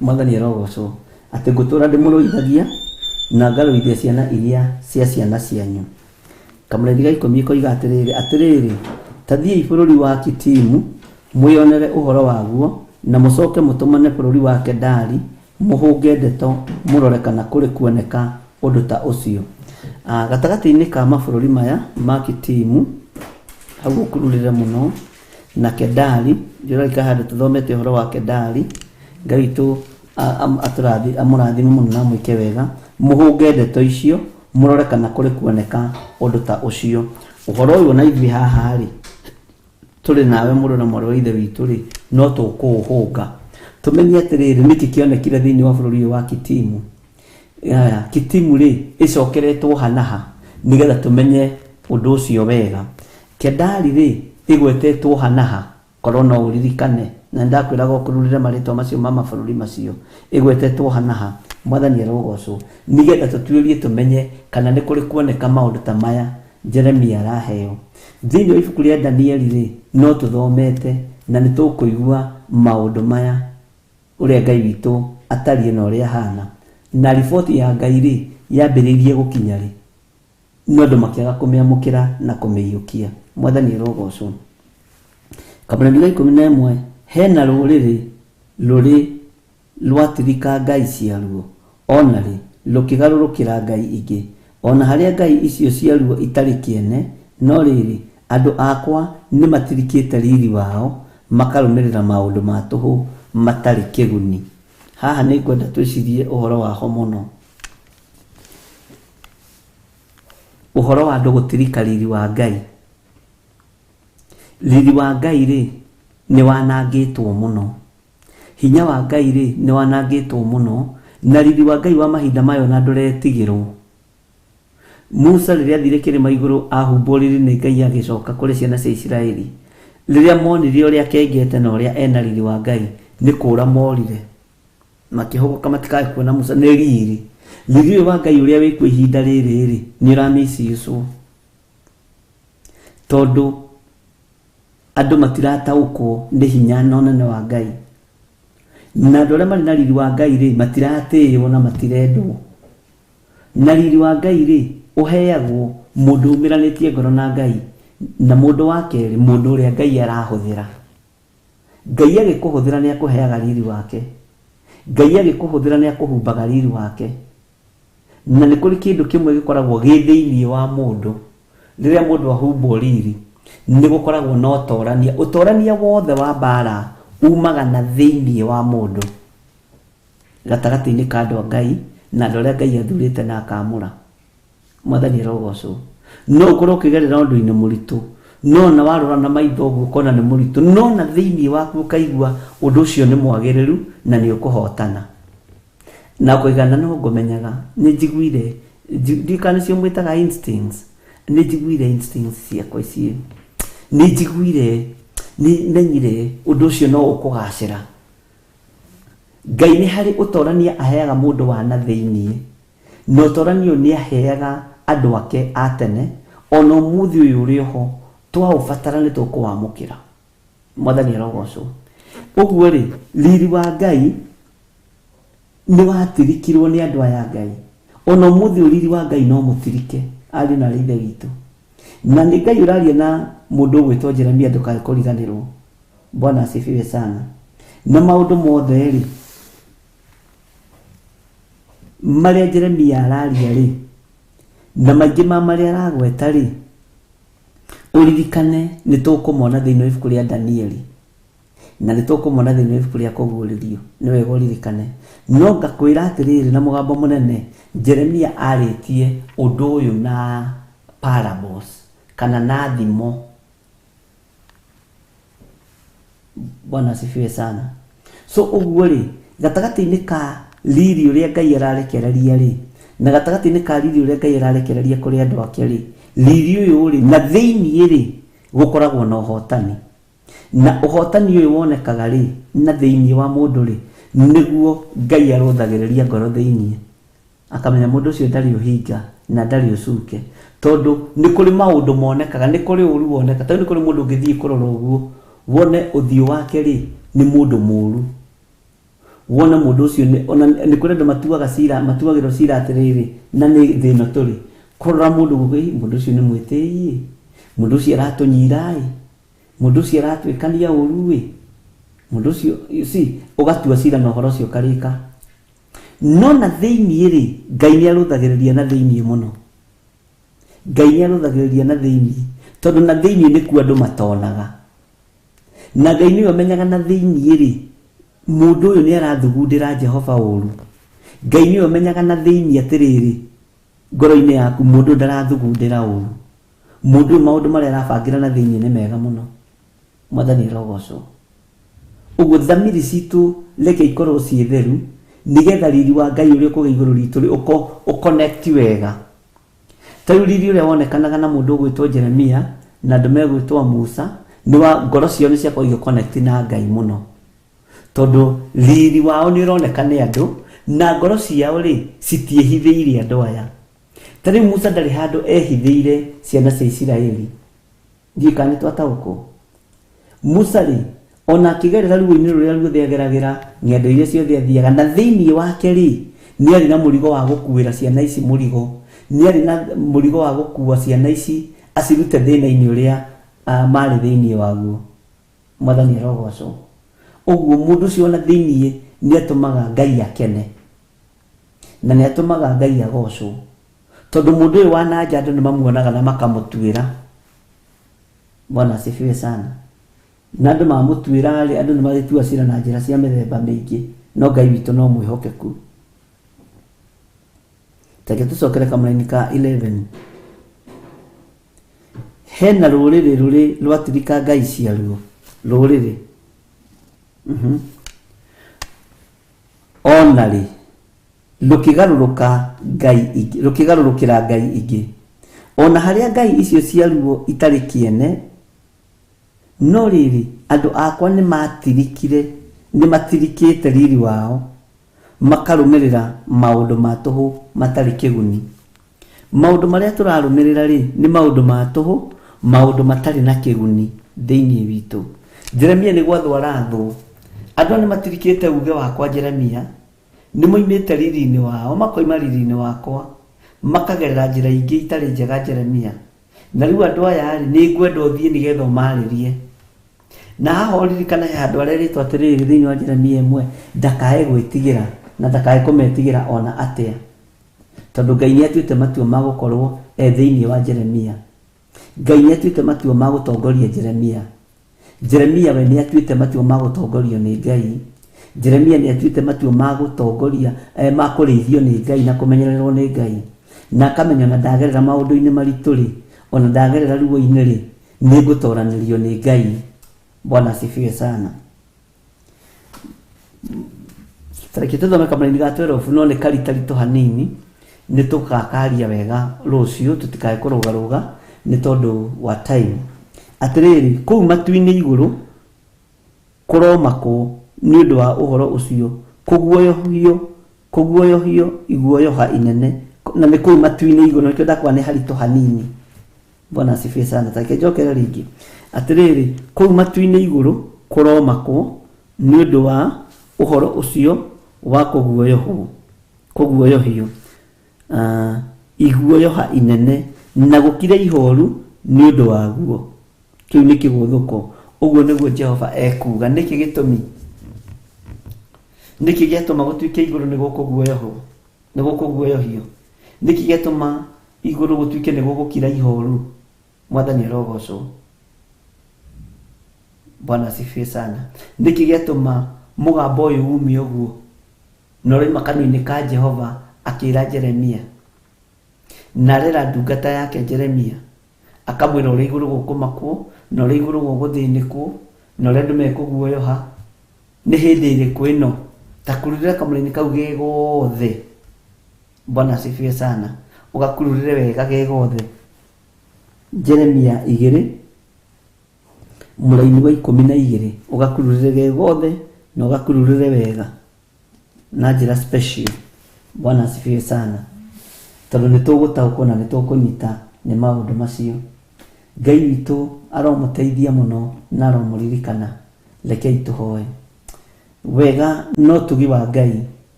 Mwathani arogocwo. Atĩ ngũtũũra ndĩmũrũithagia na ngarũithia ciana iria cia ciana cianyu. Kamũraini ga 10 koiga atĩrĩrĩ, atĩrĩrĩ, ta thiĩi bũrũri wa Kitimu mwĩonere ũhoro waguo, na mũcoke mũtũmane bũrũri wa Kedari mũhũnge ndeto mũrore kana kũrĩ kuoneka ũndũ ta ũcio. Gatagatĩ-inĩ ka mabũrũri maya ma Kitimu hau ũkururĩre mũno na Kedari, ndĩrarika handũ tũthomete ũhoro wa Kedari. Ngai witũ amũrathime mũno na amwĩke wega. Mũhũnge ndeto icio mũrore kana kũrĩ kuoneka ũndũ ta ũcio. Ũhoro ũyũ na ithuĩ haha rĩ, tũrĩ nawe mũrũ na mwarĩ wa ithe witũ rĩ, no tũkũũhũnga tũmenye atĩrĩrĩ, nĩkĩ kĩonekire thĩinĩ wa bũrũri ũyũ wa Kitimu. Aya, Kitimu rĩ ĩcokeretwo ha na ha nĩgetha tũmenye ũndũ ũcio wega. Kedari rĩ ĩgwetetwo ha na ha, korwo no ũririkane, na nĩndakwĩraga ũkururĩre marĩtwa macio ma mabũrũri macio, ĩgwetetwo ha na ha. Mwathani arogocwo. Nĩgetha tũtuĩrie tũmenye kana nĩ kũrĩ kuoneka maũndũ ta maya Jeremia araheo. Thĩinĩ wa ibuku rĩa Danieli rĩ, no tũthomete na nĩ tũkũigua maũndũ maya ũrĩa Ngai witũ atariĩ na ũrĩa ahana. Na riboti ya Ngai rĩ, yambĩrĩirie gũkinya rĩ, no andũ makĩaga kũmĩamũkĩra na kũmĩiyũkia. Mwathani arogocwo. Kamũrangi ga 11, hena rũrĩrĩ rũrĩ rwatirika ngai ciaruo, ona rĩ rũkĩgarũrũkĩra ngai ingĩ, ona harĩa ngai icio ciaruo itarĩ kĩene, no rĩrĩ andũ akwa nĩ matirikĩte riri wao, makarũmĩrĩra maũndũ ma tũhũ matarĩ kĩguni. Haha nĩ ngwenda twĩcirie ũhoro waho mũno, ũhoro wa andũ gũtirika riri wa Ngai. Riri wa Ngai rĩ, nĩ wanangĩtwo mũno. Hinya wa Ngai rĩ, nĩ wanangĩtwo mũno, na riri wa Ngai wa mahinda maya ona ndũretigĩrwo. Musa rĩrĩa athire kĩrĩma igũrũ ahumbwo riri nĩ Ngai agĩcoka kũrĩ ciana cia Isiraeli, rĩrĩa monire ũrĩa akengete na ũrĩa ena riri wa Ngai, nĩ kũra morire. Makĩhũgũka matikae kuona Musa nĩ riri. Riri ũyũ wa Ngai ũrĩa wĩkuo ihinda rĩrĩ rĩ, nĩ ũramiciũcwo. Tondũ andũ matirataũkwo nĩ hinya na ũnene wa Ngai. Na andũ arĩa marĩ na riri wa Ngai rĩ, matiratĩĩo na matirendwo. Na riri wa Ngai rĩ, ũheagwo mũndũ umĩranĩtie ngoro na Ngai, na mũndũ wa kerĩ, mũndũ ũrĩa Ngai arahũthĩra. Ngai agĩkũhũthĩra nĩ akũheaga riri wake. Ngai agĩkũhũthĩra nĩ akũhumbaga riri wake. Na nĩ kũrĩ kĩndũ kĩmwe gĩkoragwo gĩ thĩinĩ wa mũndũ. Rĩrĩa mũndũ ahumbwo riri, nĩ gũkoragwo na ũtorania. Ũtorania wothe wa mbara umaga na thĩinĩ wa mũndũ, gatagatĩ-inĩ ka andũ a Ngai na andũ arĩa Ngai athurĩte na akamũra. Mwathani arogocwo. No ũkorwo ũkĩgerera ũndũ-inĩ mũritũ, no ona warora na maitho ũguo ũkona nĩ mũritũ, no na thĩinĩ waku ũkaigua ũndũ ũcio nĩ mwagĩrĩru na nĩ ũkũhotana. Na ũkoiga na no ngũmenyaga, nĩ njiguire, ndiũĩ kana nĩcio mwĩtaga instincts, nĩ njiguire instincts ciakwa ici, nĩ njiguire, nĩ menyire ũndũ ũcio no ũkũgacĩra. Ngai nĩ harĩ ũtorania aheaga mũndũ wa na thĩinĩ, na ũtorania ũyũ nĩ aheaga andũ ake a tene, ona ũmũthĩ ũyũ ũrĩ oho, twaũbatara nĩ tũkũwamũkĩra. Mwathani arogocwo. Ũguo rĩ, riri wa Ngai nĩ watirikirwo nĩ andũ aya Ngai. Ona ũmũthĩ ũyũ riri wa Ngai no mũtirike, ariũ na aarĩ a Ithe witũ. Na nĩ Ngai ũraria na mũndũ ũgwĩtwo Jeremia ndũkae kũriganĩrwo. Bwana asifiwe sana. Na maũndũ mothe rĩ, marĩa Jeremia araria rĩ, na maingĩ ma marĩa aragweta rĩ, ũririkane nĩ tũkũmona thĩinĩ wa ibuku rĩa Danieli, na nĩ tũkũmona thĩinĩ wa ibuku rĩa Kũguũrĩrio. Nĩ wega ũririkane. No ngakwĩra atĩrĩrĩ na mũgambo mũnene, Jeremia arĩtie ũndũ ũyũ na parables kana na thimo. Bwana asifiwe sana. So ũguo rĩ, gatagatĩ-inĩ ka riri ũrĩa Ngai ararekereria rĩ, na gatagatĩ-inĩ ka riri ũrĩa Ngai ararekereria kũrĩ andũ ake rĩ, riri ũyũ rĩ, na thĩinĩ rĩ, gũkoragwo na ũhotani. Na ũhotani ũyũ wonekaga rĩ, na thĩinĩ wa mũndũ rĩ, nĩguo Ngai arũthagĩrĩria ngoro thĩinĩ. Akamenya mũndũ ũcio ndarĩ ũhinga na ndarĩ ũcuke. Tondũ nĩ kũrĩ maũndũ monekaga, nĩ kũrĩ ũru woneka. Tondũ nĩ kũrĩ mũndũ ũngĩthiĩ kũrora ũguo, wone ũthiũ wake rĩ, nĩ mũndũ mũru. Wone mũndũ ũcio nĩ, ona nĩ kũrĩ andũ matuaga cira, matuagĩrwo cira atĩrĩrĩ, na nĩ thĩ ĩno tũrĩ. Kũrora mũndũ ũguo, ĩ, mũndũ ũcio nĩ mwĩtĩi ĩ, mũndũ ũcio aratũnyira ĩ, mũndũ ũcio aratwĩkania ũru ĩ, mũndũ ũcio, you see, ũgatua cira na ũhoro ũcio ũkarĩka. No na thĩinĩ rĩ, Ngai nĩ arũthagĩrĩria na thĩinĩ mũno. Ngai nĩ arũthagĩrĩria na thĩinĩ, tondũ na thĩinĩ nĩkuo andũ matonaga. Na Ngai nĩwe ũmenyaga na thĩinĩ rĩ, mũndũ ũyũ nĩ arathugundĩra Jehova ũru. Ngai nĩwe ũmenyaga na thĩinĩ atĩrĩrĩ, ngoro-inĩ yaku mũndũ ndarathugundĩra ũru. Mũndũ ũyũ maũndũ marĩa arabangĩra na thĩinĩ nĩ mega mũno. Mwathani arogocwo. Ũguo thamiri citũ reke ikorwo ciĩ theru, nĩgetha riri wa Ngai ũrĩa ũkũgĩa igũrũ ritũ rĩ, ũconnect wega. Ta rĩu riri ũrĩa wonekanaga na mũndũ ũgwĩtwo Jeremia na andũ megwĩtwo Musa, nĩ wa ngoro ciao nĩ ciakorwo igĩconnect na Ngai mũno. Tondũ riri wao nĩ ũroneka nĩ andũ, Na ngoro ciao rĩ, citiĩhithĩire andũ aya. Ta rĩu Musa ndarĩ handũ ehithĩire ciana cia Isiraeli. Ndiũĩ kana nĩ twataũkwo. Musa rĩ, ona akĩgerera ruo-inĩ rũrĩa ruothe ageragĩra, ng'endo iria ciothe athiaga, na thĩinĩ wake rĩ, nĩ arĩ na mũrigo wa gũkuĩra ciana ici mũrigo. Nĩ arĩ na mũrigo wa gũkua ciana ici acirute thĩna-inĩ ũrĩa marĩ thĩinĩ waguo. Mwathani arogocwo. Ũguo mũndũ ũcio ona thĩinĩ nĩ atũmaga Ngai akene. Na nĩ atũmaga Ngai agocwo. Tondũ mũndũ ũyũ wa na nja andũ nĩ mamuonaga na makamũtuĩra. Bwana asifiwe sana. Na andũ mamũtuĩra rĩ, andũ nĩ magĩtua cira na njĩra cia mĩthemba mĩingĩ, no Ngai witũ no mwĩhokeku. Reke tũcokere kamũraini ka 11. Hena rũrĩrĩ rũrĩ rwatirika ngai ciaruo. Rũrĩrĩ. Ona rĩ, rũkĩgarũrũka ngai ingĩ, rũkĩgarũrũkĩra ngai ingĩ. Ona harĩa ngai icio ciaruo itarĩ kĩene, no rĩrĩ, andũ akwa nĩmatirikire, nĩmatirikĩte riri wao, makarũmĩrĩra maũndũ ma tũhũ matarĩ kĩguni. Maũndũ marĩa tũrarũmĩrĩra rĩ, nĩ maũndũ ma tũhũ, maũndũ matarĩ na kĩguni thĩinĩ witũ. Jeremia nĩ gwathwo arathwo. Andũ aya nĩmatirikĩte uge wakwa Jeremia, nĩmoimĩte riri-inĩ wao, makoima riri-inĩ wakwa, makagerera njĩra ingĩ itarĩ njega Jeremia. Na rĩu andũ aya rĩ, nĩ ngwenda ũthiĩ nĩgetha ũmarĩrie. Na haha ũririkane he handũ arerĩtwo atĩrĩrĩ thĩinĩ wa Jeremia ĩmwe, ndakae gwĩtigĩra na ndakae kũmetigĩra ona atĩa. Tondũ Ngai nĩ atuĩte matua ma gũkorwo e thĩinĩ wa Jeremia. Ngai nĩ atuĩte matua ma gũtongoria Jeremia. Jeremia we nĩ atuĩte matua ma gũtongorio nĩ Ngai. Jeremia nĩ atuĩte matua ma gũtongoria, ma kũrĩithio nĩ Ngai na kũmenyererwo nĩ Ngai. Na akamenya ona ndagerera maũndũ-inĩ maritũ rĩ, ona ndagerera ruo-inĩ rĩ, nĩ ngũtoranĩrio nĩ Ngai. Bwana asifiwe sana. Reke tũthome kamũraini ga 12 no nĩ karitaritũ hanini nĩ tũgakaria wega rũciũ tũtikae kũrũgarũga nĩ tondũ wa time. Atĩrĩrĩ, kũu matu-inĩ igũrũ kũromakwo nĩ ũndũ wa ũhoro ũcio, kũguoyohio, kũguoyohio iguoyoha inene, na nĩ kũu matu-inĩ igũrũ, nĩkĩo ndakwa nĩ haritũ hanini. Bwana asifiwe sana. Take njokere rĩngĩ. Atĩrĩrĩ, kũu matu-inĩ igũrũ kũromakwo nĩ ũndũ wa ũhoro ũcio wa kũguoyohwo, kũguoyohio, iguoyoha inene, na gũkire ihoru nĩ ũndũ waguo. Kĩu nĩ kĩgũthũko. Ũguo nĩguo Jehova ekuuga. Nĩkĩ gĩtũmi? Nĩkĩ gĩatũma gũtuĩke igũrũ nĩ gũkũguoyohwo? Nĩ gũkũguoyohio? Nĩkĩ gĩatũma igũrũ gũtuĩke nĩ gũgũkira ihoru? Mwathani arogocwo. Bwana asifiwe sana. Nĩkĩ gĩatũma mũgambo ũyũ ume ũguo? Na ũroima kanua-inĩ ka Jehova akĩra Jeremia. Na arera ndungata yake Jeremia. Akamwĩra ũrĩa igũrũ gũkũmakwo, na ũrĩa igũrũ gũgũthĩnĩkwo, na ũrĩa andũ mekũguoyoha. Nĩ hĩndĩ ĩrĩkũ ĩno? Ta kururĩra kamũraini kau ge gothe. Bwana asifiwe sana. Ũgakururĩre wega ge gothe. Jeremia igĩrĩ, mũraini wa ikũmi na igĩrĩ, ũgakururĩre ge gothe na ũgakururĩre wega na njĩra special. Bwana asifiwe sana. Tondũ nĩ tũgũtaũkwo na nĩ tũkũnyita nĩ maũndũ macio. Ngai witũ aromũteithia mũno na aromũririkana. Rekei tũhoe. Wega na ũtugi wa Ngai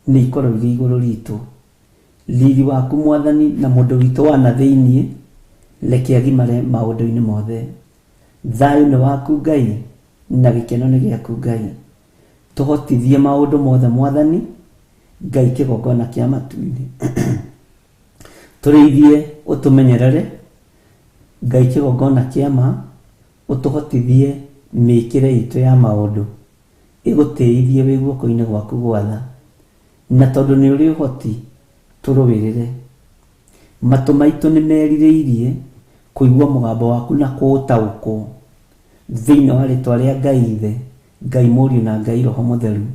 nĩ ikorwo irĩ igũrũ ritũ. Riri waku Mwathani na mũndũ witũ wa na thĩinĩ, reke agimare maũndũ-inĩ mothe. Thayũ nĩ waku Ngai na gĩkeno nĩ gĩaku Ngai. Tũhotithie maũndũ mothe Mwathani Ngai kĩgongona kĩa matu-inĩ. Tũrĩithie ũtũmenyerere Ngai kĩgongona kĩa ma, ũtũhotithie mĩkĩre itũ ya maũndũ ĩgũtĩithie wĩ guoko-inĩ gwaku gwatha. Na tondũ nĩ ũrĩ ũhoti, tũrũĩrĩre. Matũ maitũ nĩ merirĩirie kũigua mũgambo waku na kũũtaũkwo. Thĩinĩ wa rĩtwa rĩa Ngai Ithe, Ngai Mũriũ na Ngai Roho Mũtheru.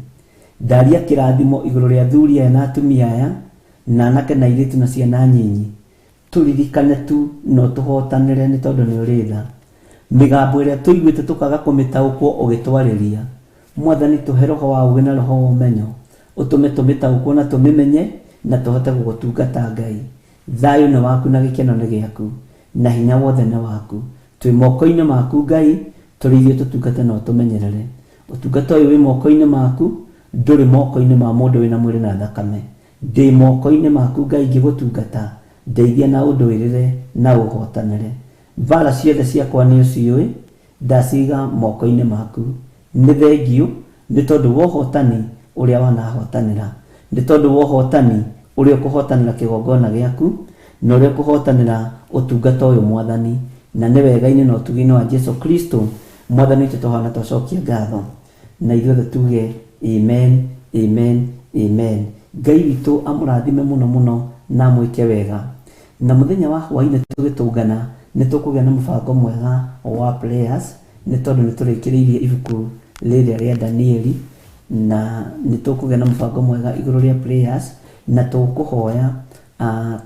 Ndaria kĩrathimo igũrũ rĩa athuri aya na atumia aya, na anake na airĩtu na ciana nyinyi. Tũririkane tu na ũtũhotanĩre nĩ tondũ nĩ ũrĩ tha. Mĩgambo ĩrĩa tũiguĩte tũkaga kũmĩtaũkwo ũgĩtwarĩria. Mwathani tũhe roho wa ũgĩ na roho wa ũmenyo. Ũtũme tũmĩtaũkwo na tũmĩmenye na tũhote gũgũtungata Ngai. Thayũ nĩ waku na gĩkeno nĩ gĩaku na hinya wothe nĩ waku. Twĩ moko-inĩ maku Ngai, tũrĩ ithuĩ tũtungate na ũtũmenyerere. Ũtungata ũyũ wĩ moko-inĩ maku, ndũrĩ moko-inĩ ma mũndũ wĩna mwĩrĩ na thakame. Ndĩ moko-inĩ maku Ngai ngĩgũtungata, ndeithia na ũndũĩrĩre na ũhotanĩre. Mbara ciothe ciakwa nĩ ũciũĩ, ndaciga moko-inĩ maku. Nĩ thengiũ nĩ tondũ wa ũhotani ũrĩa wanahotanĩra, nĩ tondũ wa ũhotani ũrĩa ũkũhotanĩra kĩgongona gĩaku, na ũrĩa ũkũhotanĩra ũtungata ũyũ Mwathani, na nĩ wega-inĩ na ũtugi-inĩ wa Jesu Kristo Mwathani witũ twahoya na twacokia ngatho, na ithuothe tuge amen, amen, amen. Ngai witũ amũrathime mũno mũno na amwĩke wega. Na mũthenya wa hwainĩ tũgĩtũngana nĩ tũkũgĩa na mũbango mwega wa prayers, nĩ tondũ nĩ tũrĩkĩrĩirie ibuku rĩrĩa rĩa Danieli, na nĩ tũkũgĩa na mũbango mwega igũrũ rĩa prayers, na tũkũhoya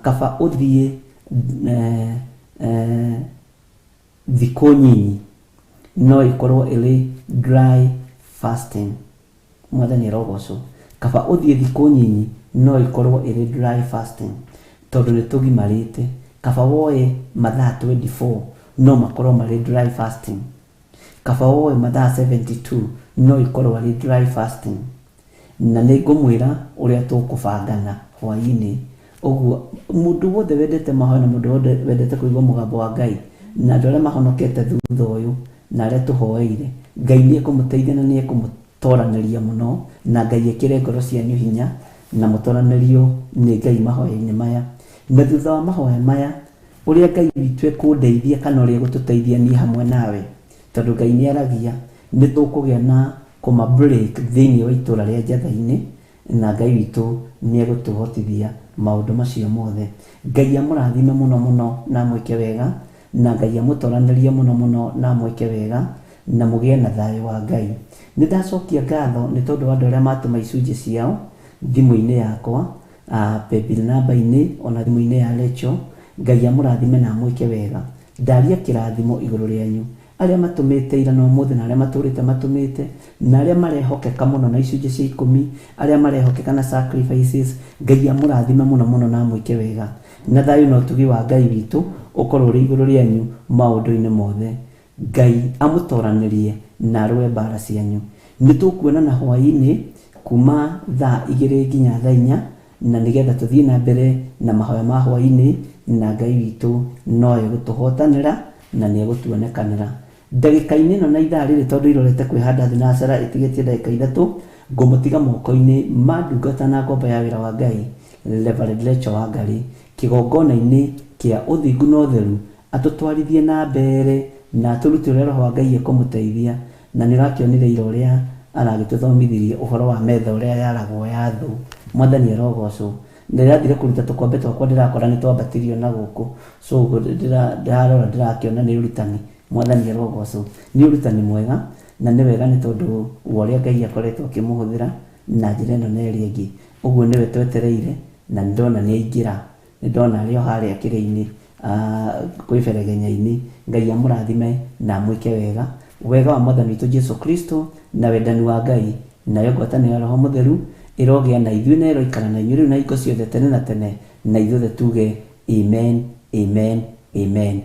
kaba ũthiĩ thikũ nyinyi no ĩkorwo ĩrĩ dry fasting. Mwathani arogocwo. Kaba ũthiĩ thikũ nyinyi no ĩkorwo ĩrĩ dry fasting, tondũ nĩ tũgimarĩte. Kaba woe mathaa 24 no makorwo marĩ dry fasting. Kaba woe mathaa 72 no ĩkorwo arĩ dry fasting. Na nĩ ngũmwĩra ũrĩa tũkũbangana hwaĩ-inĩ. Ũguo mũndũ wothe wendete mahoya na mũndũ wothe wendete kũigua mũgambo wa Ngai, na andũ arĩa mahonokete thutha ũyũ na arĩa tũhoeire, Ngai nĩ ekũmũteithia na nĩ ekũmũtoranĩria mũno, na Ngai ekĩre ngoro cianyu hinya na mũtoranĩrio nĩ Ngai mahoya-inĩ maya. Na thutha wa mahoya maya, ũrĩa Ngai witũ ekũndeithia kana ũrĩa egũtũteithia niĩ hamwe nawe, tondũ Ngai nĩ aragia, nĩ tũkũgĩa na kũma break thĩinĩ wa itũra rĩa Njatha-inĩ, na Ngai witũ nĩ egũtũhotithia maũndũ macio mothe. Ngai amũrathime mũno mũno na amwĩke wega, na Ngai amũtoranĩrie mũno mũno na amwĩke wega, na mũgĩe na thayũ wa Ngai. Nĩ ndacokia ngatho nĩ tondũ wa andũ arĩa matũma icunjĩ ciao thimũ-inĩ yakwa, paybill namba-inĩ, ona thimũ-inĩ ya Rachel. Ngai amũrathime na amwĩke wega. Ndaria kĩrathimo igũrũ rĩanyu. Arĩa matũmĩte ira na ũmũthĩ, na arĩa matũrĩte matũmĩte, na arĩa marehokeka mũno na icunjĩ cia ikũmi, arĩa marehokeka na sacrifices, Ngai amũrathime mũno mũno na amwĩke wega. Na thayũ na ũtugi wa Ngai witũ ũkorwo ũrĩ igũrũ rĩanyu maũndũ-inĩ mothe. Ngai amũtoranĩrie na arũe mbara cianyu. Nĩ tũkuonana hwaĩ-inĩ kuma thaa igĩrĩ nginya thaa inya, na nĩgetha tũthiĩ na mbere na mahoya ma hwaĩ-inĩ, na Ngai witũ no egũtũhotanĩra na nĩ egũtuonekanĩra. Ndagĩka-inĩ ĩno na ithaa rĩrĩ, tondũ irorete kwĩhanda thĩ na cara ĩtigĩtie ndagĩka ithatũ, ngũmũtiga moko-inĩ ma ndungata na ngombo ya wĩra wa Ngai, Reverend Rachel Wangari, kĩgongona-inĩ kĩa ũthingu na ũtheru, atũtwarithie na mbere na atũrute ũrĩa Roho wa Ngai ekũmũteithia. Na nĩ ũrakĩonire ira ũrĩa aragĩtũthomithirie ũhoro wa metha ũrĩa yaragwo ya thũ. Mwathani arogocwo. Ndĩrathire kũruta tũkombe twakwa, ndĩrakora nĩ twambatirio na gũkũ, so ũguo ndĩrarora ndĩrakĩona nĩ ũrutani. Mwathani arogocwo. Nĩ ũrutani mwega na nĩ wega nĩ tondũ wa ũrĩa Ngai akoretwo akĩmũhũthĩra na njĩra ĩno na ĩrĩa ĩngĩ. Ũguo nĩwe twetereire, na nĩ ndona nĩ aingĩra, nĩ ndona arĩ o harĩa kĩrĩa-inĩ, kwĩ beregenya-inĩ. Ngai amũrathime na amwĩke wega. Wega wa Mwathani witũ Jesu Kristo na wendani wa Ngai nayo ngwatanĩro ya Roho Mũtheru ĩrogĩa na ithuĩ na ĩroikara na inyuĩ rĩu na hingo ciothe tene na tene, na ithuothe tuge amen, amen, amen.